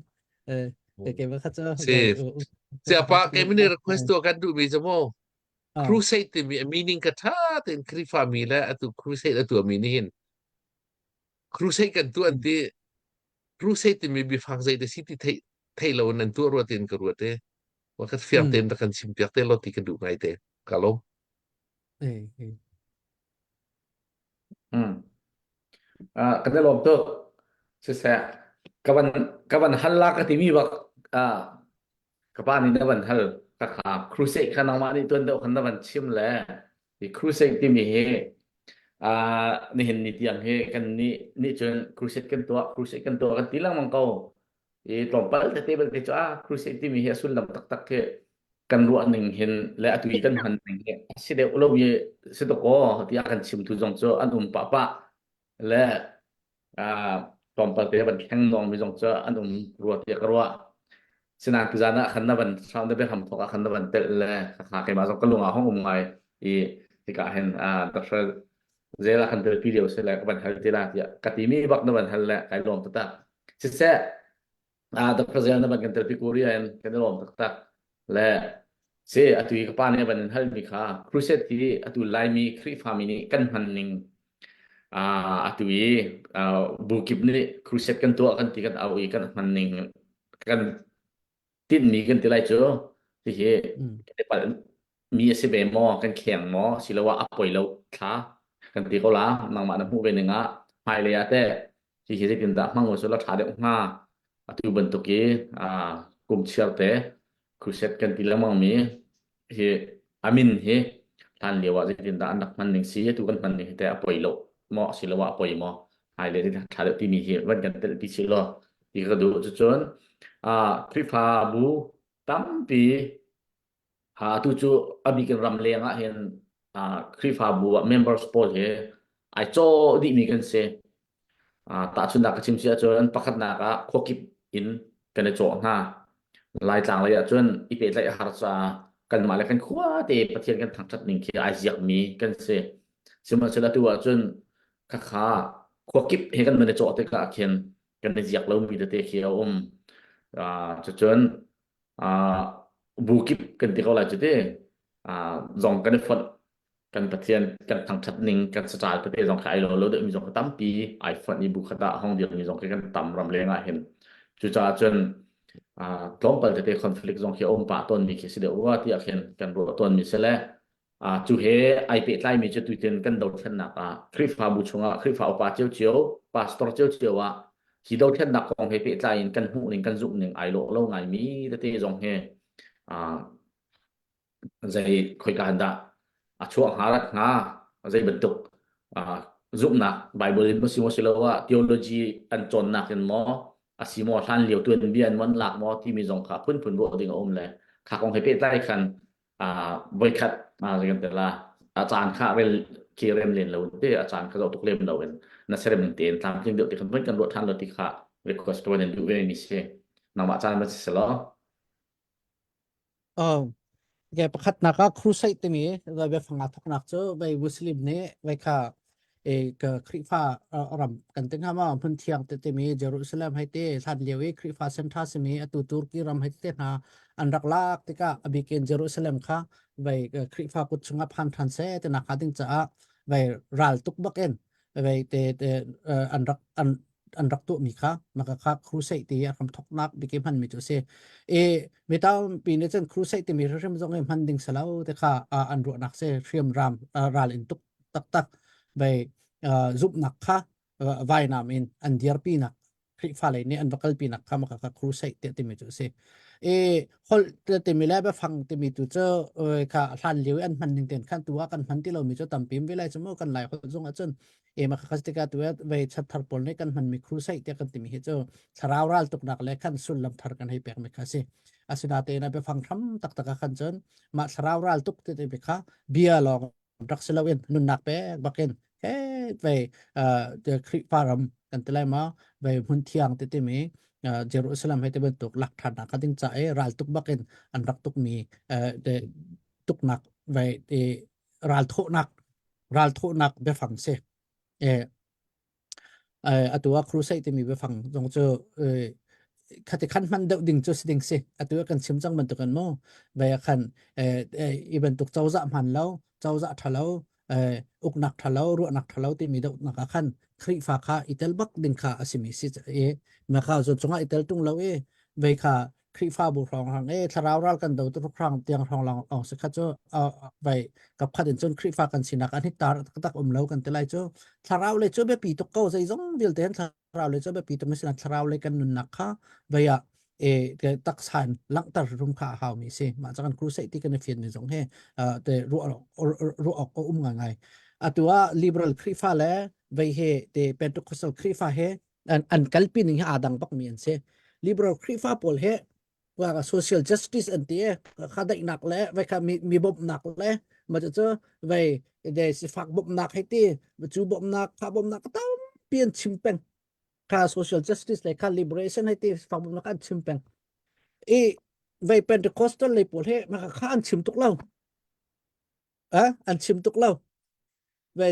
eh ke ke kha cu Si. Siapa ke mini request tu kan duh mi cu mu crusade timi a meaning ka tha tein Khrihfa mi le atu crusade atu mi nih hin crusade kan tu an ti crusade timi biafang zei te si ti thei thei lo in an tuah rua tin ka ruat e wa ka fiang tein rak kan chim piak te lo ti ka duh ngai te ka lo Eh, eh. Hmm. Ah, kan i lawm tuk. Siseh, ka van ka van hal la ka timi bak ah ka pa nih na van hal ka kha crusade kha nangmah nih tuan deuh khan na van chim le hi crusade timi hi ah nihin ni tiang hi kan nih nih cun crusade kan tuah crusade kan tuah kan ti lengmang ko i tlawmpal tete belte cu ah crusade timi hi a sullam taktak hi kan ruah ning hin le atu i kan hman ning hi a si deuh lo i si dawk aw tiah kan chimtu zong cu an um pah pah le ah tlawmpal te van thleng nawng mi zong cu an um rua tiah ka ruah sinain tuzan ah khan na van na biahram thawk ah khan na van telh le kha keimah zong ka lung ah hong um ngai i tikah hin ah Dr. Zel ah khan telpi lio si le ka van hal ti la tiah ka timi bak na van hal le kai lawm taktak siseh ah Dr. Zel na van kan telpi Korea in kan i lawm taktak le si atu i ka pa nih a van in halmi kha crusade hi atu Laimi Khrihfami nih kan hman ning ah atu i bu kip nih crusade kan tuah kan ti kan au i kan hman ning kan tinhmi kan ti lai cu hihi kan i palh mi a si ve maw kan kheng maw siloah a poi lo thla kan ti ko la nangmah na hmuh ve ning ah hmailei ah teh hihi zeitindah hmang u la ṭha deuh hnga atu bantuk i kum chiar te crusade kan ti lengmang mi hi amin hi hlan lio ah zeitindah an rak hman ning si atu kan hman ning hi teh a poi lo maw asiloah a poi maw hmailei ṭha deuh timi hi van kan telh pi sih law ti ka duh cucun Khrihfabu tampi atu cu a bik in ramleng ah hin Khrihfabu ah members pawl hi ai caw dihmi kan si. Tahchunhnak ka chim si ahcun pakhatnak ah khuakip in kan i cawh hna. Laitlang lei ahcun i pehtlaih a har caah kanmah le kan khua te Pathian kan thangṭhat ning khi ai ziakmi kan si. Sihmanhsehlaw atu ahcun khakha khuakip he kan van i cawh tikah khin kan i ziak lomi tete khi a um. Cucun bu kip kan ti ko lai cu ti zong kan i fonh kan Pathian kan thangṭhat ning kan saṭal tete zong kha ai lo lo deuhmi zong kha tampi ai fonh i bu khat ah hong dirmi zong khi kan tam ram leng ah hin cucaah cun tlawmpal tete conflict zong khi a um pah tawnmi khi si deuh rua tiah khin kan ruah tawnmi si le cu he ai pehtlaimi cu tutin kan dothlennak ah Khrihfabu chungah Khrihfa upa ciocio pastor ciocio ah hi dothlennak kong he pehtlai in kan hmuh ning kan zumh ning ai lawh lo ngaimi tete zong he zei khoika dah a chuah hnga rat hnga zei bantuk zumhnak Bible in maw si maw si lo ah theology an cawnnak in maw a si maw hlan lio tuanbia in maw an lak maw timi zong kha phunphun ruah ding a um le kha kong he pehtlai khan voikhat kan ti la a caan kha rel khi rem len lo te a caan kha zoh tuk lem lo in na serem ning tein tlamtling deuh ti khan kan ruah than lo ti kha request ka van in duh ve mi si nangmah caan ma si lo Oh, okay, pakhatnak ah crusade timi biafang aa thawknak cu vei Muslim nih vei kha e ka Khrihfa ram kan ti hnga ma hmun thiang te timi Jerusalem hei ti hlan lio i Khrihfa center simi atu Turkey ram hei te hna an rak lak tikah a bikin Jerusalem kha vei Khrihfa kut chungah phan than seh ti nak ding caah vei ral tuk bak in vei te te an rak an an rak tuahmi kha maka kha crusade ti a ram thoknak biki hman mi cu si i mi tampi nih cun crusade timi hrim zong i hman ding salo te kha an ruahnak si hriam ram ral in tuk taktak vei zumhnak kha vainam in an dirpinak. Khrihfa lei nih an va kalpi nak kha maka kha crusade tiah timi cu a si. I holh timi le biafang timi tu cu kha hlan lio i an hman ning ten khan tu ah kan hman ti lomi cu tampi ve lai cu mu kan lai holh zong ahcun e ma kha tikah tu vei chat thar pawl nih kan hmanmi crusade tiah kan timi hi cu thlarau ral tuknak le khan sullam thar kan hei pekmi kha si. Asinain a biafang hram taktak ah khan cun mah thlarau ral tuk ti timi kha bia lawng rak si loin nunnak pek bakin he vei Khrihfa ram kan ti lai ma vei hmun thiang ti timi Jerusalem he ti bantuk lak ṭhannak ka ding ca i ral tuk bakin an rak tukmi tuknak vei ral thawhnak ral thawhnak biafang si. Atu ah crusade timi biafang zong cu khati khan hman deuh ding cu si ding si. Atu ah kan chim cang bantuk in mu vei ah khan i bantuk cozah hman lo, cozah ṭha lo, uknak ṭha lo, ruahnak ṭha lo timi dohnak ah khan Khrihfa kha i tel bak ding kha a simi si i maka cu cungah i tel ṭung lo i vei kha Khrihfabu hrawng e thlarau ral kan do tu hrang tiang hrawng lang ong se kha cu vai kap khat in cun Khrihfa kan sinak an hitar tak um lo kan ti lai cu thlarau le cu biapi tuk ko zeizong vialte han thlarau le cu biapi tuk mi sinak thlarau le kan nunnak kha vai ah e taksan langhter rum kha a hau mi si mah cang crusade ti kan i fian mi zong he te ruah ruah awk a um ngai ngai atu ah liberal Khrihfa le vei he te Pentecostal Khrihfa he an, an kalpi ning hi aa dang bak mi an si liberal Khrihfa pawl he wa social justice an ti kha daihnak le vai kha mi, mi bawmhnak le ma cu vai de sifak bawmhnak hei ti cu bawmhnak kha bawmhnak tampi an chim peng kha social justice le kha liberation hei ti sifak bawmhnak an chim peng i vai Pentecostal lei pawl he ma kha an chim tuk lo an chim tuk lo ve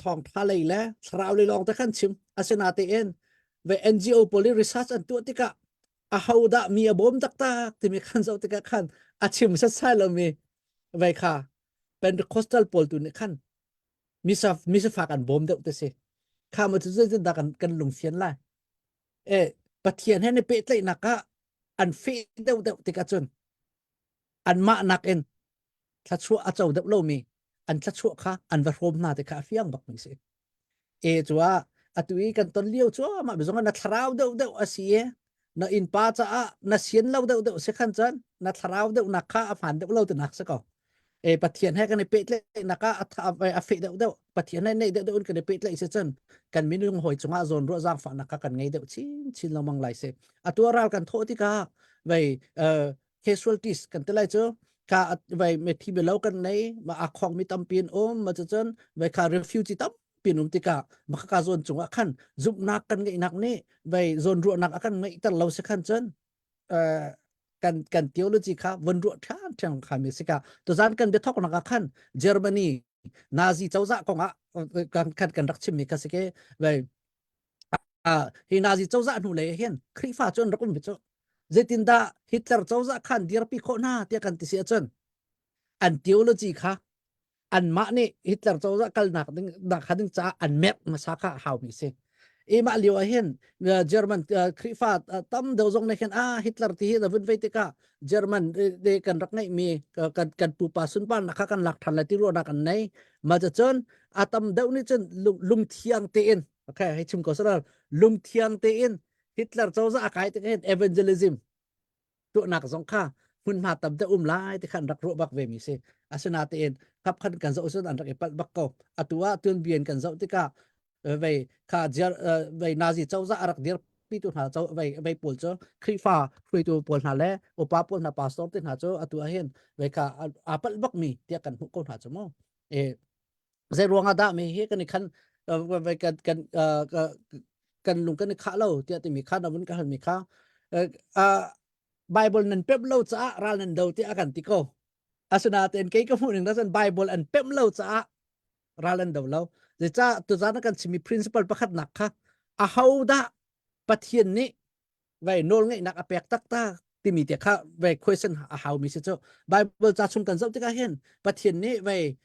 thawngtha lei le thlarau lei lawng te khan chim asinatein ve NGO pawl i research an tuah tikah a ho dah mi a bawm taktak timi khan zoh tikah khan a chim setsai lomi ve kha Pentecostal pawl tu nih khan misa misafak an bawm deuh te si kha ma cu zeitindah kan kan lungfian lai e Pathian he ne pehtlaihnak ah an feh deuh deuh tikah cun anmah nakin thluachuah a co deuh lomi an thluachuah kha an va hrawm hna ti kha a fiang bakmi si. E cu ah atu i kan ton lio cu mah bizong na thlarau deuh deuh a si i na innpa caah na sian lo deuh deuh si khan cun na thlarau deuh nak kha a hmaan deuh lo ti nak si ko. E Pathian he kan i pehtlaihnak ah a feh deuh deuh Pathian he neih deuh deuh in kan i pehtlaih si cun kan minung hawi cungah zawn ruah zaangfahnak kha kan ngei deuh chin chin lengmang lai si. Atu ral kan thawh tikah vei casualties kan ti lai cu ka vai methi belo kan nei ma a khong mi tampi an um ma cun vai kha refugee tampi an um tikah ma ka zawn cungah khan zumhnak kan ngeihnak nih vai zawn ruahnak a kan ngeihter lo si khan cun kan kan theology kha von ruah ṭhan ṭhan kha mi sika tuzan kan biathok nak ah khan Germany Nazi cozah kong ah kan kan kan rak chim mi kha si ke vai hi Nazi cozah hnu lei hin Khrihfa cu an rak um ve cu zeitindah Hitler cozah khan dirpi khawh hna tiah kan ti si ahcun an theology kha anmah nih Hitler cozah kalnak ding nak ding caah an merh hmasa kha a haumi si. I mah lio ah hin German Khrihfa tam deuh zong nih khin ah Hitler ti hi na vun vei tikah German de kan rak ngeihmi kan kan pupa sunparnak kha kan lak ṭhan lai ti ruahnak an nei. Mah cun a tam deuh nih cun lungthiang tein okay hei chim ko saral lungthiang tein Hitler cozah a kai tik hin evangelism tuahnak zong kha hmunhma tam deuh um lai ti khan rak ruah bak ve mi si asinatein kap khan kan zoh cun an rak i palh bak ko atu ah tuanbia in kan zoh tikah vei kha vei Nazi cozah a rak dir pitu hna cho vei vei pawl cu Khrihfa hruaitu pawl hna le upa pawl hna pastor te hna cu atu ah hin vei kha aa palh bak mi tiah kan hmuh ko hna cu mu e zei ruang ah dah mi hi kan i khan kan kan kan lung kan i khah lo tiah timi kha na vun ka hal mi kha Bible nan pemh lo caah ral nan do tiah a kan ti ko asinain kei ka hmuh ning cun Bible an pemh lo caah ral an do lo zeicah tuzan kan chimmi principle pakhat nak kha aho dah Pathian nih vai nawlngeihnak a pek taktak timi te kha vai question a hau mi si cu Bible ca chung kan zoh tikah hin Pathian nih vai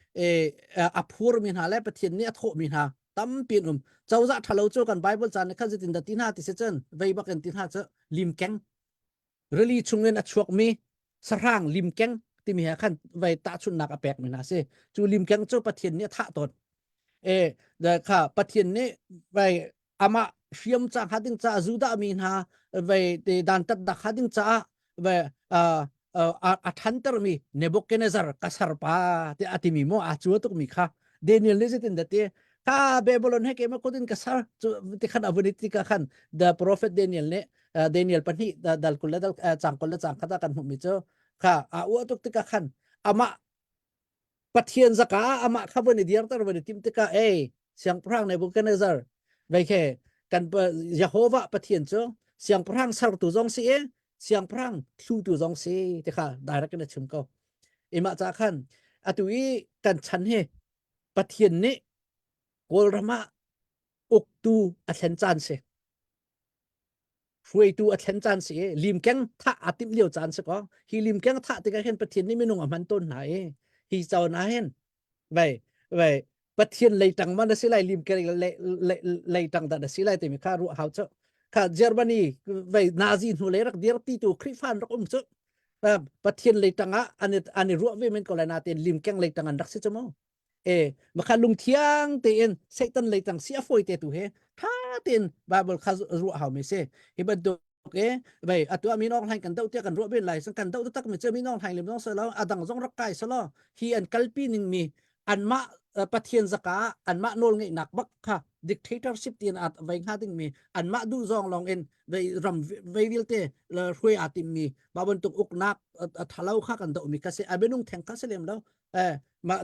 a phur mi hna le Pathian nih a thawh mi hna tampi an um cozah ṭhalo cu kan Bible ca nih khan zeitin dah ti hna ti si cun vei bak in ti hna cu limkeng rili chungin a chuakmi sahrang limkeng timi he khan vai tahchunhnak a pek mi hna si cu limkeng cu Pathian nih a thah tawn e kha Pathian nih vai amah. hriam ca hnga ding caah Judah mi hna vei te dantat dak hnga ding caah ve a ṭhantermi Nebuchadnezzar ka serpa tiah a timi maw aa cua tukmi kha Daniel nih zeitin dah ti kha Babylon he keimah kut in ka ser cu ti khan a vun i tikah khan the prophet Daniel nih Daniel pahnih dal 20 le dal cang 20 le cang khat ah kan hmuhmi cu kha aa uah tuk tikah khan amah Pathian zaka ah amah kha vun i dirter vun i timh tikah ei siangpahrang Nebuchadnezzar vei khe kan Jehovah Pathian cu siangpahrang sertu zong si i siangpahrang thlutu zong si ti kha direct in a chim ko. Imah ca khan atu i kan chan hi Pathian nih Kawlram ah uktu a thlen caan si. Hruaitu a thlen caan si i limkeng thah aa timh lio caan si ko. Hi limkeng thah tikah hin Pathian nih minung a hman tawn hna i hi cawn ah hin vei vei Pathian lei tang man a si lai limkeng lei tang dah na si lai timi kha ruah hau cu. Kha Germany vei Nazi hnu lei rak dir ti tu Khrihfa an rak um cu. Pathian lei tang ah an an i ruah ve men ko lai natein limkeng lei tang an rak si cu mu. E makha lungthiang tein Satan lei tang si a fawi te tu he tha tein Bible kha ruah hau mi si. Hi bantuk e vei atu min Aung Hlaing kan doh tiah kan ruah ben lai kan doh tak mi cu min Aung Hlaing lem zong selo adang zong rak kai selo hi an kalpi ning mi anmah Pathian zaka anmah nawl ngeihnak bak kha dictatorship tin at vei hnga ding mi anmah duh zawng long in vei ram vei vialte hruai aa tim mi ba bantuk uknak thalo kha kan doh mi kha si a minung theng kha si lem lo eh ma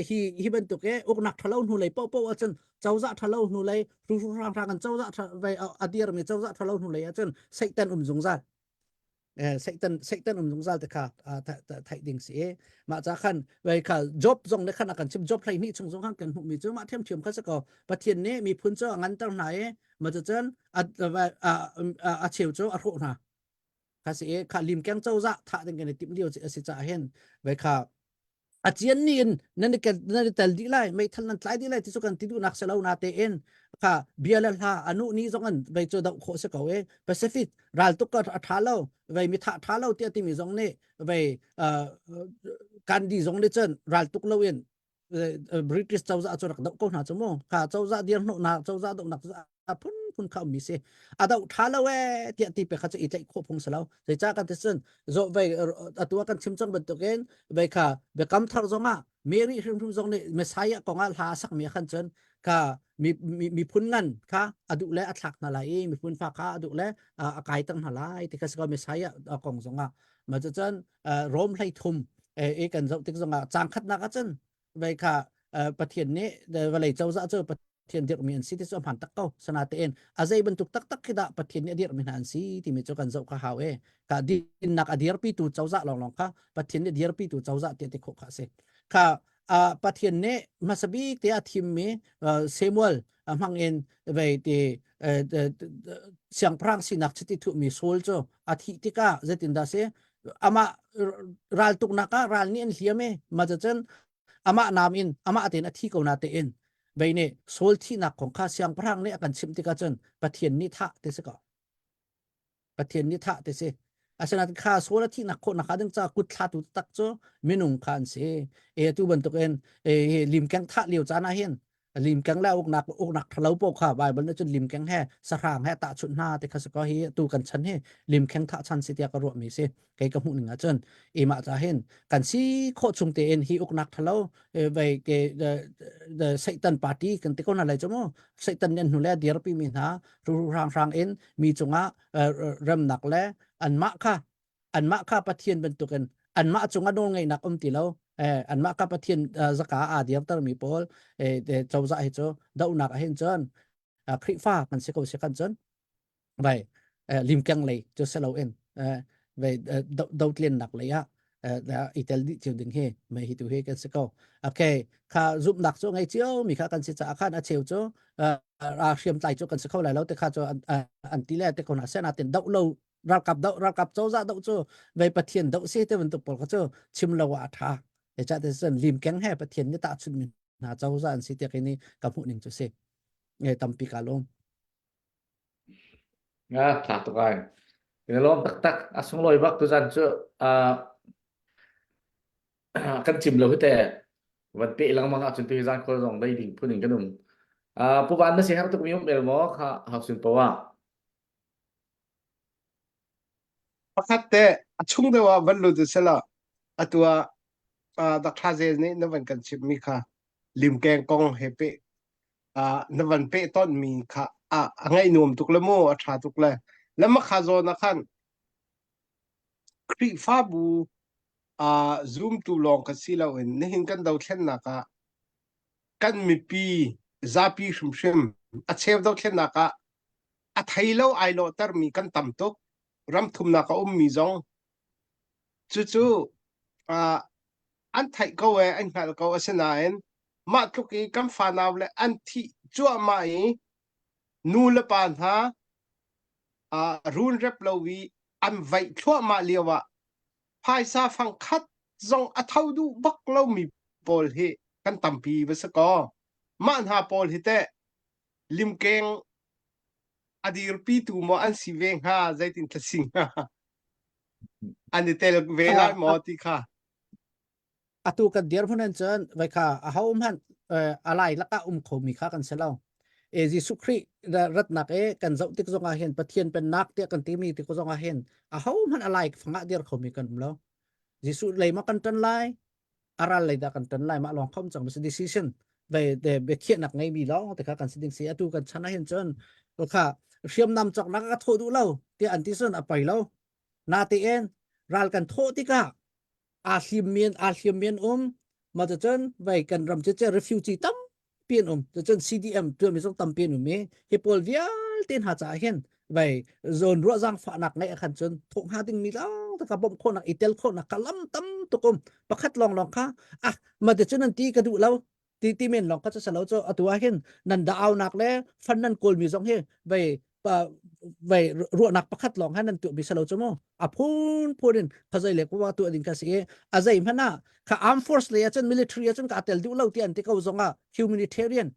hi hi bantuk e uknak thalo hnu lei po po ahcun cozah thalo hnu lei ru ru rang rang an cozah vai a dir mi cozah thalo hnu lei ahcun Satan um zungzal eh Satan Satan um zungzal te kha theih ding si e mah ca khan vai kha job zong ne khan a kan chim job hlei ni chung zong khan kan hmuh mi cu mah thiam thiam kha se ko pathian nih miphun cu a nganter hna e ma cu cun a a cheu cu a hrawh hna kha si i kha limkeng cozah thah ding kan i timh lio a si caah hin vai kha a cian ni in nan i nan i tel dih lai meithal nan tlai dih lai ti cu kan ti duhnak si lo na tein kha bia le hla anu ni zong an vei cu doh khawh si ko e Pacific ral tuk ka a tha lo vei mi tha tha lo tiah timi zong nih vei Gandhi zong nih cun ral tuk lo in British cozah cu rak doh ko hna cu mu kha cozah dir hnawhnak cozah dohnak a phunphun kha ummi si a doh tha lo e tiah ti pe kha cu i tlaih khawh phung si lo zeicah kan ti cun zo vei atu ah kan chim cang bantukin vei kha biakam thar zongah Mary hrimhrim zong nih Messiah kongah hla a sakmi ah khan cun kha miphun ngan kha a duh le a thlak hna lai i miphun fa kha a duh le a kai tang hna lai ti kha si ko Messiah kong zongah ma cun Rom hlei thum i kan zoh tik zongah cang khatnak ah cun vei kha Pathian nih vawlei cozah cu Pathian dirhmi an si ti cu a hmaan tak ko sanatein a zei bantuk taktak khi dah Pathian nih a dirhmi hna an si timi cu kan zoh kha hau e ka dinnak a dirpitu cozah lawnglawng kha Pathian nih dirpitu cozah tiah ti khawh kha a si kha Pathian nih hmasa bik te a thimmi Samuel hmang in vei ti siangpahrang sinak chiti thuhmi Saul cu a thih tikah zeitindah si amah raltuknak ah ral nih an hliam i mah cun amah naam in amah tein a thi ko na tein vei nih Saul thihnak kong kha siangpahrang nih a kan chimh tikah cun Pathian nih thah ti si ko Pathian nih thah ti si. Asinain kha sual a thihnak khawh nakhnga ding caah kut thlatu tak cu minung kha an si. E tu bantukin e limkeng thah lio caan ah hin limkeng le uknak uknak thalo po kha Bible nih cun limkeng he sahrang he tahchunh hna ti kha si ko hi tu kan chan hi limkeng thah chan si tiah ka ruah mi si kei ka hmuh ning ah cun imah ca hin kan si khawh chung tein hi uknak thalo vei ke the Satan party kan ti ko na lai chu mu Satan nih an hnu le dirpi mi hna hrang hrang in mi cungah remnak le anmah kha anmah kha Pathian bantukin anmah cungah nawlngeihnak um ti lo anmah kha Pathian zaka aa dirter mi pawl cozah hi cu dohnak ah hin cun Khrihfa kan si ko si kan cun vai limkeng lei cu si loin vai dotlennak lei ah i tel dih cio ding hi mei hi tu hi kan si ko okay kha zumhnak cu ngei cio mi kha kan si caah khan a cheu cu hriamtlai cu kan si kho lai lo te kha cu an ti le te ko na se na tin doh lo ralkap doh ralkap cozah doh cu vei pathian doh si te bantuk pawl kha cu chim lo ah a tha e cha te cun limkeng he pathian ni ta chun mi hna cozah an si tiak ini ka hmuh ning cu si nge tampi ka lawm Nga tha tuk ai. Kan lawm taktak. A sunglawi bak tuzan cu kan chim lo hi te. Van pe lengmang ahcun tu hi zan khual zong dei ding phun in kan um. Uh, Pu Van na si har tuk mi um el maw kha hausin poah. Pakhat te a chung deuh ah van lut sela atu ah uh, Dr. Zel nih na van kan chimh mi kha limkeng kong he pe uh, na van pe ton mi kha a a ngaih nuam tuk le mu a tha tuk le lama kha zawn ah khan Khrihfabu uh, zumtu lawng ka si loin nihin kan dothlennak ah kan mipi zapi hrimhrim a cheu dothlennak ah a thei lo ai lawhtermi kan tam tuk ram thumnak a ummi zong cucu uh, an theih ko e an hngalh ko asinain mah tluk i kan fanau le an thih cuahmah i nu le pa hna uh, run rep lo i an vaih thluahmah lio ah phaisa fang khat zong a tho duh bak lomi pawl hi kan tampi va si kaw mah hna pawl hi teh limkeng a dirpitu maw an si ve hnga zeitin thla si hnga an i tel ve lai maw ti kha Atu kan dirhmun in cun vai kha a ho hmanh a lai lakah um khomi kha kan si lo. E Jesuh Khrih ratnak e kan zoh tik zongah hin Pathian pennak tiah kan timi tik zongah hin a ho hmanh a lai fangah dir khomi kan um lo. Jesuh lei ma kan ṭan lai a ral lei dah kan ṭan lai mah lawng khom cang si decision ve de biakhiahnak ngeimi lawng te kha kan si ding si atu kan chan ah hin cun kha hriamnam cawknak ka thawh duh lo tiah an ti cun a poi lo natein ral kan thawh tikah aa hlim mi aa hliam mi an um mah cun vei kan ram cu refugee tampi an um cun CDM tuahmi zong tampi an um i hi pawl vialte hna caah hin vei zawn ruah zaangfahnak ngeih ah khan cun thawh hnga ding mi lawng te kha bawmh khawhnak i tel khawhnak kha lam tam tuk um pakhat lawng lawng kha ah mah cun an ti ka duh lo ti ti men lawng kha cu salo cu atu ah hin nan da aunak le fan nan kawl mi zong hi vei vei ruahnak pakhat lawng han nan tuah mi salo chu mu a phun phun in khazai le kwa tu ding ka si a zei hmana kha armed force le achan military achan ka tel duh lo ti an ti ko zonga humanitarian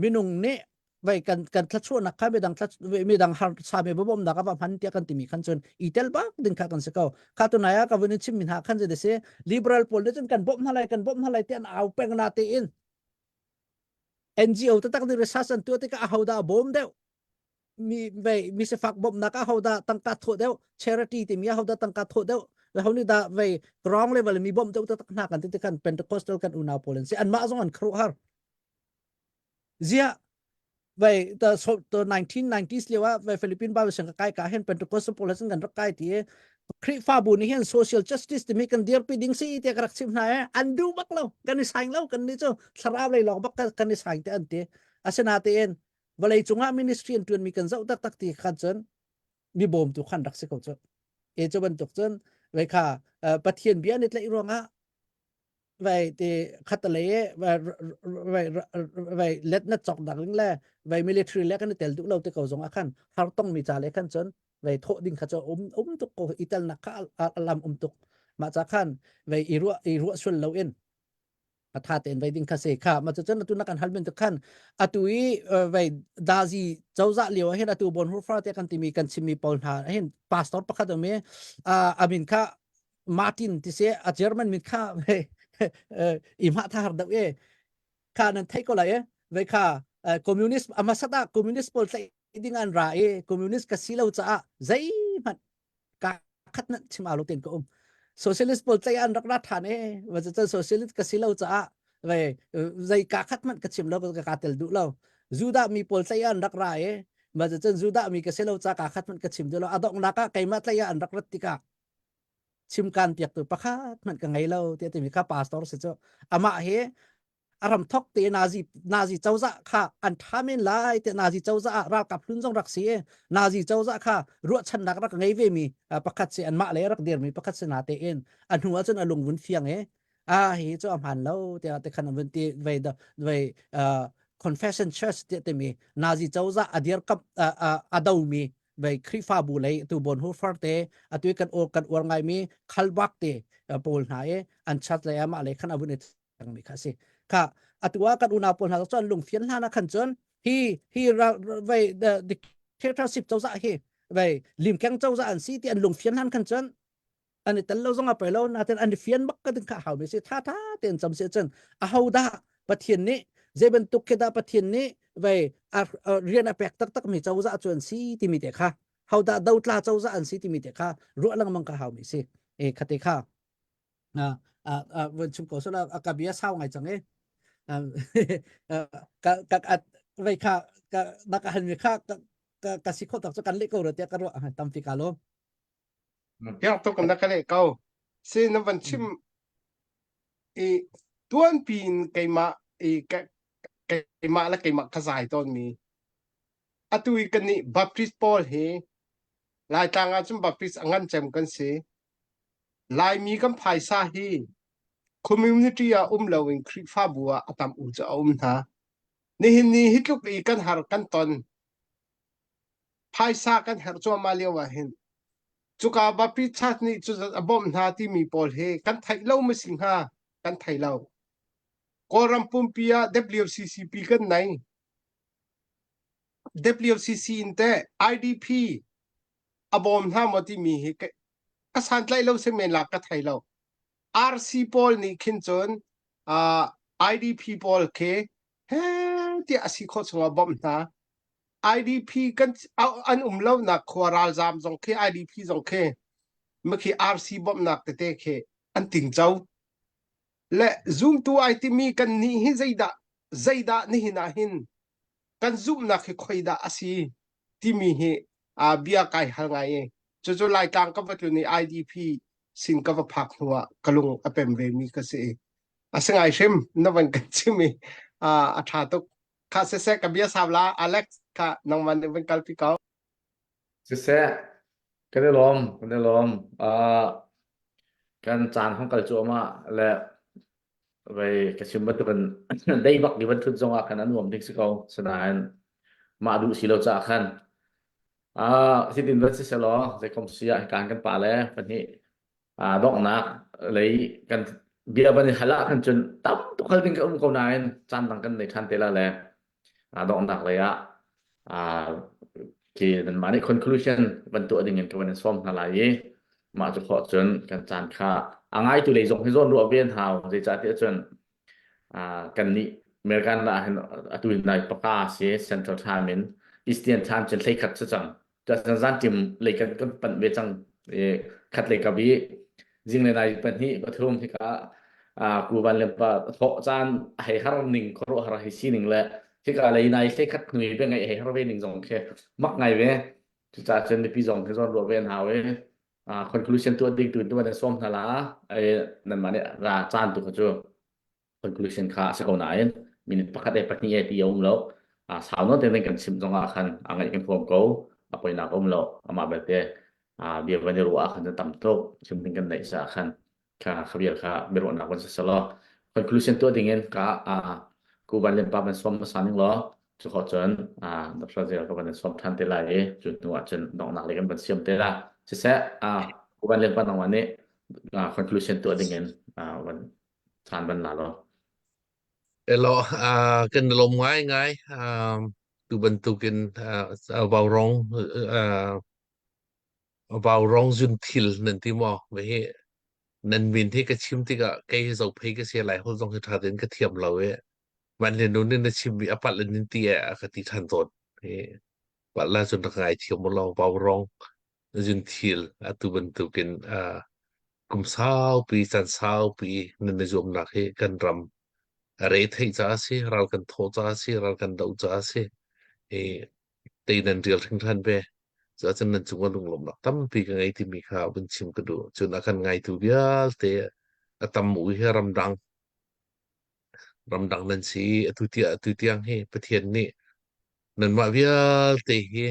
minung nih vai kan kan thlachuahnak kha midang thla midang har sa me bom nak ava hman tia kan timi khan chun i tel bak ding kha kan se ko kha tu naya ka vun chim min ha khan je se liberal pawl ne chun kan bom hna lai kan bom hna lai te an au peng na te in NGO ta tak ni research an tu te ka ho da bom deuh mi vei mi se fak bom nak a ho da tangka tho deuh charity ti mi a ho da tangka tho deuh le ho ni da vei ground level mi bom deuh ta tak hna kan ti te kan Pentecostal kan unau pawl an si an mah zong an khru har Ziah vai the so the 1990s lio ah vai Philippine Bible siang ka kai ka hen Pentecostal pawl he kan rak kai ti i Khrihfabu nih hin social justice timi kan dirpi ding si tiah ka rak chim hna e an duh bak lo kan i saing lo kan nih cu thlarau lei lawng bak kan i saing te an ti asinatein vawlei cungah ministry an tuanmi kan zoh taktak ti khan cun mi bawmtu khan rak si ko cu e cu bantuk cun vai kha Pathian bia ni tlaih ruangah vai ti khatalei vai vai vai let na chok dak ling le vai military le kan tel duh lo te ko zong ah khan har tong mi cha le khan chon vai tho ding kha cho um um tuk ko itel nak kha alam um tuk ma cha khan vai i ruah i ruah sul lo in a tha ten vai ding kha se kha ma chu chan atu na kan hal men tu khan atu i vai dazi chawza lio hin atu bon hur fa te kan timi kan chimmi paul hna hin pastor pakhat um i amin kha Martin ti se a German min kha i ma tha har deuh e kha nan thei ko lai e ve kha communist amasat ah communist pawl tlai ding an ra i communist ka si lo caah zeihmanh ka khat nan chim alo ten ka um socialist pawl tlai an rak ra than e va cun socialist ka si lo caah ve zei ka khat man ka chim lo ka ka tel duh lo Judah mi pawl tlai an rak ra e ma cun Judah mi ka si lo ca ka khat man ka chim duh lo adong nak ah keimah tlai an rak rat tikah chimkan piaktu pakhat hmanh ka ngei lo tiah timi kha pastor si cu amah hi a ram thok te Nazi Nazi cozah kha an tha men lai te Nazi cozah ah ralkap hlun zong rak si i Nazi cozah kha ruahchannak rak ngei ve mi pakhat si anmah le rak dirmi pakhat si na te in a hnu ah cun a lung vun fiang i a hi cu a hmaan lo tiah te khan an vun ti vei vei confession church tiah timi Nazi cozah a dirkamh a domi vei Khrihfabu lei tu Bonhoeffer te atu kan kan uar ngaimi Khalbak te pawl hna i an chat lei amah lei khan a vun i mi kha si kha atu ah kan unau pawl hna cu an lungfian hlan ah khan cun hi hi vei dictatorship cozah hi vei limkeng cozah an si ti an lungfian hlan khan cun an i tel lo zong a poi lo natin an i fian bak ka ding kha hau mi si tha tha tein cam si cun aho dah pathian nih zei bantuk khi dah pathian nih vei rian a pek taktak mi cozah cu an si timi te kha hodah dotla cozah an si timi te kha ruah lengmang ka hau mi si e khate kha vun chim ko sala ka bia sau ngai cang e ka ka vei kha ka na ka han mi kha ka ka si kho tak chu kan le ko ro tia ka ro tampi ka lo Piak tuk na ka leh ko. Si na van chim i tuanpi in keimah i keimah le keimah ka zai tawn mi. Atu i kan nih Baptist pawl hi Laitlang ah cun Baptist a ngan cem kan si. Laimi kan phaisa hi community ah um loin Khrihfabu ah a tam u cu a um hna. Nihin ni hi tluk i kan har kan ton phaisa kan herh cuahmah lio ah hin cuka Baptist Church nih cuzat a bawmh hna timi pawl hi kan theih lo ma si hnga kan thei lo. Kawlram pumpi ah WCCP kan nei. WCC in teh IDP a bawm hna maw timi hi ka santlaih lo si men la ka thei lo. RC pawl nih khin cun uh, IDP pawl khi he tiah a si khawh chungah bawmh hna. IDP kan an um lonak khua ralzaam zong khi IDP zong khi makhi RC bawmhnak tete khi an tingco le zumtu ai timi kan nih hi zeidah zeidah nihin ah hin kan zumhnak hi khoidah a si timi hi a bia kai hal ngai i cucu Laitlang ka va tlun i IDP sin ka va phak hnu ah ka lung a pem ve mi ka si i a si ngai hrim na van kan chim i a ṭha tuk Kha siseh ka bia sau la Alex kha nangmah nih van kalpi ko. Siseh kan i lawm kan i lawm uh, kan caan hong kal cuahmah le vei ka chim bantukin dei bak di van thut zong ah khan a nuam ding si ko sinain mah duh si lo caah khan ah hitin van si selaw zeikom si ah kan kan pa le pahnih donghnak lei kan bia van i hal ah khan cun tam tuk hal ding ka um ko nain caan dang kan nei ṭhan te la le donghnak lei ah khi nanmah nih conclusion van tuah ding in ka van in sawm hna lai i mah cu khawh cun kan caan kha a ngaitu lei zong hi zawn ruah ve an hau zeicahtiah cun kan nih American ah hin atu in nai paka si Central Time in Eastern Time cun 11 si cang Zantim lei kan kan panh ve cang i khat lei kap i zinglei nai pahnih pathum hika kuvan le pa thawh caan hei har ning khuaruahhar hei sining le hika lei nai hlei khat hnui ve ngai hei har ve ning zong khi mak ngai ve cucaah cun mipi zong khi zawn ruah ve an hau i conclusion tuah ding tu tu an sawm hna la nanmah nih ra caan tu kha cu conclusion kha a si ko nain minute pakhat e pahnih e ti a um lo sau nawn te kan chim zong ah khan a ngaih kan huam ko a poinak um lo amah belte bia van i ruah ah khan tam tuk chim ding kan neih sa khan kha khabia kha biaruahnak van siselaw conclusion tuah ding in ka ku van len pa van som hmasa ning law cu kho cun Dr. Zel ka van som than te lai i cu hnu ah cun donghnak lei kan van siam te la siseh ku van len pa nang nih conclusion tuah ding in van caan van la law. Elo, uh, kan lawm ngai ngai. Um, tu bantukin uh, vaurong uh, vaurong zun thil nan ti maw? Ve hi nan min hi ka chim tikah kei hi zophei ka si lai hol zong hi ṭha tein ka thiam lo i van le nun in na chim mi a palh in ti e a ka ti ṭhan tawn. Hi palh la cun rak ngai thiam lo vaurong zun thil atu bantukin uh, kum saupi caan saupi nan i zuamnak hi kan ram a re theih caah a si, ral kan thawh caah a si, ral kan doh caah a si. I tei nan rial hringhran ve. Cuahcun nan cungah lunglawmhnak tampi ka ngei timi kha vun chim ka duh. Cun a kan ngaitu vialte a tam u hi ramdang ramdang nan si i atu tiah atu tiang hi Pathian nih Nanmah vialte hi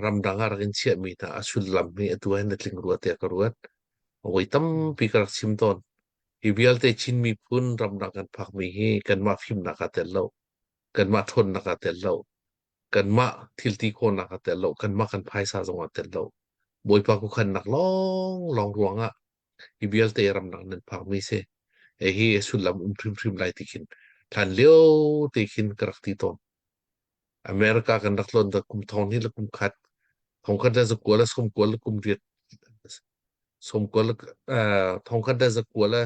ramdang ah rak in chiahmi hna a sullam hi atu ah hin na tling rua tiah ka ruat. Voi tampi ka rak chim tawn. Hi vialte Chin miphun ramdang kan phakmi hi kanmah fimnak aa tel lo. Kanmah ṭhawnnak aa tel lo. Kanmah thilti khawhnak aa tel lo. Kanmah kan phaisa zong aa tel lo. Bawipa khuakhannak lawnglawng ruangah hi vialte ramdang nan phakmi si. Hi a sullam um hrimhrim lai ti khin hlan lio te khin ka rak ti tawn. America kan rak tlawn dah kum thong hnih le kum khat thongkhat le zakua le sawmkua le kum riat sawmkua le thongkhat le zakua le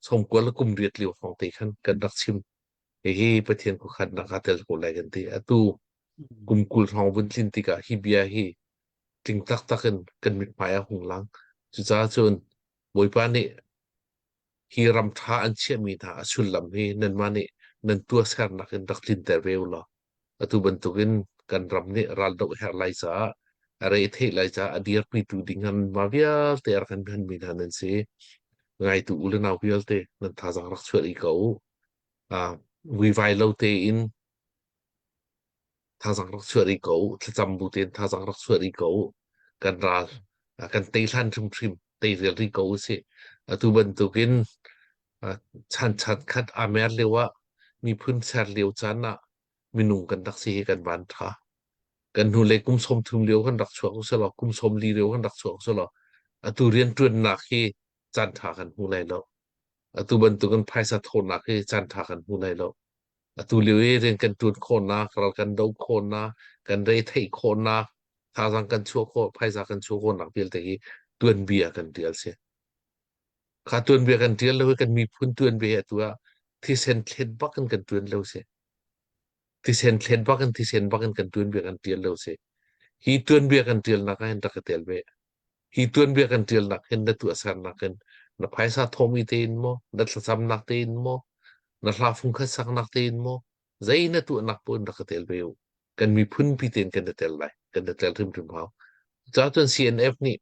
sawmkua le kum riat lio hrawng te khan kan rak chim. Hihi Pathian khuakhannak aa tel ko lai kan ti. Atu kum 20 hrawng vun tlin tikah hi bia hi tling taktak in kan mithmai ah hung lang. Cucaah cun Bawipa nih hi ram ṭha an chiahmi hna a sullam hi nanmah nih nan tuahsernak in rak tlinter ve u law atu bantukin kan ram nih raldoh herh lai caah a re theih lai caah a dirpitu ding nanmah vialte a rak kan hmanmi hna nan si. Ngaitu u le nau vialte nan thazaang rak chuah rih ko u. Uh, vuivai lo tein Thazaang rak chuah rih ko u. Thlacam bu tein thazaang rak chuah rih ko u. Kan ral kan tei hlan hrimhrim teirial rih ko usih. Atu bantukin chan chan khat aa mer lio ah miphun ser lio caan ah minung kan rak si hi kan van ṭha. Kan hnulei kum 30 lio kan rak chuak usih kum 40 lio kan rak chuak usih atu rianṭuannak hi caan ṭha kan hmu lai lo. Atu bantukin phaisa thawhnak hi caan ṭha kan hmu lai lo. Atu lio i rian kan ṭuan khawhnak, ral kan doh khawhnak, kan retheih khawhnak, thazaang kan chuah khawh, phaisa kan chuah khawhnak vialte hi tuanbia kan ṭial si. Kha tuanbia kan ṭial lo hi kan miphun tuanbia hi atu ah thisen thlet bak in kan ṭuan lo si. Thisen thlet bak in thisen bak in kan tuanbia kan ṭial lo si. Hi tuanbia kan ṭialnak ah hin rak i tel ve. Hi tuanbia kan ṭialnak hin na tuahsernak in na phaisa thawhmi tein maw, na thlacamnak tein maw, na hla fungkhat saknak tein maw, zei na tuahnak paoh in rak ka tel ve u. Kan miphun pi tein kan i tel lai. Kan i tel hrimhrim hau. Ca cun CNF nih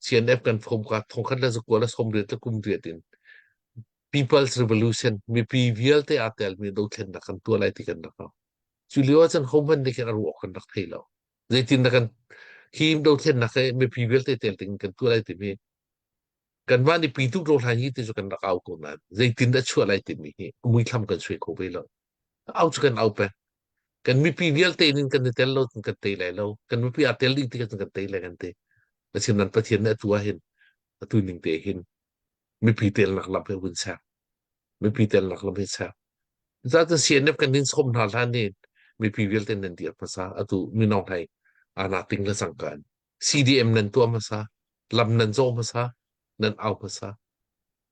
CNF kan form ka thongkhat le zakua le 80 le kum riat in People's Revolution mipi vialte aa telmi dothlennak kan tuah lai ti kan rak au. Cu lio ah cun hohmanh nih khin a ruah kan rak thei lo. Zeitin dah kan hi dothlennak hi mipi vialte tel ding kan tuah lai timi kanmah nih pi tuk ro hlan hi ti cu kan rak au ko nain zeitin dah chuah lai timi hi muithlam kan suai kho ve lo. Au cu kan au peng. Kan mipi vialte in kan i tel lo cun kan tei lai lo. Kan mipi aa tel ding ti kan kan tei lai kan ti. Pathian nan Pathian nih atu ah hin atu ning te hin mipi telnak lam he vun ser. Mipi telnak lam he ser. Zaten CNF kan din som hna hlan in mipi vialte nan dir hmasa atu mino hlei ana ting le cangka in CDM nan tuah hmasa lam nan zawh hmasa nan au hmasa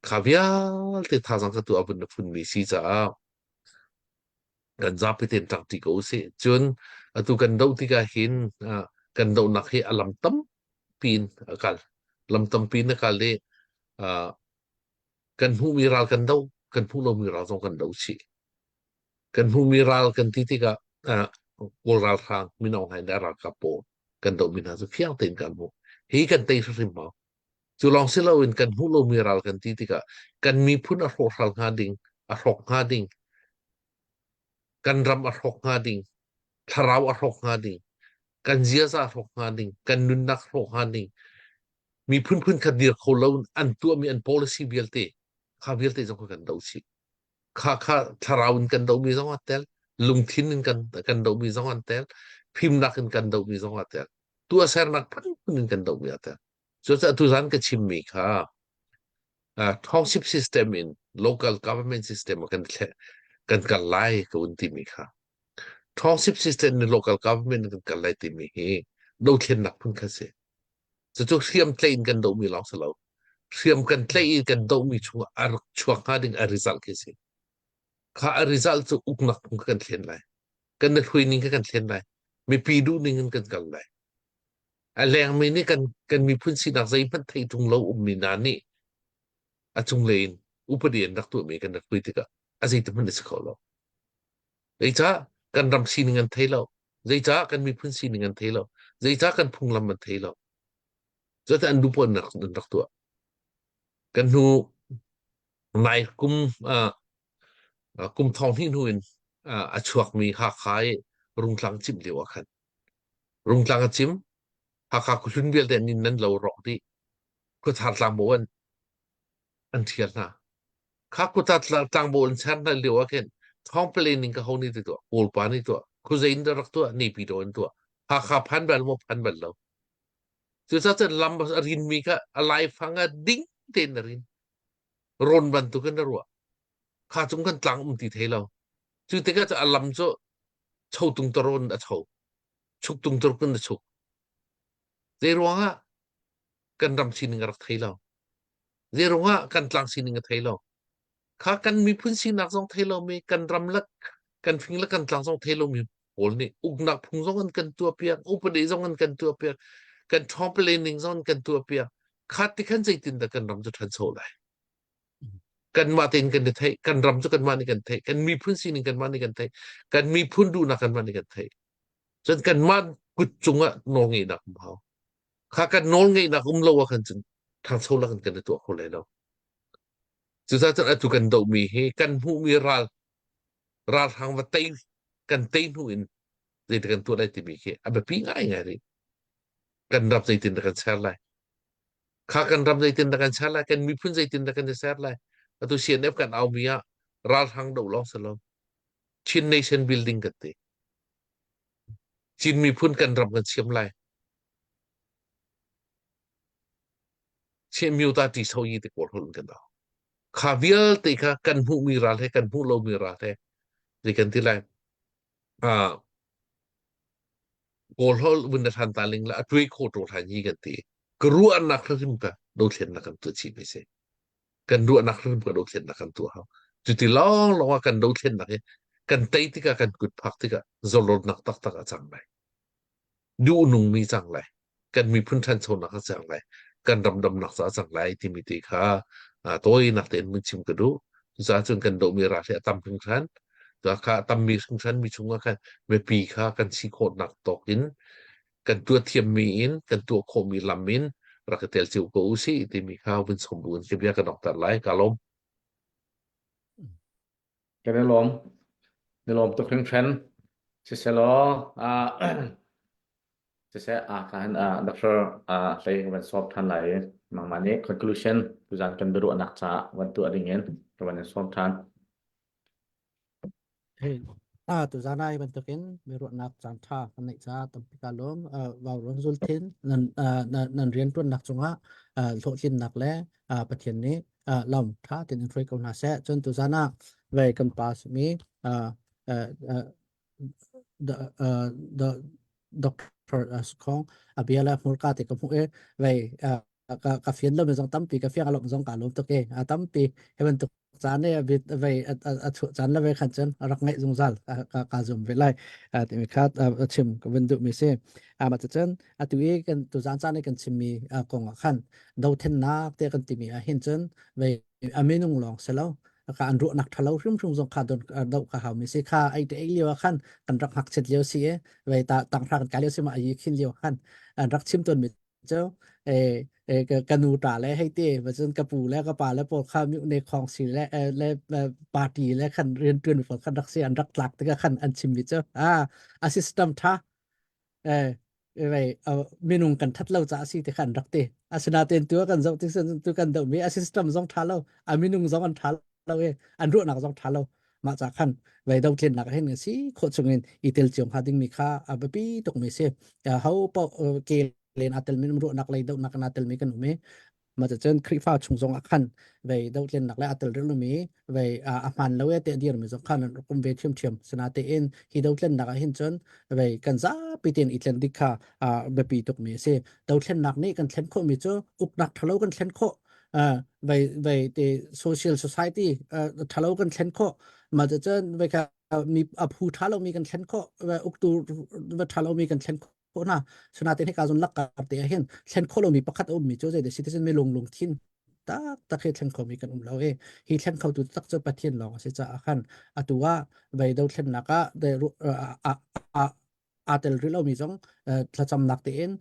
kha vialte thazang ka tu avun na phun mi si caah kan zapi ten ṭang ṭi ko usih cun atu kan doh tikah hin kan dohnak hi a lam tampi in a kal lam tampi in a kal i kan hmuhmi ral kan do kan hmuh lomi ral zong kan do chih kan hmuhmi ral kan ti tikah Kawl ralhrang Min Aung Hlaing le ralkap pawl kan dohmi hna cu fiang tein kan hmuh hi kan tei hrimhrim hau cu lawng si loin kan hmuh lomi ral kan ti tikah kan miphun a hrawhhral hnga ding a hrawk hnga ding kan ram a hrawk hnga ding thlarau a hrawk hnga ding kan ziaza a hrawk hnga ding kan nunnak hrawk hnga ding miphun phun khat dir kho lo an tuahmi an policy vialte kha vialte zong kha kan doh chih kha kha thlarau in kan dohmi zong a tel lungthin in kan kan dohmi zong an tel fimnak in kan dohmi zong a tel tuahsernak phunphun in kan dohmi a tel cucaah tuzan ka chimmi kha uh, township system in local government system kan kan kal lai ka un timi kha township system in local government kan kal lai timi hi dothlennak phun kha si Cucu hriam tlaih in kan dohmi lawng si lo. Hriam kan tlaih i kan dohmi chungah a rak chuak hnga ding a result khi si. Kha a result cu uknak phung kha kan thlen lai. Kan na hlui ning kha kan thlen lai. Mipi duh ning in kan kal lai. A lengmi nih kan, kan miphun sinak zeihmanh thei ṭung lo ummi hna nih a cunglei in upadi an rak tuahmi kan rak hui tikah a zeitik hmanh a si kho lo. Zeicah kan ram sining an thei lo. Zeicah kan miphun sining an thei lo. Zeicah kan phunglam an thei lo. Cuti an duh an rak, an rak tuah. Kan hnu nai kum uh, kum thong hnih hnu in uh, a chuakmi Hakha i Rungtlang cimh lio ah khan Rungtlang a cim Hakha khuhlun vialte an inn nan lo rawk dih khuathar tlangbo an an ṭhial hna. Kha kuta tlangbo an ser hna lio ah khin thawng planning ka ho nih ti tuah, Kawlpa nih tuah, khuazei in dah rak tuah, Naypyidaw in tuah. Hakha phan bal maw phan bal lo. Cucaah cun lam a rinmi kha a laifang ah ding tein a rin. Rawn bantukin a ruah. Kha cung kan tlang um ti thei lo. Cu tikah cu a lam cu cho tung tarawn a cho. Chuk tung turkun a chuk. Zei ruangah kan ram sining a rak thei lo. Zei ruangah kan tlang sining a thei lo. Kha kan miphun sinak zong thei lomi, kan ram le kan fing le kan tlang zong thei lomi pawl nih uknak phung zong an kan tuahpiak, upadi zong an kan tuahpiak, kan ṭhawng planning zong an kan tuahpiak. Kha ti khan zeitindah kan ram cu ṭhancho lai? Kanmah tein kan i theih, kan ram cu kanmah nih kan theih, kan miphun sining kanmah nih kan theih, kan miphun duhnak kanmah nih kan theih. Cun kanmah kut cungah nawlngeihnak um hau. Kha kan nawlngeihnak um lo ah khan cun ṭhangcho lakin kan i tuah kho lai lo. Cucaah cun atu kan dohmi hi kan hmuhmi ral ralhrang va tei kan tei hnu in zeitin kan tuah lai timi khi a biapi ngaingai rih. Kan ram zeitin dah kan ser lai? Kha kan ram zeitin dah kan ser lai? Kan miphun zeitin dah kan i ser lai? Atu CNF kan aumi ah ralhrang doh lawng si lo. Chin Nation building kan ti. Chin miphun kan ram kan siam lai. Chin-myo-ta ṭi so yi ti kawl holh in kan au. Kha vialte kha kan hmuhmi ral he kan hmuh lomi ral he zei kan ti lai. Ah, kawl holh vun na hlan ta ling la a tuai kho to hlan yi kan ti. Ka ruahnak hrim ka dothlennak kan tuah chih mi si. Kan ruahnak hrim ka dothlennak kan tuah hau. Cuti lawng lawng ah kan dothlennak hi kan tei tikah kan kut phak tikah zalonnak taktak a cang lai. Duhnungmi cang lai. Kan miphun ṭhanchonak a cang lai. Kan ram damnak ca a cang lai timi te kha tawinak tein mun chim ka duh. Cucaah cun kan dohmi ral hi a tam hringhran. Kha a tammi hringhran mi chungah khan mipi kha kan si khawhnak tawk in kan tuah thiammi in kan tuah khawhmi lam in rak i tel cio ko usih timi kha vun som bu in ka bia ka donghter lai. Ka lawm. Kan i lawm. Ni lawm tuk hringhran. Siselaw, ah siseh ah khan ah Dr. ah hlei ka van sawm than lai i nangmah nih conclusion tuzan kan biaruahnak caah van tuah ding in ka van in sawm than. Hei, ah tuzan ai bantukin biaruahnak caan ṭha kan neih caah tampi kaa lawm. Uh, vauruang zulthin nan uh, nan rianṭuannak cungah uh, hlawhtlinnak le uh, Pathian nih uh, lam ṭha tein in hruai ko hna seh. Cun tuzan ah vei kan pa simi uh, uh, uh, the, uh, the Dr. Skhong a bia le hmurka te ka hmuh i vei uh, ka ka fian lo mi zong tampi ka fiang lo zong ka lawm tuk i a tampi he bantuk caan i bit vei a chuah caan le ve khan cun a rak ngaih zungzal ka ka zum ve lai timi kha a chim ka vun duh mi si ama cun atu i kan tuzan caan i kan chimmi kong ah khan dothennak te kan timi ah hin cun vei a minung lawng si lo ka an ruahnak thalo hrimhrim zong kha don do ka hau mi si kha ai te lio ah khan kan rak ngakchiat lio si e vei ta tang hra kan kai lio si ma ayi khin lio khan an rak chim ton mi cu e e ka nu ta le hei te va cun ka pu le ka pa le pawl kha mi ne khong si le le party le khan rian tuan pawl khan rak si an rak tlak tikah khan an chim mi cu a a system tha eh vei minung kan that lo ca si te khan rak ti asinain tu kan zoh tik tu kan doh mi a system zong tha lo a minung zong an tha lo i an ruahnak zong tha lo mah ca khan vei dothlennak nak hin si khawh chungin i tel ciong hnga ding mi kha a biapi tuk mi si ho po ke len a tel mi ruahnak lei dohnak na tel mi kan um i mah cun Khrihfa chung zong ah khan vei dohthlennak le a tel rih lomi vei a hmaan lo e te dir mi zong khan an rak um ve ṭhiamṭhiam sinatein hi dothlennak ah hin cun vei kan zapi tein i tlen dik kha biapi tuk mi a si dothlennak nih kan thlen khawh mi cu uknak ṭhalo kan thlen khawh vei vei te social society ṭhalo kan thlen khawh mah cun vei kha mi a phu ṭha lomi kan thlen khawh uktu ṭha lomi kan thlen khawh khawh hna sinain hika zon lakkar te ah hin thlen khawh lomi pakhat a ummi cu zei citizen mi lung lungthin tak tak hi thlen khomi kan um lo i hi thlen khotu tak cu Pathian lawng a si caah khan atu ah vei do thlennak ah aa tel rih lomi zong thlacamnak tein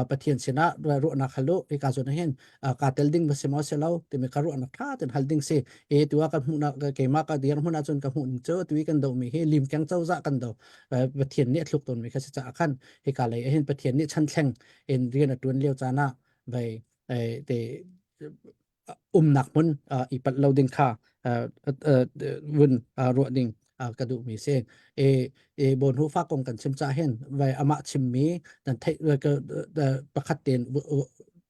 Pathian sinah ruahnak hal u hika zawn ah hin kaa tel ding va si maw si lo timi ka ruahnak ṭha tein hal ding si e tu ah ka hmuhnak keimah ka dir hmun ahcun ka hmuh ning cu tu i kan dohmi hi limkeng cozah kan do Pathian nih a thluk tawnmi kha si caah khan hika lei ah hin Pathian nih chan thleng in rian a ṭuan lio caan ah vei te umnak hmun i palh lo ding kha vun ruah ding ka duhmi si. E e bon hu fa kong kan chim ca hin vai amah chimmi dan theih pakhat ten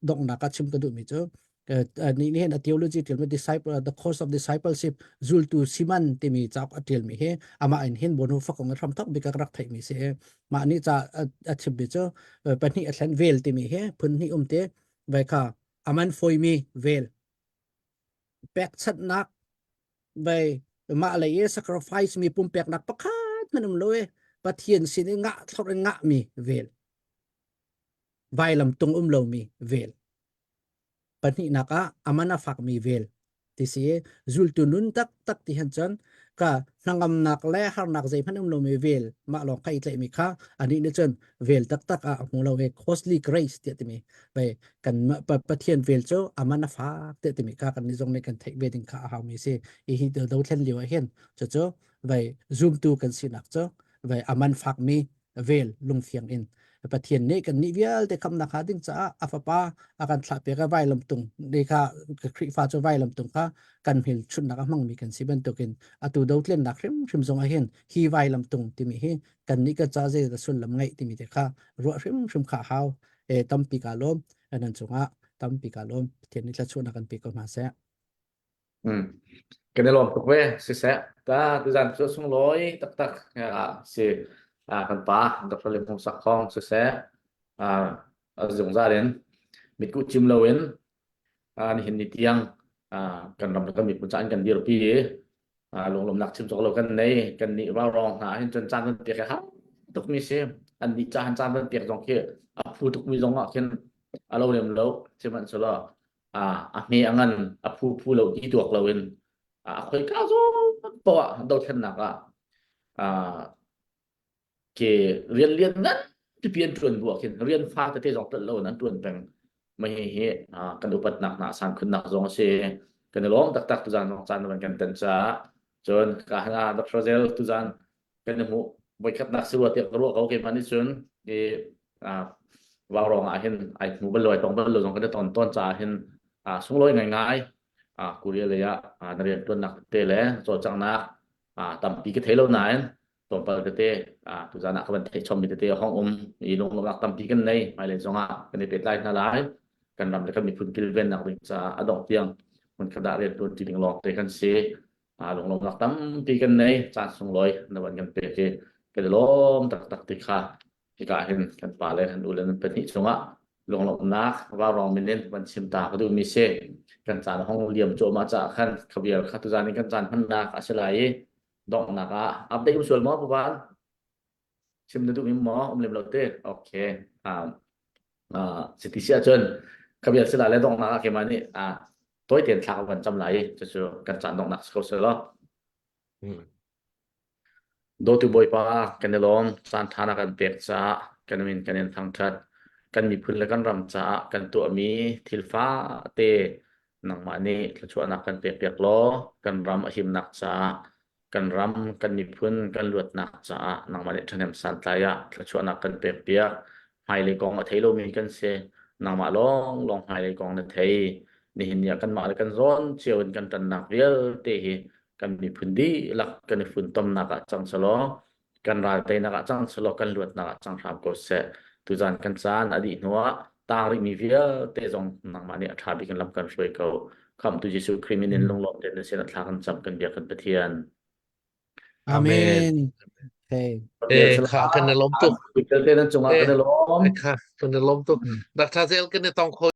donghnak ah chim ka duhmi cu nih nih a theology ṭialmi disciple the course of discipleship zultu siman timi cauk a ṭialmi hi amah in hin bon hu fa kong a hram thok bik ka rak theihmi si mah nih ca a chimmi cu pahnih a thlen vel timi hi phun hnih um te vai kha aman foimi vel pekchanhnak. Vai mah lei i sacrifice mi pumpeknak pakhat hmanh um lo i Pathian sin i ngah thlorh in ngah mi vel. Vailam tung um lomi vel. Pahnihnak ah aman a fakmi vel ti si i zultu nun taktak ti han cun ka hnangamnak le harnak zeihmanh um lomi vel mah lawng kha i tlaihmi kha anih nih cun vel taktak ah a hmu lo i costly grace tiah timi ve kan Pathian vel cu aman a fak tiah timi kha kan nih zong nih kan theih ve ding kha a haumi si i hi dothlen lio ah hin cucu vai zumtu kan sinak cu vai aman fakmi vel lungfiang in Pathian nih kan nih vialte khamnak hnga ding caah a fapa a kan thlah piak i vailam tung ni kha Khrihfa cu vailam tung kha kan hmelchunhnak a hmangmi kan si bantukin atu dothlennak hrimhrim zong ah hin hi vailam tung timi hi kan nih kan ca zei dah sullam ngeih timi te kha ruah hrimhrim kha hau e tampi ka lawm nan cungah tampi ka lawm Pathian nih thluachuahnak kan pe ko hna seh. Mm. Kan i lawm tuk ve siseh ta tuzan cu sunglawi taktak ah si ah kan pa Dr. Lim Hung Sak Khong siseh ah a zungzal in mitkuh cim loin ah nihin ni tiang ah kan ram le kan miphun ca in kan dirpi i ah lunglawmnak chim cawk lo kan nei kan nih ralrawng hna hin cun caan kan pek i har tukmi si an nih ca han caan kan pek zong khi a phu tukmi zong ah khin a lo lem lo sihmanhsehlaw a a hme a ngan a phu phu lo ti tuak lo in a khoika zawn poah dothlennak ah ke rian lian ngan pipi an tuan bu ah khin rian fa tete zong tlolh lo in an tuan peng mah hi hi kan upatnak hna san khunnak zong a si kan i lawm taktak tuzan zong caan van kan tan caah cun ka hna Dr. Zel tuzan kan i hmuh voikhatnak si rua tiah ka ruah ko keimah nih cun i vaurawng ah hin ai hmu bal lo ai tong bal lo zong kan i ton tawn caah hin sunglawi ngaingai Korea lei ah na rian ṭuannak tete le cawlcanghnak tampi ka thei lo nain tlawmpal tete tuzan ah ka van theih chommi tete a hong um i lunglawmhnak tampi kan nei hmailei zongah kan i pehtlai hna lai kan ram le kan miphun kilvennak ding caah a dongh tiang hmunkhat ah rian ṭuan ṭi ding lawng te kan si lunglawmhnak tampi kan nei caan sunglawi na van kan pek i kan i lawm taktak ti kha hika hin kan pa le kan u le nan pahnih cungah lunglawmhnak vaurawng min in van chim ta ka duhmi si kan caan hong liam cuahmah caah khan khavial kha tuzan in kan caan hmannak a si lai i donghnak ah update um sual maw Puvan chim na duh mi maw um lem lo te okay um uh, siti si ahcun khavial sila le donghnak ah keimah nih ah tawi tein thla ka van cam lai i cucu kan caan donghnak si ko seh law. Dawtu Bawipa, kan i lawm. Caan ṭha na kan pek caah kan min kan in thangṭhat. Kan miphun le kan ram caah kan tuahmi thil fate nangmah nih thluachuahnak kan pekpiak law kan ram a himnak caah kan ram, kan miphun, kan luatnak caah nangmah nih ṭhahnem santlai ah thluachuahnak kan pekpiak. Hmailei kong a thei lomi kan si. Nangmah lawnglawng hmailei kong na thei. Nihin ni ah kanmah le kan zawn cio in kan ṭannak vialte hi kan miphun dihlak kan i funtomnak ah cang selaw kan ral teinak ah cang selaw kan luatnak ah cang hram ko seh. Tuzan kan caan a dih hnuah tang rihmi vialte zong nangmah nih a ṭha bik in lam kan hruai ko. Khamhtu Jesuh Khrih min in lunglawm tein na sin ah thla kan cam kan biak kan Pathian. Amen. Hey. Eh, kha kan i lawm tuk. Te nan cungah kan i lawm. Kha kan i lawm tuk. Dr. Zel kan i tong kho.